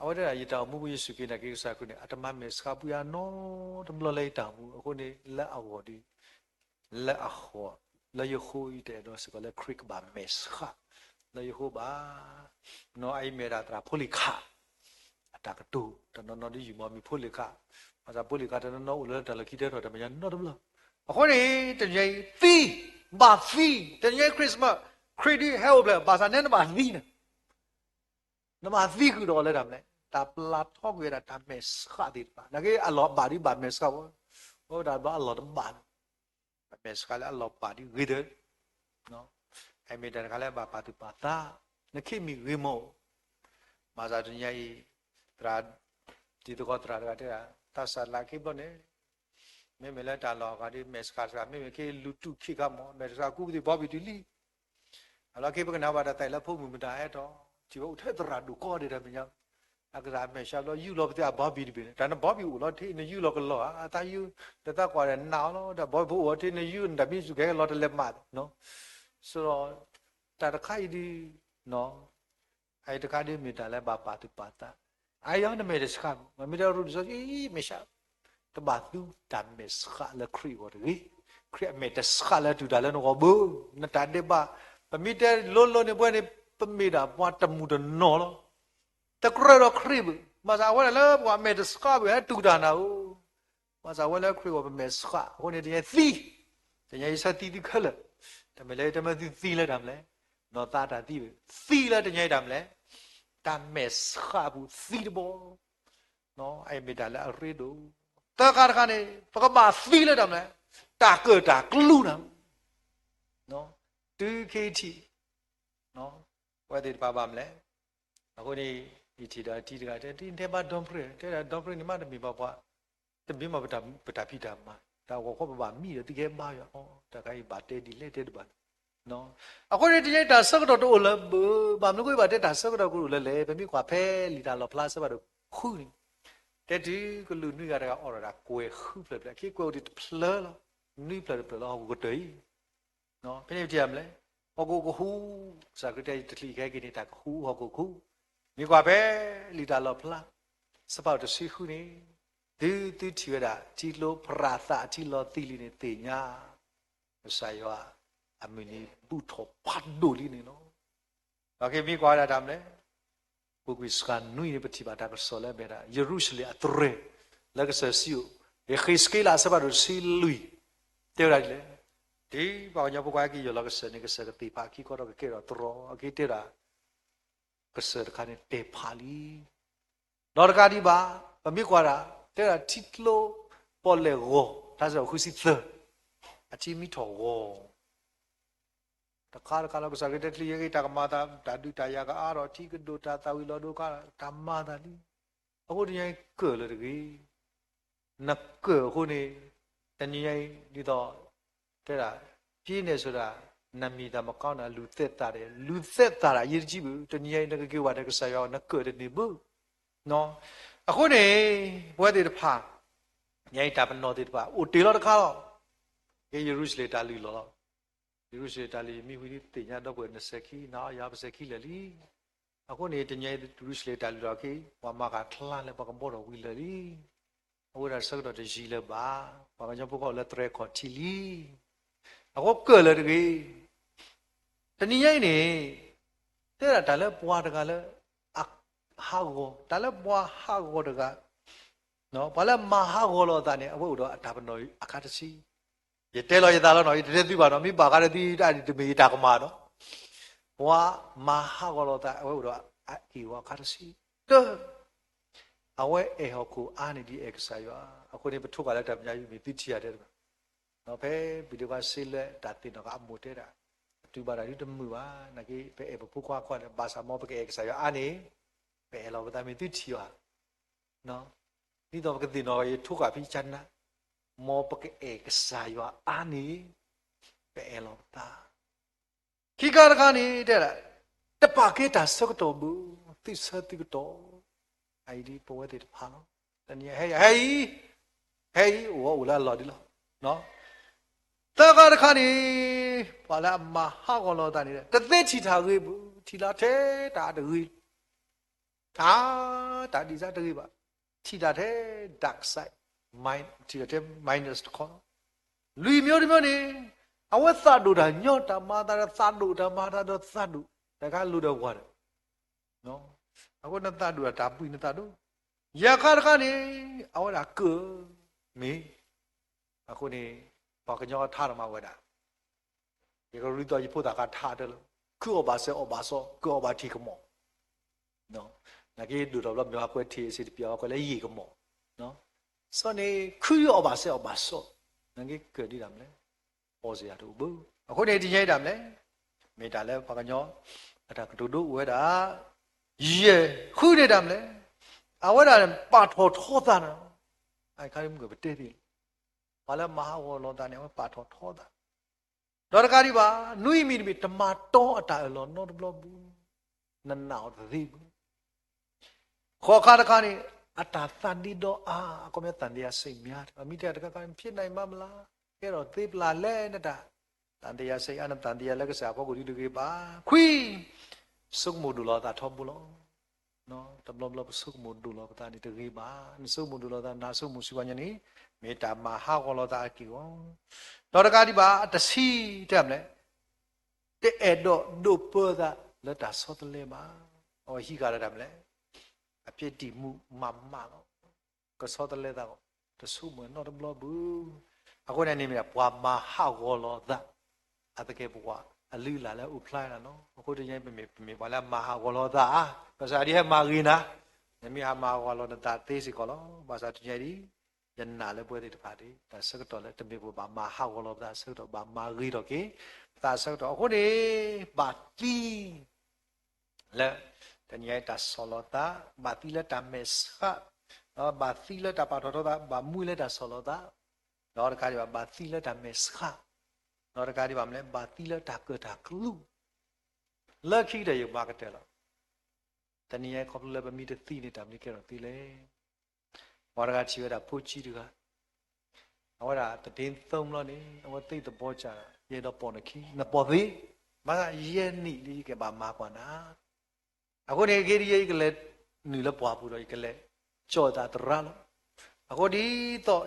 အဝဲဒၣ် ယတၢ်အိၣ်မူပူၤ ယစူၢ်က့ၤနာ်က့ၤကစၢ်ခရံာ်န့ၣ် အတမၤမဲာ်ဆှးပှၤနီတဘျီလၢယတၢ်အိၣ်မူ, အဃိန့ၣ် လၢအဂီၢ်ဒီး လၢအဃိ, လၢယဃိ ယတအဲၣ်ဒိးစ့ၢ်ကီးလၢခရံာ်ကဘၣ်မဲာ်ဆှးလၢယဃိဘၣ်. နီၢ်အံၤမ့ၢ်ဝဲဒၣ်သရၣ်ဖိလံၤခး အတၢ်ကတိၤ, တနီၤနီၤဒ်ယုၢ်မီၤမ့ၢ်ဖိလံၤခး, ဘၣ်ဆၣ်ဖိလံၤခးတနီၤနီၤအိၣ်လၢတၢ်လီၢ်ခံ တဟဲထီၣ်တၢ်မဲာ်ညါနီတဘျီ. အဃိန့ၣ် တနံၤအံၤသံ, ဘၣ်သံ, တနံၤအံၤ Christmas, ခရံာ်ဒုးဟဲအိၣ်ဖျဲၣ်, ဘၣ်ဆၣ်နဲနဘၣ်သံန့ၣ် နဘၣ်သံဃုာ်ဒီးလၢတၢ်မနုၤလဲၣ်, တၢ်ပျၢ်ထီကွံာ်ဝဲဒၣ်တၢ်မဲာ်ဆှးသ့ၣ်တဖၣ်, နာ်က့အလီၢ်ဘၣ်ဒ်ဘၣ်မဲာ်ဆှးဝဲ, အဝဲဒၣ်ဘျီအလီၢ်တဘၣ်လၢၤ, ဘၣ်မဲာ်ဆှးလၢအလီၢ်ဘၣ်ဒ်ဂ့ၤဒီး အမ့ၢ်တၢ်တခါလၢဘၣ်ပာ်သူၣ်ပာ်သး, နခ့မံၤဂ့ၤမီၢ်, ဘၣ်ဆၣ်တနံၤအံၤ သရၣ် တံၤသကိးသရၣ်တဂၤတဲဒၣ် တၢ်စၢ်လၢခံဘျီန့ၣ် မ့မ့ၢ်လၢတၢ်လီၢ်အဂၤဒီး မဲာ်ဆှးတဂၤ မ့မ့ၢ်ခ့လူၤတူၢ်ခံခါမီၢ် မဲာ်ဆှးကူပသံၣ်ဘီပံၤတုၤလံ, အ အလီၢ်ခံပကနၣ်ဘၣ်တၢ်သးလၢဖိမုၣ်မတၤအဲၣ်တီ, ထံၣ်ဝဲအိၣ်ထဲသရၣ်ဒိၣ်ကီၢ်ဒဲးတၢ်မဲာ်ညါ, အကစၢ်မဲာ်ဆှးဘျီ ယူၢ်လီၤပသ့ၣ်အဘီဘံၣ်တဘ့ၣ်န့ၣ်, တၢ်နဘီဘံၣ်အိၣ်လီၤထံ နယူၢ်လီၤကလီၤဧါ, အသးယူၢ်, တသးကွၢ်ဒီးနးအီၤလီၤ, တၢ်ဘီဘံၣ်ဖိအိၣ်ထံ နယူၢ်နတၢ်မံစူၢ်ကဲလီၤတလဲၤမး, စရီ တၢ်တခါအံၤဒု အအံၤတခါဒ်မ့ၢ်တၢ်လၢဘၣ်ပာ်သူၣ်ပာ်သး, အအံၤနမဲာ်တဆှးဘၣ်, မ့ၢ်တဲရူၢ်ဒ်စီဆှံ မဲာ်ဆှး, တဘၣ်သူတၢ်မဲာ်ဆှးလၢခရံာ်အဂီၢ်တဂ့ၤ, ခရံာ်အမဲာ်တဆှးလၢတူၢ်တၢ်လၢနဂီၢ်ဘၣ်, နတၢ်ဒဲးဘး, ပမ့ၢ်တဲလိၤလိၤန့ၣ် ပဝဲန့ၣ် ပမ့ၢ်ဒၣ်ပှၤတမုာ်တနီၤလီၤ, တကြၢးဒီးခရံာ်ဘၣ်, ဘၣ်ဆၣ်အဝဲဒၣ်လၢပှၤမဲာ်တဆှးဘၣ် ဟဲတူၢ်တၢ်နၤဧၢ ဘၣ်ဆၣ်ဝဲလၢခရံာ်အဂီၢ်ပမဲာ်ဆှး, အဃိန့ၣ်တနံၤအံၤသံ, တနံၤအံၤဆၢသံသုခဲလၢာ်, တမ့ၢ်လၢတမ့ၢ်သုသံလၢတၢ်မနုၤလဲၣ်, နီၢ်သးတၢ်သံဘၣ်, သံလၢတနံၤအံၤတၢ်မနုၤလဲၣ်, တၢ်မဲာ်ဆှးအပူၤသံတဘီ, အအံၤမ့ၢ်တၢ်လၢအရ့ဒိၣ်, သၢခါတခါန့ၣ် ပကဘၣ်သံလၢတၢ်မနုၤလဲၣ်, တၢ်ကၢၣ်တၢ်ကျူနၤ တုၤခဲအံၤထံၣ်, ပဝဲသ့ၣ်တဖၣ်ဘၣ်မနုၤလဲၣ်, အဃိန့ၣ် ယထံၣ်ဒီးထံတဂၤတဲ ဒ်တဲဘၣ်ဒီပြ့ၢ်, တဲဒၣ်ဒီပြ့ၢ်န့ၣ်မးတမ့ၢ်ဘၣ်ပှၤ, တမ့ၢ်ဘၣ်ပတၢ်ဖံးတၢ်မၤ, တၢ်ဂီၤခီပဘၣ်မံဒီးသုကဟဲဘါယွၤအီၤ, တၢ်ခါအံၤဘၣ်တဲဒ်လဲၣ်တဲတဘၣ်လၢၤ အဃိန့ၣ် တနံၤအံၤတၢ်ဆၢကတီၢ်တအိၣ်လၢၤဘၣ်, ဘၣ်မနုၤဃိဘၣ်တဲတၢ်ဆၢကတီၢ်ကအိၣ်လၢၤလဲၣ်, ပမ့ၢ်ကွၢ်ဖဲလံာ်တၢ်လီၣ်ဖျါအဆၢဖးဒိၣ်ဃုန့ၣ်, တဲတုၤကလူးနွံဂၤတဂၤအိးထီၣ်တၢ်ကွဲၤဃုဖျၢၣ်ဖျၢၣ်, အခံကွဲၤအိၣ်ဒံးတဖျၢၣ်လီၤ, နွံဖျၢၣ်တဖျၢၣ်လၢဟီၣ်ခိၣ်ကတၢၢ်အံၤ, ဖဲန့ၣ်ပထံၣ်တၢ်မနုၤလဲၣ်, ဟီၣ်ခိၣ်ကဟူး, ကစၢ်ခရံာ်တဲတချုးခဲက့ၤန့ၣ် တၢ်ကဟူးဟီၣ်ခိၣ်ကဟူး, မ့ၢ်ကွၢ်ဖဲလံာ်တၢ်လီၣ်ဖျါ အဆၢဖးဒိၣ်တဆံဃုန့ၣ်, သုသုထံၣ်ဝဲဒၣ် ထံကျိပြၤသးအထံလီၤသံးလံန့ၣ်သ့ၣ်ညါ, ကစၢ်ယွၤအမုၢ်နံၤဘူၣ်ထီၣ်ဖးဒိၣ်လံန့ၣ်လီၤ. ဒီးက့ၤမ့ၢ်ကွၢ်ဝဲဒၣ်တၢ်မနုၤလဲၣ်, ပူၤကွံာ်စှၤနွံန့ၣ် ပထံၣ်ဘၣ်တၢ်ကစီၣ်လၢအမ့ၢ်ဒၣ် ယရူၤၡလ့ၣ်အသရဲၣ် လၢကစၢၢ်စံအိၣ်, ယဃ့းစက့လးအဆၢဖးဒိၣ်တဆံလွံၢ်, တဲဝဲဒၣ်ဒ်လဲၣ်, ဒ်ပှၤကညီဖိခွါဟဲက့ၤယီၢ်လီၤကစၢၢ်န့ၣ် ကစၢၢ်ကသ့ၣ်ဖးခံခီဒီးကကဲထီၣ်တြီၤ, အက့ၤတဲဝဲဒၣ် ကစၢၢ်တခါန့ၣ်တဲာ်ဖးလံ ဒီးတကးဒံးဘၣ်, ပမ့ၢ်ကွၢ်ဒၣ် တဲဒၣ်ထံကျိပီၣ်လဲၣ်ဂီၤ ထါစံးအဃုဆံသၢ, အထံမံထီၣ်ဂီၤ, တခါတခါလီၤ ကစၢ်ခရံာ်တဲတချုးယဲက့ၤ တၢ်ကမၤသး တၢ်ဒုးတၢ်ယၤကအါထီၣ် ထံကဒိၣ် တၢ်သၣ်ဝံၤလီၤဒိခါ တၢ်မၤသးလံ, အဃိတနံၤအံၤကၢၣ်လၢၤတဂ့ၤ နကၢၣ်အဃိန့ၣ် တနံၤညါအံၤ ဒ်သိး တဲဒၣ် ပ့ၤနဲၣ်ဆိဒၣ် နမံၤတၢ်မကီန့ၣ် လူၤသဲးသးဒီး လူၤသဲးသးဒၣ်ယဲတကံၢ်ဘၣ်, တနံၤညါအံၤ နကက့ၤဝဲဒၣ်ကစၢ်ယွၤ နကၢၣ်တန့ၢ်ဘၣ်. အဃိန့ၣ် ပဝဲသ့ၣ်တဖၣ် ညါအံၤတၢ်ပနီၣ်သ့ၣ်တဖၣ် အိၣ်တ့ၢ်လီၤတခါလီၤ. က့ယရူၤၡလ့ၣ်တၢ်လုၢ်လီၢ်လီၤ. ယရူၤၡလ့ၣ်တၢ်လုၢ် မ့ၢ်ဝံၤဒ်သ့ၣ်ညါဒီပုၢ်ဝဲၢ် နစဲၤခံ နၤအီၤယၤပစဲၤခံလၢာ်လံ. အဃိန့ၣ် တနံၤအံၤ ယရူၤၡလ့ၣ်တၢ်လုၢ်လီၢ်ခံ ပှၤမၤဃာ်ချါလၢပှၤကဘီထီၣ်ဝံၤလၢာ်လံ. အဝဲဒၣ်ဆၢကတီၢ်တယံာ်လၢၤဘၣ်. ပှၤကညီဖိကအိၣ်လၢသရဲခီၣ်ထံးလံ. အဃိကၢၣ်လၢၤတဂ့ၤ. တနံၤညါအံၤန့ၣ် တဲဒၣ်တၢ်လၢပှၤတဂၤလၢ အဟးဂီၤ, တၢ်လၢပှၤဟးဂီၤတဂၤ ပှၤလၢမၤဟးဂီၤလီၤအသးန့ၣ် အဝဲအိၣ်ဒီးအတၢ်ပနီၣ်အခါတဆံ. ယတဲလီၤယသးလီၤနီၤ, ယတတဲသုဘၣ်နီၤ, မ့ၢ်ဘၣ်ဃးဒီးသုတၢ်ဒ်တမ့ၢ်ယတၢ်ကမၣ်နီၤ. ပှၤမၤဟးဂီၤလီၤအသး အဝဲအိၣ်ဒီးအအ့ၣ်ဂီၤအခါတဆံ. တၢ် အဝဲအဲၣ်ဟီၣ်ခိၣ်အါန့ၢ်ဒ်အဲၣ်ကစၢ်ယွၤ. အဃိန့ၣ် ပထိၣ်ဃာ်လၢတၢ်မဲာ်ညါယုၢ်မ့ၢ်သုထံၣ်ယၤတဲတဘၣ် ဖဲပဒိၣ်ခွါစ့လၢတၢ်သ့ၣ်နီၣ်ဃာ်အမိၢ်တဲဒၣ်, အတူၢ်ဘၣ်တၢ်ဒ်တမုာ်ဘၣ်. နာ်က့ ပအဲၣ်ပဖိခွါခွါန့ၣ် ဘၣ်ဆၣ်မ်ပကအဲၣ်ကစၢ်ယွၤအါန့ၢ် ပအဲၣ်လီၤပသးမ့ၢ်သုထံၣ်ဘၣ်. ဒ်သိးပကသ့ၣ်နီၣ်ယထိၣ်ဃာ်ဖဲကနါ, မ်ပကအဲၣ်ကစၢ်ယွၤအါန့ၢ် ပအဲၣ်လီၤပသး ခံခါတခါန့ၣ် တဲဒၣ် တပာ်ကဲတၢ်ဆၢကတီၢ်ဘၣ်, သုဆၢသုကတီၢ်. အအံၤဒ်ပဝဲသ့ၣ်တဖၣ်လီၤ. တနံၤဟဲအံၤ, ဟဲအံၤ, ဟဲအံၤ အိၣ်ဝဲအိၣ်လၢအလီၢ်ဒ်လီၤ. သၢခါတခါန့ၣ် ပှၤလၢအမၤဟးဂီၤလီၤအသးန့ၣ် တသ့ထံၣ်တၢ်ဂ့ၤဘၣ်, ထံၣ်လၢထဲတၢ်တဂ့ၤ တၢ်, တၢ်ဒ်စၢ်တဂ့ၤဘၣ်, ထံၣ်တၢ်ထဲ dark side, ထံၣ်တၢ်ထဲ minus တခီလီၤ. လွံၢ်မျိုးတမျိုးန့ၣ် အဝဲသးဒိၣ်တၢ်ညီ တၢ်မၤသးဒီးသးဒိၣ် တၢ်မၤသးဒီးသးဒိၣ်, တၢ်ခါလိၤဒီးဝၤဒီး, အဃိနသးဒိၣ်တၢ်ပှံၤနသးဒိၣ်, ယဲၢ်ခါတခါန့ၣ် အဝဲဒၣ်ကၢၣ်မ့ၢ်, အဃိန့ၣ် ပှၤကညီထါတမၤဝဲဒၣ် ယကရူၢ်သီယဖိသၣ်ခါထါတၢ်လၢ ခုအီၣ်ဘၣ်စဲးအီၣ်ဘၣ်စီ, ခုအီၣ်ဘၣ်ထံၣ်ကမီၤ, နာ်က့ဒိၣ်ထီၣ်ဘျီမ့ၢ်ဝဲကွဲထံၣ်အစ့တပျၢ် ဝဲကွဲလၢယံာ်ကမီၤ, စီန့ၣ် ခုအီၣ်ဘၣ်စဲးအီၣ်ဘၣ်စီ, နာ်က့ကၢၣ်ဒ်တၢ်မနုၤလဲၣ်, အီၣ်စ့ၢ်ယၤတအိၣ်ဘၣ်. အဃိန့ၣ် တနံၤညါအံၤတၢ်မနုၤလဲၣ်, မ့ၢ်တၢ်လၢပှၤကညီ အတၢ်ကတိၤဒိအိၣ်ဝဲဒၣ်, ယဲၢ်ဃုန့ၣ်တၢ်မနုၤလဲၣ်, အဝဲဒၣ်ပာ်ထီၣ်ထီသးန့ၣ်, အခါမုၢ်ကပတဲသ့ၣ်လီၤ, ပှၤလၢမၤဟးဂီၤလီၤသးန့ၣ် အဝဲပာ်ထီၣ်ထီသး ဒီးတကးဒံးဘၣ် နွံမံၤတမံၤ တမၤတီအတၢ်အၢၣ်လီၤနီတဘျီဘၣ်, နနာ်အီၤတသ့ဘၣ်. ဃိးခါတခါန့ၣ် အတၢ်သးဒ့ဒီအါ, အခီပညီသံသယစိတ်များ, အမ့ၢ်တဲတခါခါ ဖြစ်နိုင်ပါ့မလား, ကဲထီၣ်သ့ပျၢ်လဲၣ်နတၢ်, သံသယစိတ်အါ, နသံသယလၢကစၢ်အဖီခိၣ်ဒ်တဂ့ၤဘၣ်. ခွံ, ဆိကမိၣ်ဒိၣ်လီၤသးထီဘိလီၤ. တဘျီဘျီပဆိကမိၣ်ဒိၣ်လီၤပသးန့ၣ်တဂ့ၤဘၣ်. နဆိကမိၣ်ဒိၣ်လီၤသး နဆိကမိၣ်စံးပှၤညီန့ၣ် မ့ၢ်တၢ်မၤဟးဂီၤလီၤသးအက့ၢ်အဂီၤ. ဒီးတကးဒံးဘၣ် တဆံတဲမလဲၣ်, တအဲၣ်ဒိးဒိးပၢသးလၢတၢ်ဆီတလဲဘၣ်. အဝဲဟံးဃာ်လၢတၢ်မလဲၣ်, အပြစ်တင်မှု မၤမးလီၤ. ကဆီတလဲသးဘၣ်, တဆိကမိၣ်နီတဘျီဘၣ်. အဃိန့ၣ်န့ၣ်မ့ၢ်ဒၣ် ပှၤမၤဟးဂီၤလီၤသး အသကဲးပဝး အလုၢ်အလၢ်လၢအိၣ်ဖျါလီၤ. အဃိတနံၤအံၤ ပမ့ၢ် ပမ့ၢ်ပှၤလၢအမၤဟးဂီၤလီၤသးဧါ, ဘၣ်ဆၣ်ဒ်ဟဲမၤဂ့ၤနၤ, နမ့ၢ်ဟးမၤဟးဂီၤလီၤနသးသ့စ့ၢ်ကီးလီၤ. ဘၣ်ဆၣ်တနံၤအံၤ ယနာ်လၢပဝဲသ့ၣ်တဖၣ်န့ၣ် တၢ်ဆၢကတီၢ်လၢတမ့ၢ်ပဘၣ်မၤဟးဂီၤလီၤပသးဆၢကတီၢ် ဘၣ်မၤဂ့ၤထီၣ်က့ၤသးဆၢကတီၢ်. အဃိန့ၣ် ဘၣ်သံ လၢ တနံၤအံၤတၢ်ဆီၣ်လီၤသး, ဘၣ်သံလၢတၢ်မဲာ်ဆှး, ဒီးဘၣ်သံလၢတၢ်ပာ်ထီၣ်ထီသး, ဘၣ်မူလၢတၢ်ဆီၣ်လီၤသး, ဒီးတကးဒံးဘၣ် ဘၣ်သံလၢတၢ်မဲာ်ဆှး, ဒီးတကးဒံးဘၣ်မလဲၣ်, ဘၣ်သံလၢတၢ်ကၢၣ်တၢ်ကျူ, လၢခံကတၢၢ်ယကဘၣ်ကတၢၢ်လီၤ. တနံၤအံၤခီဖျိလၢပမ့ၢ်တသံန့ၣ် တၢ်မနုၤကဲထီၣ်သ့လဲၣ်. ပှၤတဂၤထံၣ်ဝဲဒၣ်ဖိကၠံတဂၤ, အဝဲဒၣ်သဒ့သိလီၤန့ၣ် အဝဲသ့ၣ်သဘီကၢ်, ယအဲၣ်ဒိးပိာ်နခံ, နပိာ်သ့, ဘၣ်ဆၣ်ယဲၢ်နံၣ်လံယကဘၣ်မၤကွၢ်နၤ. အဃိန့ၣ် ဂ့ၤဒ်ယဲ ယကလဲၤနုာ်လၢပှၢ်ပူၤဒီး ယကလဲၤကၠီၣ်သးသရၣ်လီၤ. အဃိဒ်သိး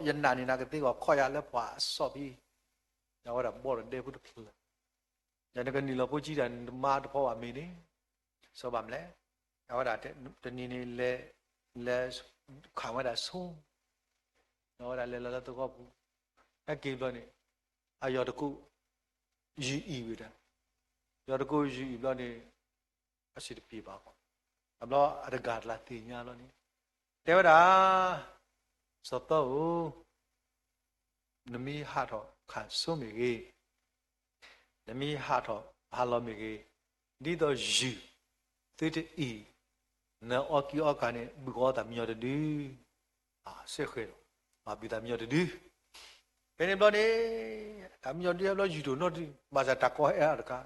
ယနာ်န့ၢ်နၤကသ့အဂီၢ် ခီၣ်ယၤလၢပှၢ်အစီၣ်ဖဲ ယဝဲဒၣ်ဘီၣ်ဒီးဒဲဖိတဖျၢၣ် ယနကနုာ်လီၤဖိကၠံတၢ် နမါတဖီဘၣ်မ့ၢ်န့ၣ်, စီၤဘၣ်မလဲၣ်, အဝဲဒၣ်တနံၤန့ၣ်လဲၤ, လဲၤခးဝဲဒၣ်ဆိ, အဝဲဒၣ်လဲၤလီၤလၢသဝီပူၤ, ဟဲက့ၤဘျီန့ၣ် အယီၤတကိး ယုၢ်အံၤဝဲဒၣ်, ယီၤတကိးယုၢ်အံၤဘျီန့ၣ် အစံးတပ့ၤဘၣ်ဃီ, အဘျီအတဂၤတလၢသ့ၣ်ညါလီၤန့ၣ်, တဲဝဲဒၣ် စီၤသီဧၢ, နမ့ၢ်ဟးထီၣ်ခးဆိမ့ၢ်ဂ့ၤ, နမ့ၢ်ဟးထီၣ်ဟးလီၤမ့ၢ်ဂ့ၤ, ဒ်သိးယုၢ်သုတအံၤ, နအီကံအီကၤန့ၣ် ဘုၣ်ကီးသးမံယီၤတဒု, စဲဃဲၤဒီး ဘၣ်ဘုၣ်သးမံယီၤတဒု, ဖဲန့ၣ်ဘျီန့ၣ် တၢ်မံယီၤဒုဟဲဘျီယုၢ်တအိၣ်နီတဒု, ဘၣ်ဆၣ်တၢ်ကီဟဲအါတခါ,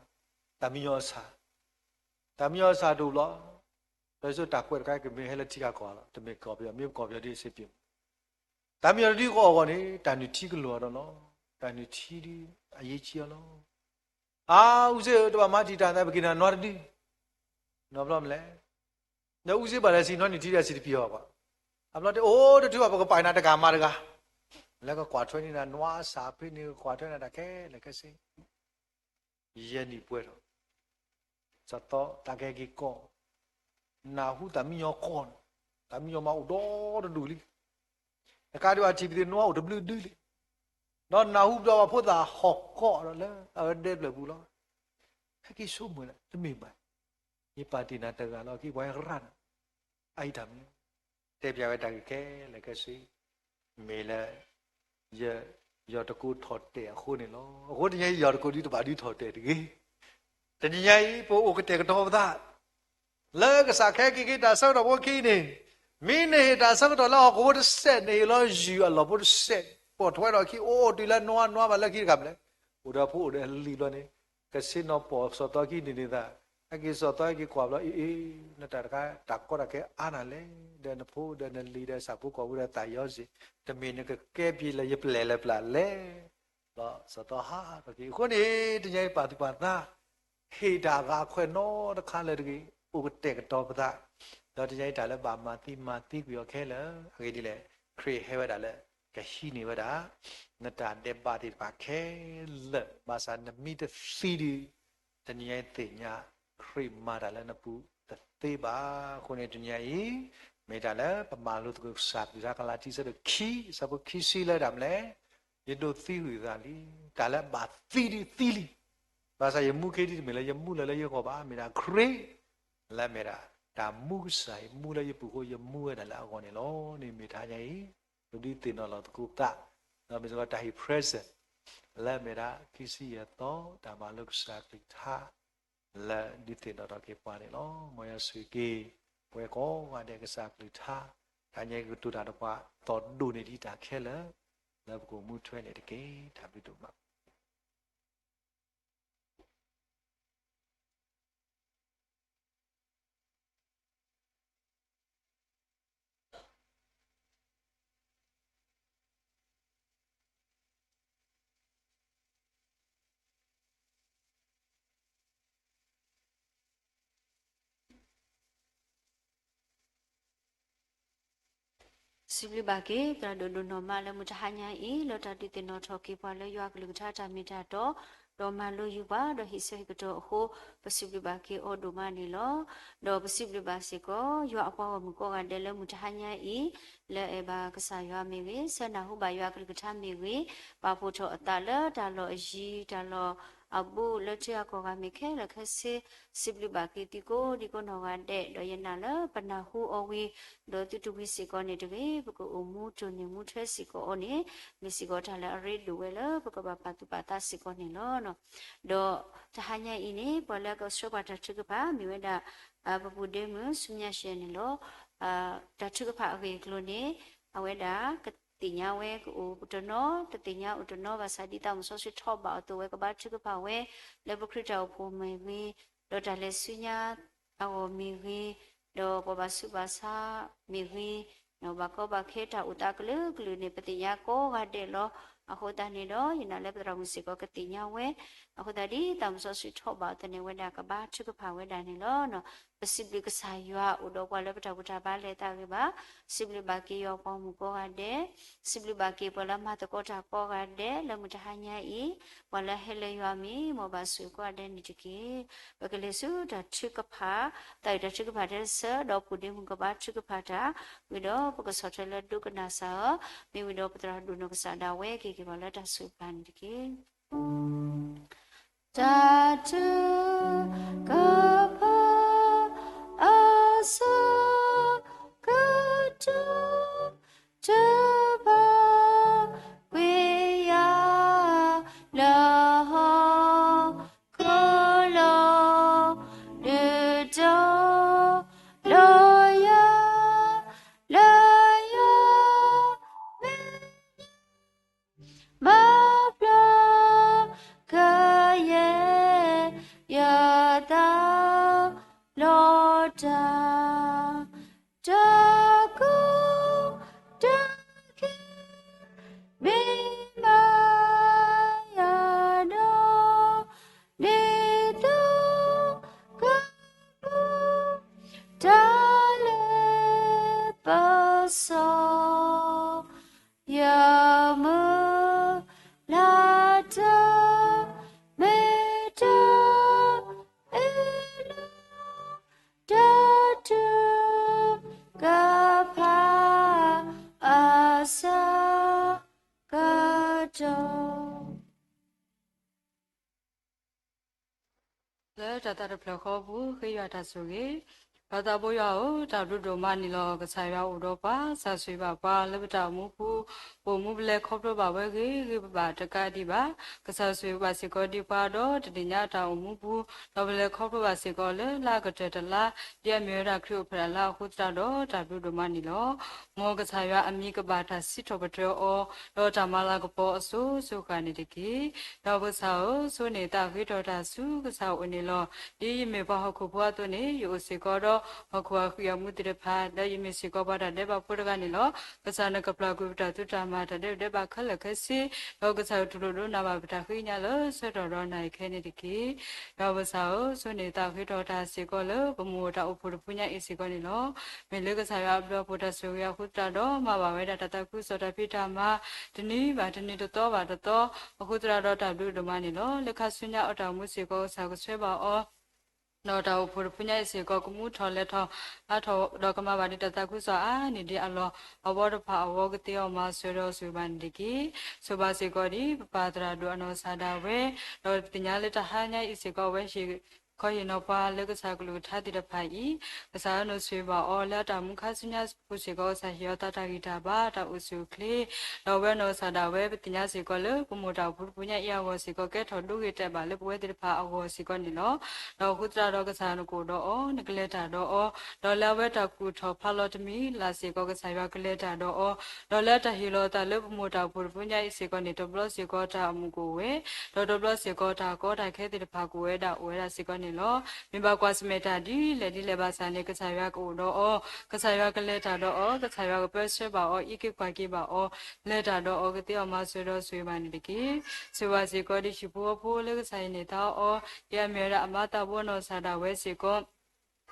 တၢ်မံယီၤအဆၣ်, တၢ်မံယီၤအဆၣ်တအိၣ်ဘျီ, ဒီးဆိတၢ်ကွဲးတခါကမ့ၢ်ဟဲလၢထံဂၤကီၢ်ဂၤလီၤ, တမ့ၢ်ကီၢ်ပယီၤ မ့ၢ်ကီၢ်ပယီၤဒ်အစ့ပ့ၤ တၢ်မံယီၤတဒုကအီၣ်ဂီၢ်န့ၣ် တၢ်နုၢ်ထံကလိာ်အီၤဒီးလီၤ. တၢ်နုၢ်ထံဒ်အရေးကြီးအီၤလီၤ. အါ အူစ့ဧၢ တဘၣ်မၤတံာ်တာ်သး ပက့ၤနၤနွါတဒု, နီဘျီမလဲၣ်. ဒီးအူစ့ဘၣ်လဲၤစံးနီနုၢ်ထံဒီးစံးတပံၤအီၤဘၣ်. အဘျီတဲ အိၣ်တထူၣ်ဘၣ် ပကပာ်နၤတဂၤမၤတဂၤ, လၢကကွၢ်ထွဲန့ၢ်နၤနွါအဆၣ်ဖဲန့ၣ် ကကွၢ်ထွဲနၤတၢ်ခဲလၢာ်ခဲဆ့ ယဲၢ်နံၣ်ပှဲၤထီၣ်, စီၤသီတၢ်ကဟဲက့ၤကီၢ်, နၢ်ဟူတၢ်မံယီၤကီၢ်န့ၣ်, တၢ်မံယီၤမၤအိၣ်ဒီတဒူၣ်လံ. တကးဒံးဘၣ်ထံၣ်ပသ့ၣ်နီၣ်အိၣ်တဘျုးဒုလံ. ဒီးနၢ်ဟူဘျီဘၣ်ဖိသၣ်ဟီၣ်ကီၢ်ဒီးလၢအဝဲဒဲဖျၢၣ်ပူၤလီၤ. ဟဲက့ၤဆိကမိၣ်ဒၣ် တမ့ၢ်ဘၣ်, ယပာ်တ့ၢ်နၤတဂၤလီၤ က့ၤပှၤဟဲရၣ်နၤ, အအံၤတၢ်မနုၤ, တဲပျးဝဲတၢ်ဂ့ၢ်ခဲလၢာ်ခဲဆ့, မ့ၢ်လၢ ယ ယီၤတကိးထီၣ်တဲာ်အဃိန့ၣ်လီၤ. အဃိတနံၤအံၤ ယီၤတကိးဒုတဘၣ်ဒုးထီၣ်တဲာ်တဂ့ၤ. တနံၤညါအံၤ ပအိၣ်ကတဲာ်ကတီၤပသး လၢကစၢ်ကဟဲက့ၤက့ၤတၢ်ဆၢကတီၢ်ဖိခံန့ၣ်, မ့ၢ်နဟ့ၣ်တၢ်ဆၢကတီၢ်လၢဟီၣ်ခိၣ်ဖိတစဲး နဟ့ၣ်လီၤယုၢ်အလီၢ်ဖိတစဲး, ပိာ်ထွဲထီၣ်ခံ အိၣ်အိၣ်တုၤလၢနွါနွါဘၣ်လၢခံတခါမလဲၣ်, အိၣ်ဒီးဖိအိၣ်ဒီးလံၤဘျီန့ၣ်, ကဆ့ၣ်နီၤပိာ်စီၤသီခံန့ၣ်န့ၣ်သး, ဟဲက့ၤစီၤသီဟဲက့ၤကွၢ်ဘျီ အ့ အ့ နတၢ်တခါ တၢ်ကီတၢ်ခဲအါနၤလဲၣ်, ဒီးနဖိဒီးနလံၤဒီးဆၣ်ဖိကီၢ်ဖိဒီးသးယီၤစ့ၢ်, တမ့ၢ်နကကဲပျ့ၤလၢယပျဲၢ်လၢပျၢ်လဲၣ်. ဘျီစီၤသီဟးထီၣ်က့ၤ အဃိန့ၣ် တနံၤအံၤပာ်သူၣ်ပာ်သး ဟ့ၣ်တၢ်ဂၤခွဲးနီတခါလၢတဂ့ၤ, အိၣ်ကတဲာ်ကတီၤပသး, ဒီးတနံၤအံၤတၢ်လၢဘၣ်မၤသံမၤသံကွံာ်အီၤခဲလၢာ်, အဂ့ၢ်ဒ်လဲၣ်, ခရံာ်ဟဲဝဲဒၣ်လၢ ကဟံးန့ၢ်ဝဲဒၣ် နတၢ်ဒဲးဘးသ့ၣ်တဖၣ်ခဲလၢာ်, ဘၣ်ဆၣ်နမ့ၢ်တသံဒုး တနံၤအံၤသ့ၣ်ညါ ခရံာ်မၤတၢ်လၢနပူၤတသ့ဘၣ်. အဃိန့ၣ်တနံၤအံၤ မ့ၢ်တၢ်လၢပမၤလိသကိးကစၢ်ကလုၢ်ကထါ ကလၤတံ ဆၢဒိၣ်ခံ ဆၢဖိခံဆံလၢတၢ်မလဲၣ်, ယဒိးသံကွံာ်သးလံ, တၢ်လၢဘၣ်သံဒုးသံလံ, ဘၣ်ဆၣ်ယမူခ့ဒံးတမ့ၢ်လၢယမူလၢၤလၢယဂီၢ်ဘၣ်, မ့ၢ်ဒၣ်ခရံာ် လၢမ့ၢ်ဒၣ် တၢ်မူကစၢ်အံၤ မူလၢယပူၤအဃိ ယမူဝဲဒၣ်လၢအဂီၢ်န့ၣ်လီၤ. န့ၣ်မ့ၢ်တနံၤအံၤ ပဒုးသ့ၣ်နီၣ်လီၤသကိးသး, ဒီးမ့ၢ်စ့ၢ်ကီးတၢ်ဟ့ၣ် present လၢမ့ၢ်ဒၣ် ခံဆံယဲၢ်သီ တၢ်မၤလိကစၢ်ကလုၢ်ကထါ လၢဒုးသ့ၣ်နီၣ်ထီၣ်က့ၤပှၤန့ၣ်လီၤ. မ်ယွၤဆိၣ်ဂ့ၤက့ၤ ပဝဲကိးဂၤဒဲးကစၢ်ကလုၢ်ကထါ, တနံၤအံၤကတိၤတၢ်ဒီးပှၤ သီၣ်ဒိၣ်န့ၢ်ဒံးတၢ်ခဲလၢာ် လၢပကအိၣ်မူထွဲန့ၣ်တက့ၢ်. တၢ်ဘျုးဒိၣ်မး. စံးဘျုးဘၣ်က့ၤ သရၣ်ဒိၣ်ဒိၣ်နီၢ်မးလၢမုၢ်တဟါညါအံၤ လၢတၢ်ဒုးသ့ၣ်နီၣ်ထီၣ်က့ၤပှၤလၢယွၤအကလုၢ်ကထါတၢ်မ့ၢ်တၢ်တီ, ဒီးမၤလိယူၤပှၤ ဒီးဟံးဆၢဟ့ၣ်ကတီၢ်အဃိ, ပစံးဘျုးဘၣ်က့ၤအီၤဒိၣ်မးန့ၣ်လီၤ. ဒီးပစံးဘျုးဘၣ်စ့ၢ်ကီး ယွၤအပှၤဂီၢ်မုၢ်ကိးဂၤဒဲးလၢမုၢ်တဟါညါအံၤ လၢအဲၣ်ဘၣ်ကစၢ်ယွၤမ့ၢ်ဂ့ၤ, ဆၢနၢ်ဟူဘၣ်ယွၤအကလုၢ်ကထါမ့ၢ်ဂ့ၤ, ပာ်ဖှိၣ်ထီၣ်အသးလၢတၢ်လီၢ်အယံၤ တၢ်လီၢ်အဘူး လၢထံအကီၢ်ဂၤမ့ၢ်ခဲလၢာ်ခဲဆ့, စံးဘျုးဘၣ်က့ၤသုကိးဒံကိးနီၢ်ဂၤဒဲး, ဒီးယနာ်လၢပနၢ်ဟူအီၤဝံၤ, ဒီးသုတဝံၤစ့ၢ်ကီးန့ၣ်တဂ့ၤ, ပကအိၣ်မူတိၢ်န့ၢ်မူထွဲစ့ၢ်ကီးအီၤန့ၣ်, မ့ၢ်စ့ၢ်ကီးတၢ်လၢအရ့ဒိၣ်ဝဲလၢပကဘၣ်ပာ်သူၣ်ပာ်သးစ့ၢ်ကီးန့ၣ်လီၤ. ဒီးတဟါညါအံၤန့ၣ် ပှၤလၢအကဆှၢပှၤတၢ်ထုကဖၣ် မ့ၢ်ဝဲဒၣ် ပပူၤဒ့မုၣ် ဆူညါရှဲန့ၣ်လီၤ. တၢ်ထုကဖၣ်အဂ့ၢ်အကျိၤန့ၣ် အဝဲဒၣ်ကသ့ၣ်ညါဝဲကအိၣ်တနီၤ, တသ့ၣ်ညါအိၣ်တနီၤ ဘၣ်ဆၣ်ဒ်သးမုၢ်စီဆှံထီၣ်ဘၣ်အီၤအသိး အဝဲကဘါထုကဖၣ်ဝဲ လၢပခရံာ်တၢ်အိၣ်ဖှိၣ်မ့ၢ်ဂ့ၤ, ဒီးတၢ်လဲၤဆူညါအဂီၢ်မ့ၢ်ဂ့ၤ, ဒီးပှၤဘၣ်ဆူးဘၣ်ဆါမ့ၢ်ဂ့ၤ, ဒီးဘၣ်ကီဘၣ်ခဲတၢ်အိၣ်သးကလုာ်ကလုာ်န့ၣ် ပသ့ၣ်ညါကိးဂၤဒဲးလီၤ. အဃိသတးန့ၣ်ဒီး ယနာ်လၢပသရၣ်မုၣ်စ့ၢ်ကီးကသ့ၣ်ညါဝဲ, အဃိသတးဒ်သးမုၢ်စီဆှံထီၣ်ဘၣ်အီၤအသိးန့ၣ် အဝဲဒၣ်ကဘါထုကဖၣ်ဝဲဒၣ်န့ၣ်လီၤ. ပစံးဘျုးကစၢ်ယွၤအိၣ်ဒီးပှၤလၢပတၢ်ဘူၣ်တၢ်ဘါလဲၤသးဂ့ၤဘၣ်, စံးဘျုးဘၣ်က့ၤယွၤအပှၤဂီၢ်မုၢ်ကိးဂၤဒဲး, စံးဘျုးဘၣ်က့ၤပှၤလၢမၤသကိးတၢ်ကိးဂၤဒဲး လၢမုၢ်တဟါညါအံၤ, ပှၤလၢဟဲလၢယွၤမ့ၢ် မ်ဘၣ်ဆိၣ်ဂ့ၤကိးဂၤဒဲးန့ၣ်တက့ၢ်. ပကလဲၤဆူတၢ်ထုကဖၣ်, သးဝံၣ်တၢ်ထုကဖၣ်တဆၢ ဒီးပူၤဒ့မုၣ်ကဘါထုကဖၣ်တၢ်, ဝံၤဒီးပကဆီၣ်ထွဲလၢဒိကနၣ်စၢ်အီၤ, မ့ၢ်ဝံၤဒီးပသရၣ်ဒိၣ်နီၢ်ကစၢ်ဒၣ်ဝဲက့ၤက့ၤပှၤလၢတၢ်ဆိၣ်ဂ့ၤတဖၣ်န့ၣ်တက့ၢ်. တၢ်ထုကဖၣ်အဆၢကတီၢ်, ထုကဖၣ်ကွံာ်ယၤ လၢဟီၣ်ခိၣ်လီၤ, ဒုးတီၤလီၤယၤ လၢယွၤမဲာ်ညါ ဘၣ်ဖျါကယဲၢ် ယသးလီၤတၢ်, တၢ်ကူၣ်တၢ်က့ၤ မ့ၢ်မၤယၤဒီး ဒ်သိးကပူၤ တၢ်လၢပစီ ယမုၢ်လၢ်တၢ် မ့ၢ်တၢ်အ့ၣ်လိာ် တၢ်ထုကဖၣ်အဆၢကတီၢ် လၢတၢ်သးတဖျၢၣ်ဃီပူၤ ဃ့ယွၤတၢ်ဆိၣ်ဂ့ၤ, ပၢ်သးဘိယွၤဧၢ, တၢ်ဘျုးဒိၣ်မးန့ၣ်လီၤ. ကစၢ်ယွၤအိၣ်ဒီးပှၤ, ကစၢ်ဆိၣ်ဂ့ၤဘၣ်ပှၤလၢပတၢ်အိၣ်မူပူၤ, ပအိၣ်မူပလဲၤခီဖျိဘၣ်ဝဲဂ့ၤဂ့ၤဘၣ်ဘၣ်တကးဒံးဘၣ်, ကစၢ်ဆိၣ်ဂ့ၤဘၣ်စ့ၢ်ကီးဒ်ပှၤဒီးတသ့ၣ်ညါတၢ်အိၣ်မူပူၤ, ဒီးပလဲၤခီဖျိဘၣ်စ့ၢ်ကီးလၢလါအကတၢၢ်တလါ, ဒ်အမ့ၢ်ဝဲဒၣ်ခရံာ်အိၣ်ဖျဲၣ်အလါအဃိသတးဒီး တၢ်ဘျုးဒိၣ်မးန့ၣ်လီၤ. မ်ကစၢ်ယွၤအမံၤကဘၣ်တၢ်စံးထီၣ်ပတြၢၤအီၤ, ဒီးတၢ်မၤလၤကပီၤအစိၤစိၤဃၣ်န့ၣ်တက့ၢ်. ဒီးပကစၢ်ဧၢ, ဆိန့ၢ်သးဃ့ထီၣ်တၢ်ဆူကစၢ်အအိၣ်န့ၣ်လီၤ. ဒ်ယမ့ၢ်ပှၤဟီၣ်ခိၣ်ဖိအသိးန့ၣ် ယအိၣ်စ့ၢ်ကီးဒီးဟီၣ်ခိၣ်အဃံအမူသ့ၣ်တဖၣ်, ဒီးယမ့ၢ်စ့ၢ်ကီးပှၤတၢ်ဒဲးဘးဖိတဂၤန့ၣ်လီၤ. ကစၢ်နကပျၢ်ကွံာ်ပတၢ်သူၣ်တၢ်မၤတၢ်ဒဲးဘးခဲလၢာ်ခဲဆ့, ဒီးကစၢ်ကတူၢ်လိာ်ဒိကနၣ်ဘၣ်ပတၢ်ဃ့ကညးလၢဆၢကတီၢ်ဒီးနၤအံၤခဲအံၤန့ၣ်တက့ၢ်. ဒီးပကစၢ်ဧၢ, ဆိန့ၢ်သးဃ့ထီၣ်တၢ်စ့ၢ်ကီးလၢပမိၢ်တၢ်အိၣ်ဖှိၣ်တဖုညါအံၤစ့ၢ်ကီးန့ၣ်လီၤ. မ့ၢ်လၢကစၢ်ယွၤအဘျုးအဖှိၣ်တၢ်ဆိၣ်ဂ့ၤအဃိသတးဒီး မၤဘၣ်ဝဲဒၣ်တၢ်သးခုကစီၣ်တၢ်ဖံးတၢ်မၤ တနံၤဘၣ်တနံၤတသီဘၣ်တသီ အဃိသတးဒီးတၢ်ဘျုးဒိၣ်မးန့ၣ်လီၤ. လၢခါဆူညါအတၢ်အိၣ်မူစ့ၢ်ကီး ကစၢ်ကဆှၢဘၣ်အီၤ ဒီးတၢ်အိၣ်ဖှိၣ်တဖုညါအံၤစ့ၢ်ကီး ကမူထီၣ်လဲၤထီၣ်အါထီၣ် ဒီးကမၤဘၣ်ဒံးတၢ်သးခုကစီၣ်အါန့ၢ်ဒံးအလီၢ် အဝီတဖၣ်အဂီၢ် ကသ့အီၤမၤစၢၤဒီးဆိၣ်ဂ့ၤဘၣ်န့ၣ်တက့ၢ်. ဆိၣ်ဘၣ်စ့ၢ်ကီးဒ်ပပၢ်သရၣ်ဒိၣ်အနီၢ်ကစၢ်ဒၣ်ဝဲ, ဒီးပသ့ၣ်ညါလၢတဟါညါအံၤစ့ၢ်ကီး အဝဲဟ့ၣ်ခီဟ့ၣ်နီၤပှၤလၢကစၢ်ကလုၢ်ကထါသ့ၣ်တဖၣ်အံၤ, ကစၢ်အနီၢ်ဆိၣ်ဂ့ၤဘၣ်အီၤလၢအတၢ်အိၣ်မူခါဆူညါပူၤစ့ၢ်ကီး ကစၢ်ဟ့ၣ်အီၤသးတၢ်ဂံၢ်တၢ်ဘါ တၢ်အိၣ်ဆူၣ်အိၣ်ချ့, ဒီးအဝဲအနီၢ်ကစၢ်ဒၣ်ဝဲ ပသ့ၣ်ညါစ့ၢ်ကီးလၢ ပမိၢ်တၢ်အိၣ်ဖှိၣ်တဖုညါအံၤအဂီၢ်စ့ၢ်ကီး ကဲထီၣ်ဒိဂ့ၤတဲာ်ဘၣ်လၢပဝဲသ့ၣ်တဖၣ်အဂီၢ်စ့ၢ်ကီးန့ၣ်လီၤ. ဒီးအဃိသတးဒီးကစၢ်နကအိၣ်ဒီးအီၤ, နကလဲၤတၢ်ဒီးအီၤ, ဒီးလၢအဝဲတၢ်ကူၣ်ထီၣ်ဖးလီၤတမံၤလၢ်စ့ၢ်ကီး ကစၢ်ယွၤကလဲၤတၢ်ဒီးအီၤ, ဒီးလၢတၢ်ဟ့ၣ်လီၤအသးလၢပမိၢ်တၢ်အိၣ်ဖှိၣ်တဖုညါအံၤစ့ၢ်ကီးန့ၣ် တဘျီစ့ၢ်ကီးတၢ်အမုာ်ကအိၣ်ဝဲ, ဒီးတဘျီစ့ၢ်ကီးတၢ်ကီတၢ်ခဲသ့ၣ်တဖၣ်ကအိၣ်ဝဲဒၣ်အိၣ်ဝဲဒၣ်စ့ၢ်ကီးန့ၣ်လီၤ. မ့ၢ်ဘၣ်ကွၢ်ဆၢၣ်မဲာ်တၢ်ဒ်လဲၣ်ဒ်လဲၣ်ဘၣ်ဆၣ်န့ၣ် ကစၢ်ယွၤကအိၣ်ဒီးအီၤ, ကစၢ်ယွၤကလဲၤတၢ်ဒီးအီၤ, ကစၢ်ယွၤကပၢဆှၢဘၣ်အီၤ, အံးက့ၤကွၢ်က့ၤဘၣ်အီၤ, လဲၤတၢ်ဒီးအီၤ ကသ့အီၤမၤစၢၤဒီးဆိၣ်ဂ့ၤဘၣ်န့ၣ်တက့ၢ်. ဆိၣ်ဂ့ၤဘၣ်စ့ၢ်ကီးဒ်ဟံၣ်ဖိဃီဖိလၢကစၢ်ဟ့ၣ်န့ၢ်သါအီၤ, ဒ်အမ့ၢ်ဝဲဒၣ်အမါသးဘိနီၢ်ကစၢ်ဒၣ်ဝဲစ့ၢ်ကီး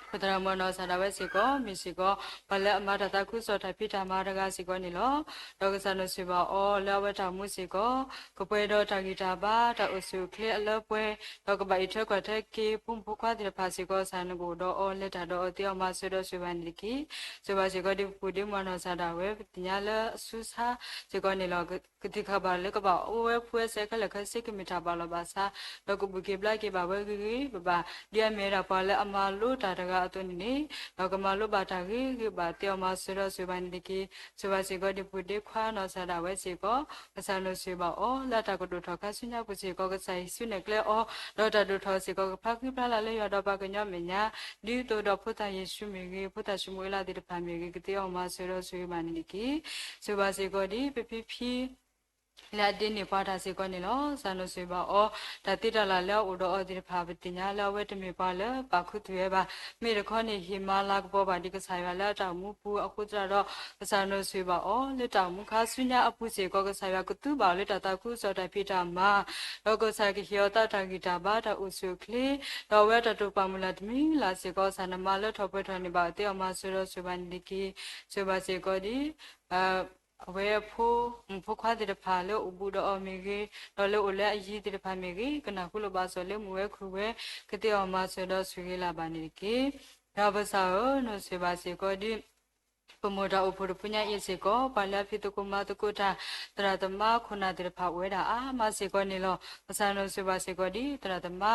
ပသရၣ်မုၣ်အနီၢ်ကစၢ်ဒၣ်ဝဲစ့ၢ်ကီး မ့ၢ်စ့ၢ်ကီး ပှၤလၢအမၤတၢ်သးခုကစီၣ်တၢ်ဖံးတၢ်မၤတဂၤစ့ၢ်ကီးန့ၣ်လီၤ. ဒီးကစၢ်နီၢ်ဆိၣ်ဂ့ၤဘၣ်အီၤလၢအဝဲတၢ်အိၣ်မူစ့ၢ်ကီး ကပှဲၤဒီးတၢ်ဂံၢ်တၢ်ဘါ တၢ်အိၣ်ဆူၣ်အိၣ်ချ့အလၢပှဲၤ ဒီးကဘၣ်အံးထွဲကွၢ်ထွဲက့ၤ ဖိမုၣ်ဖိခွါသ့ၣ်တဖၣ်စ့ၢ်ကီး ကစၢ်နကအိၣ်ဒီးအီၤ လဲၤတၢ်ဒီးအီၤ သ့အီၣ်မၤစၢၤဒီးဆိၣ်ဂ့ၤဘၣ်န့ၣ်တက့ၢ်. ဆိၣ်ဂ့ၤဘၣ်စ့ၢ်ကီးဒ်ပပူၤဒ့မုၣ်အနီၢ်ကစၢ်ဒၣ်ဝဲ ပသ့ၣ်ညါလၢအဆူၣ်ဆါစ့ၢ်ကီးန့ၣ်လီၤ. ကသံၣ်ခါဘၣ်လၢကဘၣ်အိၣ်ဝဲဖှူဝဲစဲခဲလၢာ်ခဲဆ့ ကမ့ၢ်တၢ်ဘၣ်လီၢ်ဘၣ်စး ဒီးကဘူၣ်က့ၤဘျါက့ၤဘၣ်ဝဲဂ့ၤဂ့ၤဘၣ်ဘၣ် ဒ်အမ့ၢ်ဝဲဒၣ်ပှၤလၢအမၤလိတၢ်တဂၤအသိးန့ၣ်န့ၣ် ဒီးကမၤလိဘၣ်တၢ်ဂ့ၤဂ့ၤဘၣ် သ့အီၣ်မၤစၢၤဒီးဆိၣ်ဂ့ၤဘၣ်န့ၣ်တက့ၢ်. ဆိၣ်ဂ့ၤဘၣ်စ့ၢ်ကီးဒ်ပူၤဒ့ခွါနီၢ်ကစၢ်ဒၣ်ဝဲစ့ၢ်ကီး ကစၢ်နီၢ်ဆိၣ်ဂ့ၤဘၣ်အီၤလၢအတၢ်ကဒိၣ်ထီၣ်ခါဆူညါပူၤစ့ၢ်ကီး ကစၢ်ယ့ၣ်ၡူးနဲၣ်ကျဲအီၤ ဒီးတၢ်ဒိၣ်ထီၣ်စ့ၢ်ကီး ကဖျါဃံဖျါလၤလၢယွၤဒီးပှၤကညီမဲာ်ညါ ဒ်သိးဒီးဖိသၣ်ယ့ၣ်ၡူးမ့ၢ်ဂ့ၤ ဖိသၣ်ၡမူၤအ့လးသ့ၣ်တဖၣ်မ့ၢ်ဂ့ၤ ကသ့အီၣ်မၤစၢၤဒီးဆိၣ်ဂ့ၤဘၣ်န့ၣ်တက့ၢ်. ဆိၣ်ဂ့ၤဘၣ်စ့ၢ်ကီးဒ်ပဖံဖံ လၢအဒ့န့ၢ်ပှၤတၢ်စ့ၢ်ကီးန့ၣ်လီၤ. ကစၢ်နီၢ်ဆိၣ်ဂ့ၤဘၣ်အီၤ တၢ်သ့တၢ်လၢ်လၢအအိၣ်ဒီးအီၤသ့ၣ်တဖၣ် ပသ့ၣ်ညါလၢအဝဲတမ့ၢ်ပှၤလၢပာ်ခူသူၣ်ဝဲဘၣ်. မ့ၢ်တခီန့ၣ် ဟ့ၣ်မၤလၤကပီၤဘၣ်ဒံးကစၢ်ယွၤလၢအတၢ်အိၣ်မူပူၤအဃိသတးဒီး ကစၢ်နီၢ်ဆိၣ်ဂ့ၤဘၣ်အီၤလၢတၢ်အိၣ်မူခါဆူညါအပူၤစ့ၢ်ကီး ကစၢ်ယွၤကသူဘၣ်အီၤလၢတၢ်သးခုကစီၣ်တၢ်ဖံးတၢ်မၤ ဒီးကစၢ်ကဟ့ၣ်အီၤသးတၢ်ဂံၢ်တၢ်ဘါတၢ်အိၣ်ဆူၣ်အိၣ်ချ့ ဒီးအဝဲတၢ်တိာ်ပာ်မုၢ်လၢ်တမံၤလၢ်စ့ၢ်ကီး ကစၢ်နမၤလၢထီၣ်ပှဲၤထီၣ်န့ၢ်ဘၣ်အီၤ သ့အီၣ်မၤစၢၤဒီးဆိၣ်ဂ့ၤဘၣ်န့ၣ်တက့ၢ်. ဆိၣ်ဂ့ၤဘၣ်စ့ၢ်ကီးဒ် အဝဲအဖိမုၣ်ဖိခွါသ့ၣ်တဖၣ်လၢအိၣ်ဘူးဒီးအီၤမ့ၢ်ဂ့ၤ, ဒီးလၢအိၣ်လၢအယံၤသ့ၣ်တဖၣ်မ့ၢ်ဂ့ၤ, ကနၢ်ဟူလိာ်ဘၣ်စီၣ်လၢမုၢ်ဝဲခုၣ်ဝဲ, ကသ့အီၣ်မၤစၢၤဒီးဆိၣ်ဂ့ၤလၢ်ဘၣ်န့ၣ်တက့ၢ်. ယွၤပကစၢ်ဧၢ, နီၢ်ဆိၣ်ဂ့ၤဘၣ်စ့ၢ်ကီးဒ် ပမိၢ်တၢ်အိၣ်ဖှိၣ်တဖုညါအံၤစ့ၢ်ကီး ပှၤလၢအဖံးသကိးမၤသကိးတၢ် သရၣ်သမါခိၣ်နၢ်သ့ၣ်တဖၣ်အိၣ်ဝဲဒၣ်အါမးစ့ၢ်ကီးန့ၣ်လီၤ. ကစၢ်နီၢ်ဆိၣ်ဂ့ၤဘၣ်စ့ၢ်ကီးဒ် သရၣ်သမါ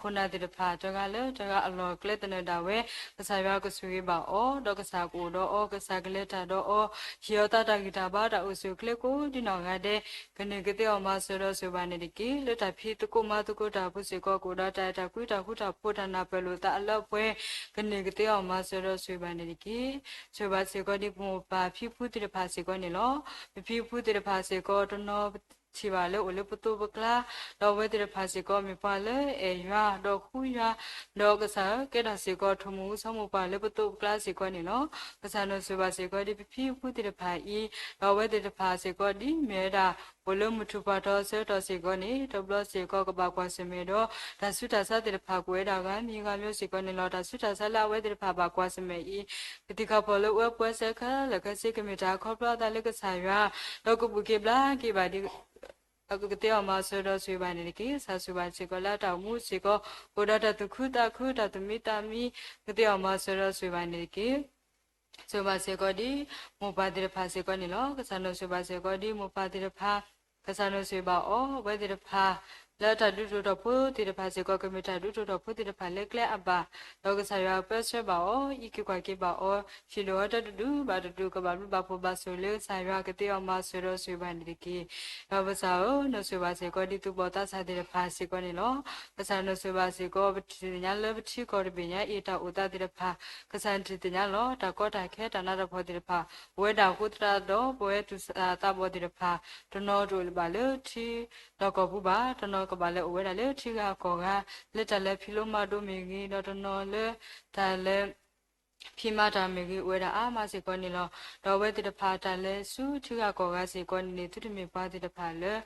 ခိၣ်နၢ်သ့ၣ်တဖၣ် တဂၤလၢတဂၤအလီၢ်ကျဲသနၢၣ်ဒၣ်ဝဲ, ကစၢ်ယွၤကဆိၣ်ဂ့ၤဘၣ်အီၤ, ဒီးကစၢ်ကအိၣ်ဒီးအီၤ, ကစၢ်ကလဲၤတၢ်ဒီးအီၤ, ဟ့ၣ်အီၤသးတၢ်ဂံၢ်တၢ်ဘါတၢ်အိၣ်ဆူၣ်အိၣ်ချ့ကိးဒ်နီၢ်ဂၤဒဲး, ကန့ၢ်ကသ့အီၣ်မၤစၢၤဒီးဆိၣ်ဂ့ၤဘၣ်န့ၣ်တက့ၢ်. လၢတၢ်ဖံးသကိးမၤသကိးတၢ်အပူၤစ့ၢ်ကီး ကအိၣ်ဒီးတၢ်အဲၣ်တၢ်ကွံတၢ်ဃူတၢ်ဖိးတၢ်နၢ်ပၢၢ်လိာ်သးအလၢအပှဲၤ, ကန့ၢ်ကသ့အီၣ်မၤစၢၤဒီးဆိၣ်ဂ့ၤဘၣ်န့ၣ်တက့ၢ်. ဆိၣ်ဂ့ၤဘၣ်စ့ၢ်ကီးဒ်ပမိၢ်ပၢ်ဖံဖုသ့ၣ်တဖၣ်စ့ၢ်ကီးန့ၣ်လီၤ. ပဖံဖုသ့ၣ်တဖၣ်စ့ၢ်ကီးတနီၤ ပထံၣ်ဘၣ်လၢအိၣ်လၢပသိးပကျါ, ဒီးအဝဲသ့ၣ်တဖၣ်စ့ၢ်ကီးမ့ၢ်ပှၤလၢအဲၣ်ယွၤ ဒီးဃူယွၤ, ဒီးကစၢ်ဧၢ ကဲထီၣ်စ့ၢ်ကီးထိၣ်မူၤအူဆီမူၤပှၤလၢပသိးပကျါစ့ၢ်ကီးန့ၣ်လီၤ. ကစၢ်နီၢ်ဆိၣ်ဂ့ၤဘၣ်စ့ၢ်ကီးဒ်ပဖံပဖုသ့ၣ်တဖၣ်အံၤ, ဒီးအဝဲသ့ၣ်တဖၣ်စ့ၢ်ကီးဒ်မ့ၢ်ဝဲဒၣ် အိၣ်လၢမုၢ်ထူၣ်ပှၢ်ထီဆၢကတီၢ်စ့ၢ်ကီးန့ၣ် တဘျီစ့ၢ်ကီးကဘၣ်ကွၢ်ဆၢၣ်မဲာ်ဒီး တၢ်ဆူးတၢ်ဆါသ့ၣ်တဖၣ်ကအိၣ်ဝဲဒၣ်ဂၤမံၤဂၤမံၤစ့ၢ်ကီးန့ၣ်လီၤ. တၢ်ဆူးတၢ်ဆါလၢအဝဲသ့ၣ်တဖၣ်ဘၣ်ကွၢ်ဆၢၣ်မဲာ်အံၤ, ကသံၣ်ခါဖီၣ်လၢအဝဲပှဲၤစဲခဲလၢာ်ခဲဆ့ ကမ့ၢ်တၢ်ခီဖျိအသးလၢကစၢ်ယွၤ, ဒီးကဘူၣ်က့ၤဘျါက့ၤဘၣ်ဒ် ကသ့အီၣ်မၤစၢၤဒီးဆိၣ်ဂ့ၤဘၣ်န့ၣ်တက့ၢ်. ကစၢ်ဆိၣ်ဂ့ၤဘၣ်စ့ၢ်ကီးလၢအတၢ်အိၣ်မူစ့ၢ်ကီး ကအိၣ်ဒီးတၢ်သူၣ်ခုသးခု တၢ်သူၣ်မံသးမံ, ကသ့အီၣ်မၤစၢၤဒီးဆိၣ်ဂ့ၤဘၣ်န့ၣ်တက့ၢ်. ဆိၣ်ဂ့ၤဘၣ်စ့ၢ်ကီးဒ် မိၢ်ပၢ်သ့ၣ်တဖၣ်စ့ၢ်ကီးန့ၣ်လီၤ. ကစၢ်နီၢ်ဆိၣ်ဂ့ၤဘၣ်စ့ၢ်ကီးဒ်မိၢ်ပၢ်သ့ၣ်တဖၣ်, ကစၢ်နီၢ်ဆိၣ်ဂ့ၤဘၣ်အီၤ, အဝဲသ့ၣ်တဖၣ် လၢတၢ်ဒုးတၢ်ဒိၣ်ထီၣ်ဖိသ့ၣ်တဖၣ်စ့ၢ်ကီး ကမ့ၢ်တၢ်ဒုးတၢ်ဒိၣ်ထီၣ်ဖိသ့ၣ်တဖၣ်လၢကျဲအဘၣ်, ဒီးကစၢ်ယွၤပၢဆှၢဘၣ်အီၤ, အံးက့ၤကွၢ်က့ၤဘၣ်အီၤ, ဟံးန့ၢ်အီၤတဒူၣ်ဘၣ်တဒူၣ် ကဘၣ်ဘျုးဘၣ်ဖှိၣ်ဘၣ်ဆိၣ်လၢကစၢ်ယွၤ ကသ့အီၣ်မၤစၢၤဒီးဆိၣ်ဂ့ၤဘၣ်န့ၣ်တက့ၢ်. ယွၤပကစၢ်ဧၢ, နီၢ်ဆိၣ်ဂ့ၤဘၣ်စ့ၢ်ကီးဒ်သူၣ်ဘီၣ်သးစၢ်သ့ၣ်တဖၣ်စ့ၢ်ကီးန့ၣ်လီၤ. ကစၢ်နီၢ်ဆိၣ်ဂ့ၤဘၣ်စ့ၢ်ကီး ပထံၣ်သ့ၣ်ညါလၢပထံကီၢ်တဘ့ၣ်ညါအံၤ တၢ်အိၣ်သးသ့ၣ်တဖၣ်, ကစၢ်ထံၣ်သ့ၣ်ညါလီၤ. တၢ်ကီတၢ်ခဲတၢ်နးတၢ်ဖှီၣ်သ့ၣ်တဖၣ် ပဝဲဒၣ်အဃိသတးဒီး ပဝဲသူၣ်စၢ်သးဘီၣ်သ့ၣ်တဖၣ် တနီၤတအိၣ်လၢၤဘၣ်လၢထံလီၢ်ကီၢ်ပူၤဘၣ်, တနီၤကဘၣ်လဲၤအိၣ်ဝဲဒၣ်လၢထံဂၤကီၢ်ဂၤ, လၢတၢ်လဲၤဖံးလိမၤဒိးမ့ၢ်ဂ့ၤ, ဒီးတနီၤလၢတၢ်လဲၤ ဖံးမၤတၢ်မ့ၢ်ဂ့ၤ အိၣ်ဝဲဒၣ်အါမးစ့ၢ်ကီးန့ၣ်လီၤ. ဒီးအဝဲသ့ၣ်တဖၣ်တၢ်လဲၤဆူထံဂၤကီၢ်ဂၤစ့ၢ်ကီးန့ၣ်န့ၣ် သုတမ့ၢ်ပှၤသ့ၣ်တဖၣ်လၢ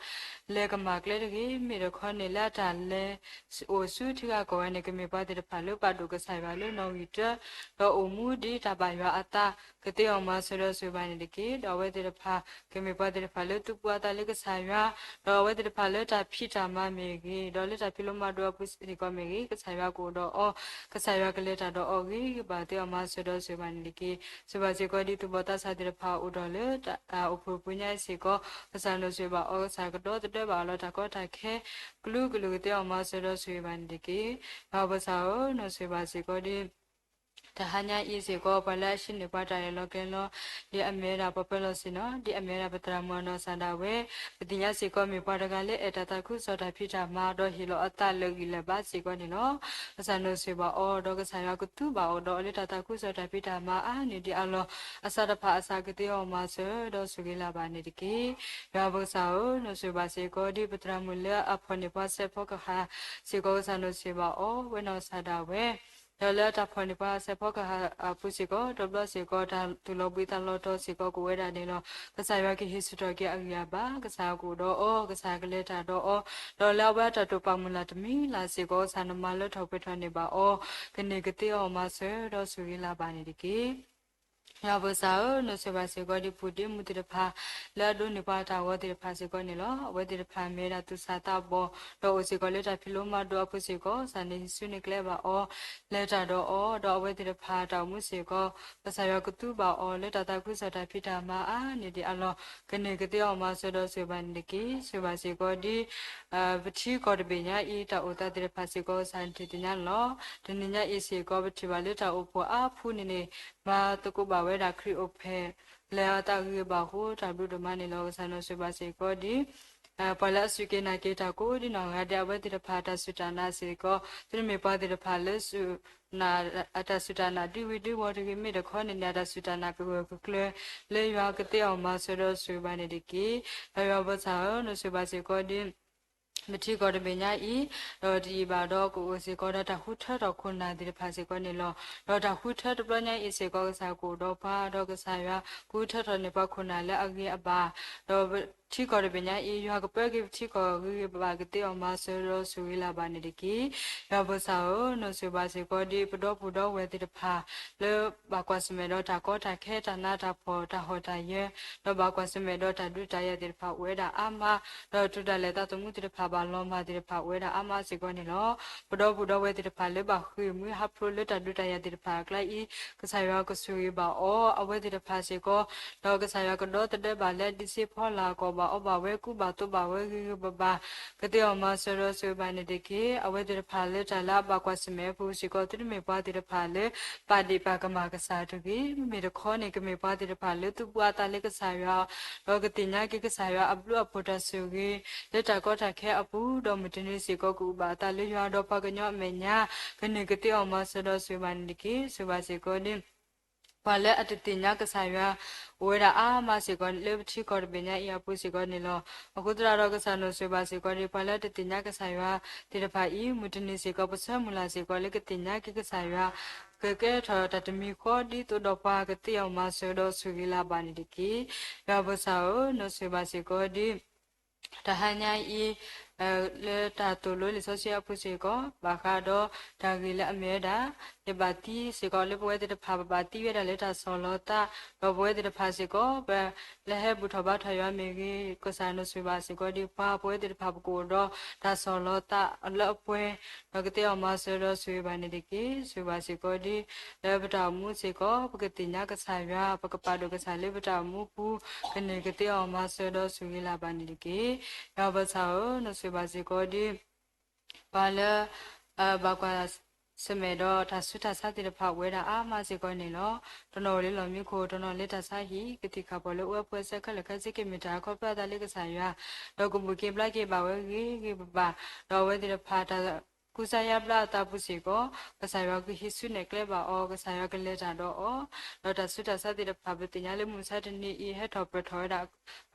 လဲၤကမၣ်ကျဲတဂ့ၤ, မ့ၢ်တခီန့ၣ်လၢအတၢ်လဲၤအိၣ်ဆူထံဂၤကီၢ်ဂၤန့ၣ် ကမ့ၢ်ပှၤသ့ၣ်တဖၣ်လၢပာ်ဒိၣ်ကစၢ်ယွၤလၢနီၣ်ဂံၢ်တၢ, ဒီးအိၣ်မူဒ်တၢ်ဘၣ်ယွၤအသး, ကသ့အီၣ်မၤစၢၤဒီးဆိၣ်ဂ့ၤဘၣ်န့ၣ်တက့ၢ်. ဒီးအဝဲသ့ၣ်တဖၣ် ကမ့ၢ်ပှၤသ့ၣ်တဖၣ်လၢသူၣ်ပူၤအသးလၢကစၢ်ယွၤ, ဒီးအဝဲသ့ၣ်တဖၣ်လၢတၢ်ဖံးတၢ်မၤမ့ၢ်ဂ့ၤ, ဒီးလၢတၢ်ဖံးလိမၤဒိးအပူၤစ့ၢ်ကီးမ့ၢ်ဂ့ၤ, ကစၢ်ယွၤကအိၣ်ဒီးအီၤ, ကစၢ်ယွၤကလဲၤတၢ်ဒီးအီၤဂ့ၤဂ့ၤဘၣ် သ့အီၣ်မၤစၢၤဒီးဆိၣ်ဂ့ၤဘၣ်န့ၣ်တက့ၢ်. ဆိၣ်ဂ့ၤဘၣ်စ့ၢ်ကီးဒ်သူၣ်ဘီၣ်သးစၢ်သ့ၣ်တဖၣ်အိၣ်ဒီးလၢတၢ်အိၣ်ဖှိၣ်ပူၤညါအံၤစ့ၢ်ကီး, ကစၢ်နီၢ်ဆိၣ်ဂ့ၤဘၣ်အီၤ, ကစၢ်ကဒီသဒၢဘၣ်အီၤလၢတၢ်ကီတၢ်ခဲ ကလုာ်ကလုာ် ကသ့အီၣ်မၤစၢၤဒီးဆိၣ်ဂ့ၤဘၣ်န့ၣ်တက့ၢ်. ယွၤပကစၢ်ဧၢ, နီၢ်ဆိၣ်ဂ့ၤဘၣ်စ့ၢ်ကီးဒ် တဟါညါအံၤစ့ၢ်ကီး ပှၤလၢအဟံးန့ၢ်ပှၤတၢ်ရဲၣ်လီၤကျဲၤလီၤ ဒ်အမ့ၢ်ဝဲဒၣ်ပှၤပၢၤလီၢ်ဆ့ၣ်နီၤ, ဒ်အမ့ၢ်ဝဲဒၣ်ပသရၣ်မုၣ်အနီၢ်ကစၢ်ဒၣ်ဝဲ, ပသ့ၣ်ညါစ့ၢ်ကီးမ့ၢ်ပှၤတဂၤလၢအဲၣ်တၢ်သးခုကစီၣ်တၢ်ဖံးတၢ်မၤ ဒီးဟ့ၣ်လီၤအသးလၢာ်ဂံၢ်လၢာ်ဘါစ့ၢ်ကီးန့ၣ်လီၤ. ကစၢ်နီၢ်ဆိၣ်ဂ့ၤဘၣ်အီၤ, ဒီးကစၢ်ယွၤကသူဘၣ်အီၤဒီးအီၤလၢတၢ်သးခုကစီၣ်တၢ်ဖံးတၢ်မၤအါန့ၢ်ဒံးအလီၢ်, အစးတဖၣ်အစး ကသ့အီၣ်မၤစၢၤဒီးဆိၣ်ဂ့ၤလၢ်ဘၣ်န့ၣ်တက့ၢ်. ယွၤပကစၢ်ဧၢ, နီၢ်ဆိၣ်ဂ့ၤဘၣ်စ့ၢ်ကီးဒ် ပသရၣ်မုၣ်လၢအဖီၣ်န့ၢ်ပှၤစဲးဖီကဟၣ်စ့ၢ်ကီး, ကစၢ်နီၢ်ဆိၣ်ဂ့ၤဘၣ်အီၤ, ဝဲနီၢ်ကစၢ်ဒၣ်ဝဲ ဒီးလၢအတၢ်ဖီၣ်န့ၢ်ပှၤစဲးဖီကဟၣ်အပူၤစ့ၢ်ကီး တဘျီစ့ၢ်ကီး တၢ်သူၣ်လီၤဘှံးသးလီၤတီၤစ့ၢ်ကီး ကအိၣ်ဝဲဒၣ်န့ၣ်လီၤ. ကစၢ်ယွၤကဟ့ၣ်ဆၢကတီၢ်က့ၤအဂံၢ်အဘါ, ကစၢ်ယွၤကအိၣ်ဒီးအီၤ, ကစၢ်ယွၤကလဲၤတၢ်ဒီးအီၤ, ဒီးလၢအဝဲအတၢ်တိာ်ပာ်မုၢ်လၢ်တမံၤလၢ်စ့ၢ်ကီး ကစၢ်နမၤလၢထီၣ်ပှဲၤထီၣ်န့ၢ်ဘၣ်အီၤ, ကန့ၢ်ကသ့အီၤမၤစၢၤဒီးဆိၣ်ဂ့ၤလၢ်ဘၣ်န့ၣ်တက့ၢ်. ယွၤပကစၢ်ဧၢ, နဆိၣ်ဂ့ၤဘၣ်စ့ၢ်ကီးဒ်ပူၤဒ့မူသ့ၣ်တဖၣ် လၢအဒိးန့ၢ်ပှၤတၢ်ဂီၤသ့ၣ်တဖၣ်စ့ၢ်ကီးန့ၣ်လီၤ. အဝဲသ့ၣ်တဖၣ်မ့ၢ်ဝဲဒၣ်သူၣ်စၢ်သးဘီၣ်, ဒီးအိၣ်စ့ၢ်ကီးလၢတၢ်ဖံးလိမၤဒိးအပူၤစ့ၢ်ကီး ကစၢ်နဟ့ၣ်ဆူၣ်န့ၢ်ကျဲဘၣ်အီၤ, လဲၤတၢ်ဒီးအီၤ, ဒီးအဝဲသ့ၣ်တဖၣ်တၢ်အိၣ်မူစ့ၢ်ကီး ကစၢ်ယွၤကသူဘၣ်အီၤလၢတၢ်သးခုကစီၣ်တၢ်ဖံးတၢ်မၤအါန့ၢ်ဒံးအလီၢ်, ကန့ၢ်ကသ့အီၤမၤစၢၤဒီးဆိၣ်ဂ့ၤဘၣ်န့ၣ်တက့ၢ်. ဆိၣ်ဂ့ၤဘၣ်စ့ၢ်ကီးဒ် ပထံကီၢ်တဘ့ၣ်ညါအံၤ တၢ်အိၣ်သးသ့ၣ်တဖၣ်စ့ၢ်ကီး ကစၢ်နထံၣ်သ့ၣ်ညါန့ၣ်လီၤ. တနံၤညါအံၤစ့ၢ်ကီး ပထံၣ်ဘၣ်လၢတၢ်အိၣ်ဖှိၣ်အါဖုန့ၣ်န့ၣ် မၤသကိးဘၣ်ဝဲဒၣ်ခရံာ်အိၣ်ဖျဲၣ် လဲၤအသးဂ့ၤဂ့ၤဘၣ်ဘၣ်အဃိ တၢ်ဘျုးဒိၣ်မးန့ၣ်လီၤ. ကစၢ်နဆိၣ်ဂ့ၤဘၣ်စ့ၢ်ကီးဒ် ပှၤလၢအစူၢ်က့ၤနာ်က့ၤတၢ်ကိးဒ်နီၢ်ဂၤဒဲး အဝဲသ့ၣ်တဖၣ်တၢ်စူၢ်တၢ်နာ်စ့ၢ်ကီး သုတမ့ၢ်ပှၤသ့ၣ်တဖၣ်လၢ အတၢ်စူၢ်တၢ်နာ်ဒုးဝံၤဒုးဝီၤတဂ့ၤ, မ့ၢ်တခီန့ၣ်န့ၣ် အတၢ်စူၢ်တၢ်နာ်ကဂၢၢ်ကကျၢၤ လၢယွၤကသ့အီၤမၤစၢၤဒီးဆိၣ်ဂ့ၤဘၣ်န့ၣ်တက့ၢ်. ဒီးယွၤပကစၢ်ဧၢ, နဆိၣ်ဂ့ၤဘၣ်စ့ၢ်ကီးဒ် ပထံကီၢ်တဘ့ၣ်ညါအံၤ ဒီးတယံာ်ဘၣ်ဒီးကအိၣ်စ့ၢ်ကီးဒီးတၢ်ဃုထၢထီၣ်ခိၣ်နၢ်သ့ၣ်တဖၣ်စ့ၢ်ကီးန့ၣ်လီၤ. ဒီးတၢ်ဃုထၢတဘျီညါအံၤစ့ၢ်ကီး ကစၢ်ကအိၣ်ဒီးပှၤ ဒီးကစၢ်ယွၤဃုထၢထီၣ်န့ၢ်ပှၤခိၣ်နၢ်လၢအဂ့ၤအဘၣ်, ဒီးပထံကီၢ်တဘ့ၣ်ညါအံၤ ယွၤကပၢက့ၤပထံကီၢ်ဂ့ၤဂ့ၤဘၣ်ဘၣ် ကသ့အီၤမၤစၢၤဒီးဆိၣ်ဂ့ၤလၢ်ဘၣ်န့ၣ်တက့ၢ်. ယွၤပကစၢ်ဧၢ, နဆိၣ်ဂ့ၤဘၣ်စ့ၢ်ကီးဒ်ပဒီပုၢ်ဒီဝဲၢ်သ့ၣ်တဖၣ် လၢဘၣ်ကွၢ်ဆၢၣ်မဲာ်ဒီးတၢ်ကီတၢ်ခဲ တၢ်နးတၢ်ဖှီၣ် တၢ်ဟီၣ်တၢ်ယၢၤ ဒီးဘၣ်ကွၢ်ဆၢၣ်မဲာ်ဒီးတၢ်ဒုးတၢ်ယၤသ့ၣ်တဖၣ်အိၣ်ဝဲဒၣ်အါမး, ဒီးတုၤဒၣ်လဲာ်သးသမူသ့ၣ်တဖၣ်ဘၣ်လီၤမၢ်သ့ၣ်တဖၣ်အိၣ်ဝဲဒၣ်အါမးစ့ၢ်ကီးန့ၣ်လီၤ. ပဒီပုၢ်ဒီဝဲၢ်သ့ၣ်တဖၣ်လၢဘၣ်ဃ့ၢ်မှံဟးဖျိးလၢတၢ်ဒုးတၢ်ယၤသ့ၣ်တဖၣ်အကျါအံၤ ကစၢ်ယွၤကဆိၣ်ဂ့ၤဘၣ်အီၤ, အဝဲသ့ၣ်တဖၣ်စ့ၢ်ကီး ဒီးကစၢ်ယွၤကဒီသဒၢဘၣ်လၢဒံးစ့ဖီလာ် ကီၣ်ဘၣ်အီဘၣ်ဝဲ ကူဘၣ်သိးဘၣ်ဝဲဂ့ၤဂ့ၤဘၣ်ဘၣ် ကသ့အီၤမၤစၢၤဒီးဆိၣ်ဂ့ၤဘၣ်န့ၣ်တက့ၢ်. အဝဲသ့ၣ်တဖၣ်လၢတၢ်လၢအဘၣ်ကွၢ်ဆၢၣ်မဲာ်အပူၤစ့ၢ်ကီး သုတမ့ၢ်ပှၤသ့ၣ်တဖၣ်လၢ ပာ်ဒ့ၣ်ပာ်ကမၣ်ကစၢ်တဂ့ၤ, မ့မ့ၢ်တခီန့ၣ် ကမ့ၢ်ပှၤသ့ၣ်တဖၣ်လၢသူၣ်ဘှံးအသးလၢကစၢ်ယွၤ, ဒီးကသ့ၣ်ညါက့ၤကစၢ်ယွၤအဘျုးအဖှိၣ်တၢ်ဆိၣ်ဂ့ၤ လၢတၢ်ကီတၢ်ခဲအပူၤ, ဒီးမုၢ်တနံၤစ့ၢ်ကီး ကအုၣ်ဘၣ်အသးလၢယွၤဒီးပှၤကညီအမဲာ်ညါ, ကန့ၢ်ကသ့အီၤမၤစၢၤဒီးဆိၣ်ဂ့ၤဘၣ်န့ၣ်တက့ၢ်. ဆိၣ်ဂ့ၤဘၣ်စ့ၢ်ကီးဒ် ပှၤလၢအတသ့ၣ်ညါကစၢ်ယွၤ အိၣ်ဝဲဒၣ်အါမးစ့ၢ်ကီး လၢပထံကီၢ်တဘ့ၣ်ညါအံၤအပူၤစ့ၢ်ကီးန့ၣ်လီၤ. အဃိသတးဒီးကစၢ်နဆိၣ်ဂ့ၤဘၣ်စ့ၢ်ကီးဒ် ပှၤလၢအတသ့ၣ်ညါကစၢ်ယွၤသ့ၣ်တဖၣ်အံၤ မုၢ်တနံၤစ့ၢ်ကီး ပဆၢမုၢ်လၢ်စ့ၢ်ကီးလၢကသ့ၣ်ညါက့ၤကစၢ်ယွၤ ကကဲထီၣ်တၢ်တမံၤဃီဒ်သိးဒီးပှၤ ကသ့အီၤမၤစၢၤဒီးဆိၣ်ဂ့ၤလၢ်ဘၣ်န့ၣ်တက့ၢ်. ယွၤပကစၢ်ဧၢ, နဆိၣ်ဂ့ၤဘၣ်စ့ၢ်ကီးဒ် တဟါညါအံၤ လၢတၢ်သိၣ်လိလံာ်စီဆှံအပူၤစ့ၢ်ကီး ဘၣ်ဃးဒီးတၢ်ဂ့ၢ်လၢအမ့ၢ်ဝဲဒၣ် ယဘၣ်သံစ့ၢ်ကီးလၢပဝဲသ့ၣ်တဖၣ် ပဘၣ်သံဝဲဒၣ်လၢတၢ်ဆီၣ်လီၤသး, ဒီးပဝဲသ့ၣ်တဖၣ်စ့ၢ်ကီး ပလၢဟဲဘူၣ်ထီၣ်ဘါထီၣ်ယွၤမ့ၢ်ဂ့ၤ, ကစၢ်နဆိၣ်ဂ့ၤဘၣ်စ့ၢ်ကီးဒ်ပှၤ ပဝဲသ့ၣ်တဖၣ်ပကအိၣ်ဒီးတၢ်ဆီၣ်လီၤသးလၢအပှဲၤ, ဒီးကသ့အီၤမၤစၢၤဒီးဆိၣ်ဂ့ၤဘၣ်န့ၣ်တက့ၢ်. ဆိၣ်ဂ့ၤဘၣ်စ့ၢ်ကီးဒ် လၢပတၢ်အိၣ်မူစ့ၢ်ကီး ပကသ့ၣ်ညါကစၢ်ယွၤ, ပကပာ်ဒိၣ်ကစၢ်လၢပတၢ်အိၣ်မူပူၤ, ကန့ၢ်ကသ့အီၤမၤစၢၤဒီးဆိၣ်ဂ့ၤလၢ်ဘၣ်န့ၣ်တက့ၢ်. ယွၤပကစၢ်ဧၢ, နဆိၣ်ဂ့ၤဘၣ်စ့ၢ်ကီးဒ် ပှၤလၢ ဘၣ်ကွၢ်ဆၢၣ်မဲာ်ဒီးတၢ်ဆူးတၢ်ဆါသ့ၣ်တဖၣ်အိၣ်ဝဲဒၣ်အါမးစ့ၢ်ကီးန့ၣ်လီၤ. တနီၤအိၣ်လၢလီၢ်မံခိၣ်, တနီၤလၢတၢ်ဆါဟံၣ်, ကသံၣ်ခၣ်ဖီၣ်လၢအိၣ်ဝဲပှဲၤဆၢခဲလၢာ်ခဲဆ့ ကမ့ၢ်တၢ်ခီဖျိအသးလၢကစၢ်ယွၤ, ဒီးကဘူၣ်က့ၤဘျါက့ၤဘၣ်ဝဲဂ့ၤဂ့ၤဘၣ်ဘၣ်, ဒီးအဝဲသ့ၣ်တဖၣ်တၢ်ကူစါယါဘျါအသးပူၤစ့ၢ်ကီး ကစၢ်ယွၤကဟ့ၣ်ဆူၣ်နဲၣ်ကျဲဘၣ်အီၤ, ကစၢ်ယွၤကလဲၤတၢ်ဒီးအီၤ, ဒီးတၢ်ဆူးတၢ်ဆါသ့ၣ်တဖၣ် ပသ့ၣ်ညါလၢမုၢ်မဆါတနံၤအံၤ ဟဲထီၣ်ပၢၢ်ထီၣ်ဝဲဒၣ်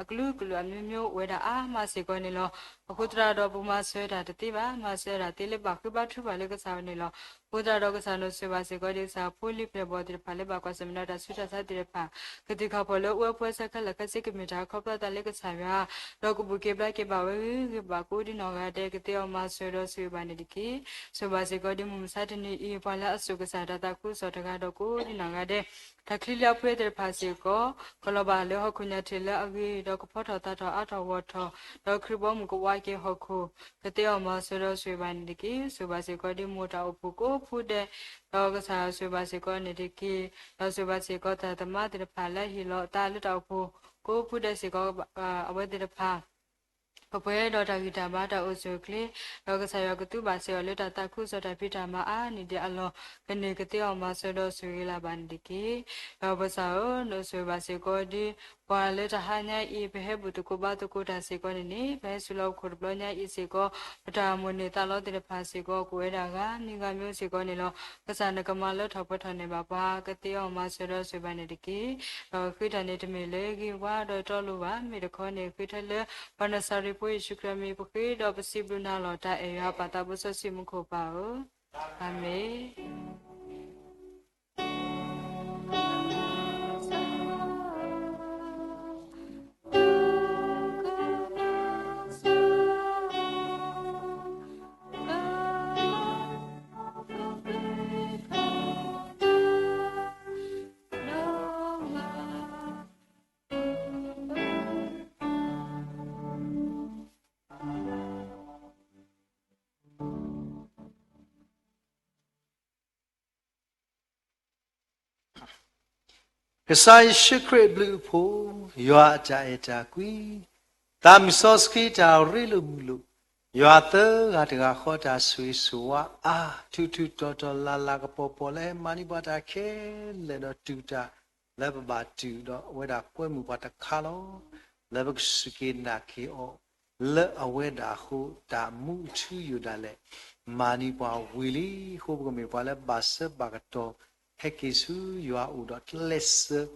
အကလုာ်ကလုာ်အမျိုးမျိုးအိၣ်ဝဲဒၣ်အါမးစ့ၢ်ကီးန့ၣ်လီၤ. အဃိသတးဒီးပမၤစၢၤတၢ်တသ့ဘၣ်, မၤစၢၤတၢ်သ့လၢဘၣ်ဃ့ဘါထုကဖၣ်လၢကစၢ်အအိၣ်န့ၣ်လီၤ. အဃိသတးဒီးကစၢ်နဆိၣ်ဂ့ၤဘၣ်စ့ၢ်ကီးဒ်ကစၢ်ဖိလံၤပျဲၢ်ဘီၣ်သ့ၣ်တဖၣ်လၢဘၣ်ကွၢ်ဆၢၣ်မဲာ်ဒီးတၢ်ဆူးတၢ်ဆါသ့ၣ်တဖၣ်, ကသံၣ်ခၣ်ဖီၣ်လၢအိၣ်ဝဲပှဲၤဆၢခဲလၢာ်ခဲဆ့ ကမ့ၢ်တၢ်ခီဖျိအသးလၢကစၢ်ယွၤ, ဒီးကဘူၣ်က့ၤဘျါက့ၤဘၣ်ဝဲဂ့ၤဂ့ၤဘၣ်ဘၣ် ကိးဒ်နီၢ်ဂၤဒဲး ကသ့အီၤမၤစၢၤဒီးဆိၣ်ဂ့ၤဘၣ်န့ၣ်တက့ၢ်. ဆိၣ်ဂ့ၤဘၣ်စ့ၢ်ကီးဒ်မုၢ်မဆါတနံၤအံၤ ပှၤလၢအစိာ်ကစၢ်တၢ်သးခုကစီၣ်တဂၤဒီးကိးဒ်နီၢ်ဂၤဒဲး တၢ်ချံလၢအပှဲၤသ့ၣ်တဖၣ်စ့ၢ်ကီး ကလီၤဘၣ်လၢဟီၣ်ခိၣ်ညါထံးလၢအဂ့ၤ, ဒီးကဖီထီၣ်သးထီၣ်အါထီၣ်ဂီၢ်ထီၣ်, ဒီးခရံာ်ဘီမုၢ်ကဝါက့ၤဟီၣ်ခိၣ်, ကသ့အီၤမၤစၢၤဒီးဆိၣ်ဂ့ၤဘၣ်န့ၣ်တက့ၢ်. ဆိၣ်ဂ့ၤဘၣ်စ့ၢ်ကီးဒ်မိၢ်တၢ်အိၣ်ဖှိၣ်ကိးဖုဒဲး, ဒီးကစၢ်ဆိၣ်ဂ့ၤဘၣ်စ့ၢ်ကီးန့ၣ်တက့ၢ်. ဒီးဆိၣ်ဂ့ၤဘၣ်စ့ၢ်ကီးတၢ်သမါသ့ၣ်တဖၣ်လၢအဟ့ၣ်လီၤအသးလၢတၢ်အိၣ်ဖှိၣ်ကိးဖုဒဲးစ့ၢ်ကီး အဝဲသ့ၣ်တဖၣ် ကပှဲၤဒီးတၢ်ဂံၢ်တၢ်ဘါတၢ်အိၣ်ဆူၣ်အိၣ်ချ့, ဒီးကစၢ်ယွၤကသူဘၣ်စ့ၢ်အီၤလၢတၢ်သးခုကစီၣ်တၢ်ဖံးတၢ်မၤအါန့ၢ်ဒံးအလီၢ်, ကန့ၢ်ကသ့အီၤမၤစၢၤဒီးဆိၣ်ဂ့ၤလၢ်ဘၣ်န့ၣ်တက့ၢ်. ဒီးပကစၢ်ဧၢ, နဆိၣ်ဂ့ၤဘၣ်စ့ၢ်ကီးဒ် ပှၤလၢတဟါညါအံၤ ပဟဲဘူၣ်သကိးဘါသကိးတၢ်စ့ၢ်ကီးန့ၣ်န့ၣ် ပဟဲဆူၣ်လီၤပခိၣ်တဘျီညါအံၤစ့ၢ်ကီး ပတၢ်မိၣ်န့ၢ်သးလီသ့ၣ်တဖၣ်စ့ၢ်ကီး ကအိၣ်ဝဲဒၣ်ဂၤမံၤဂၤမံၤစ့ၢ်ကီးန့ၣ်လီၤ. ကစၢ်နကမၤလၢထီၣ်ပှဲၤထီၣ်န့ၢ်ဘၣ်ပှၤ ကသ့အီၤမၤစၢၤဒီးဆိၣ်ဂ့ၤဘၣ်န့ၣ်တက့ၢ်. ဒီးဃ့တၢ်န့ၣ်တမ့ၢ်လၢဂ့ၤဝါဒီးတီလိၤဘၣ်, မ့ၢ်တခီန့ၣ် ဃ့ထၢလၢ ပှၤနၤစၤရ့းဖိယ့ၣ်ၡူးခရံာ်အမံၤ ပဃ့ဒီးပစံးဘျုးနၤလီၤ တၢ်အဲၣ်ယွၤပၢ်သးဘိစီဆှံမူခိၣ်ပၢ်ဧၢ, အၤမ့ၣ်. ကစၢ်ယ့ၣ်ၡူးခရံာ်အဘျုးအဖှိၣ်, ယွၤအတၢ်အဲၣ်တၢ်ကွံ, သးမုၢ်စီဆှံတၢ်ရ့လိာ်မုာ်လိာ်, ယွၤသၢဂၤတဂၤဃီတၢ်ဆိၣ်ဂ့ၤဆိၣ်ဝါအါ, ထူးထူးတီၤတီၤလၤလၤကပီၤပီၤလၢဟဲမၤန့ၢ်ပှၤတၢ်ခဲလၢာ်ဒီးတူၢ်တၢ်လၢပဘၣ်တူၢ်ဒီးအဝဲဒၣ်ကွဲမုာ်ပှၤတခါလီၤ. လၢပကစူၢ်က့ၤနာ်က့ၤအီၤ လၢအဝဲဒၣ်အဃိ တၢ်မူအထူအယိာ်ဒၣ်လဲာ် မၤန့ၢ်ပှၤဝံၤလံအဃိ ပကမ့ၢ်ပှၤလၢဘၣ်စၢၤဘၣ်ကတီၢ် ဟဲက့ၤဆူယွၤအိၣ်ဒီးကျဲးစၢး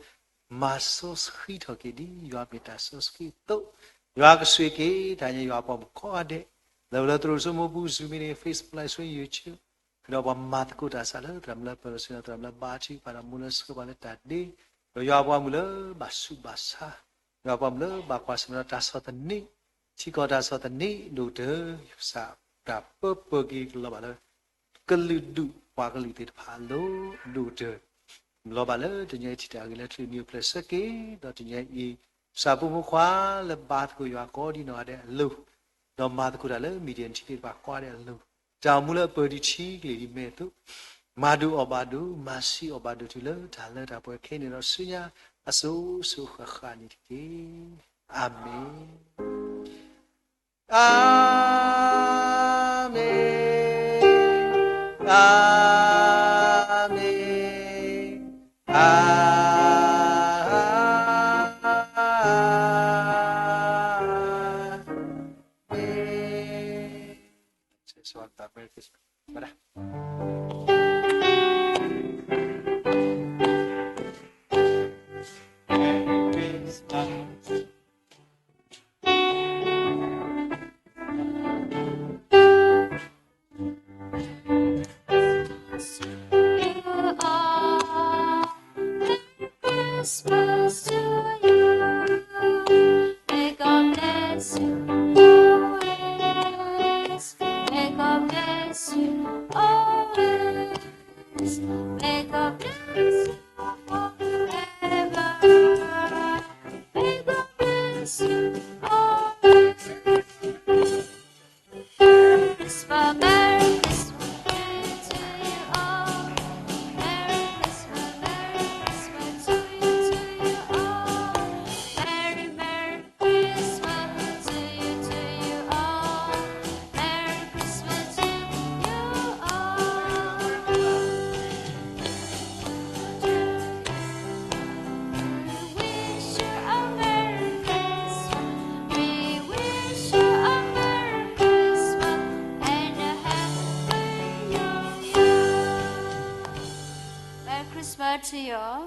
မၤစီဆှံထီၣ်က့ၤဒ်ယွၤမ့ၢ်တၢ်စီဆှံအသိး, ယွၤကဆိၣ်ဂ့ၤက့ၤတၢ်ညါ ယွၤပှၤမုၣ်ကိးဂၤဒဲး လၢပလၢသရိာ်စိမိၢ်ပူၤ Zoom meeting, Facebook Live Stream, YouTube, ဃုာ်ဒီးပှၤမၤသကိးတၢ်ဆးလၢသရၣ်မုၣ်လၢပၢၤလီၢ်ဆ့ၣ်နီၤ သရၣ်မုၣ်လၢဘါထုကဖၣ်ဒီးမူလၢဆှၢပှၤလၢတၢ်ဒ့, ဒီးယွၤပှၤမုၣ်လၢဘၣ်ဆူးဘၣ်ဆါ, ယွၤပှၤမုၣ်လၢဘၣ်ကွၢ်ဆၢၣ်မဲာ်ဒီးတၢ်ဆီၣ်သနံး, ထံကီၢ်တၢ်ဆီၣ်သနံးဒိၣ်ကတၢၢ်, ကစၢ်တၢ်ပၢပၢၤက့ၤကလီၤဘၣ်လၢ ကလုာ်ဒူၣ်ပှၤကလုာ်သ့ၣ်တဖၣ်အလိၤဒိၣ်ကတၢၢ်, လီၤဘၣ်လၢတနံၤအံၤထံၣ်တၢ်ဂ့ၤလၢ ထံလုၢ်မံၤအိၣ်ဖျဲၣ်ဆၢက့ၤ, ဒီးတနံၤအံၤ ပှၤပိာ်မုၣ်ခွါလၢဘါသကိးယွၤကိးဒံးနီၢ်ဂၤဒဲးအလိၤ, ဒီးမၤသကိးတၢ်လၢ media ထံသ့ၣ်တဖၣ်ကိးဂၤဒဲးအလိၤ, တၢ်အိၣ်မူလၢအပၢၤဒံးထံကလ့ၢ်ဒံးမဲာ်အသိး, မၤဒိၣ်အီၣ်ဘၣ်ဒိၣ်, မၤဆံးအီၣ်ဘၣ်ဒိၣ်တုၤလၢတၢ်လၢတၢ်ပှဲၤခဲအံၤန့ၣ်ဒီးဆူညါ အစိၤစိၤဃၣ်ဃၣ်န့ၣ်တက့ၢ်. အၤမ့ၣ်. အၤမ့ၣ်, အၤမ့ၣ်, အၤမ့ၣ်. Merry Christmas. Christmas to you. May God bless you always. May God bless you always. May God bless you forever. May God bless you always. Merry Christmas, Merry Christmas to you all. Merry Christmas, Merry Christmas to you, to you all. Merry, Merry Christmas to you, to you all. Merry Christmas to you all. We wish you a Merry Christmas. We wish you a Merry Christmas and a Happy New Year. Merry Christmas to you all.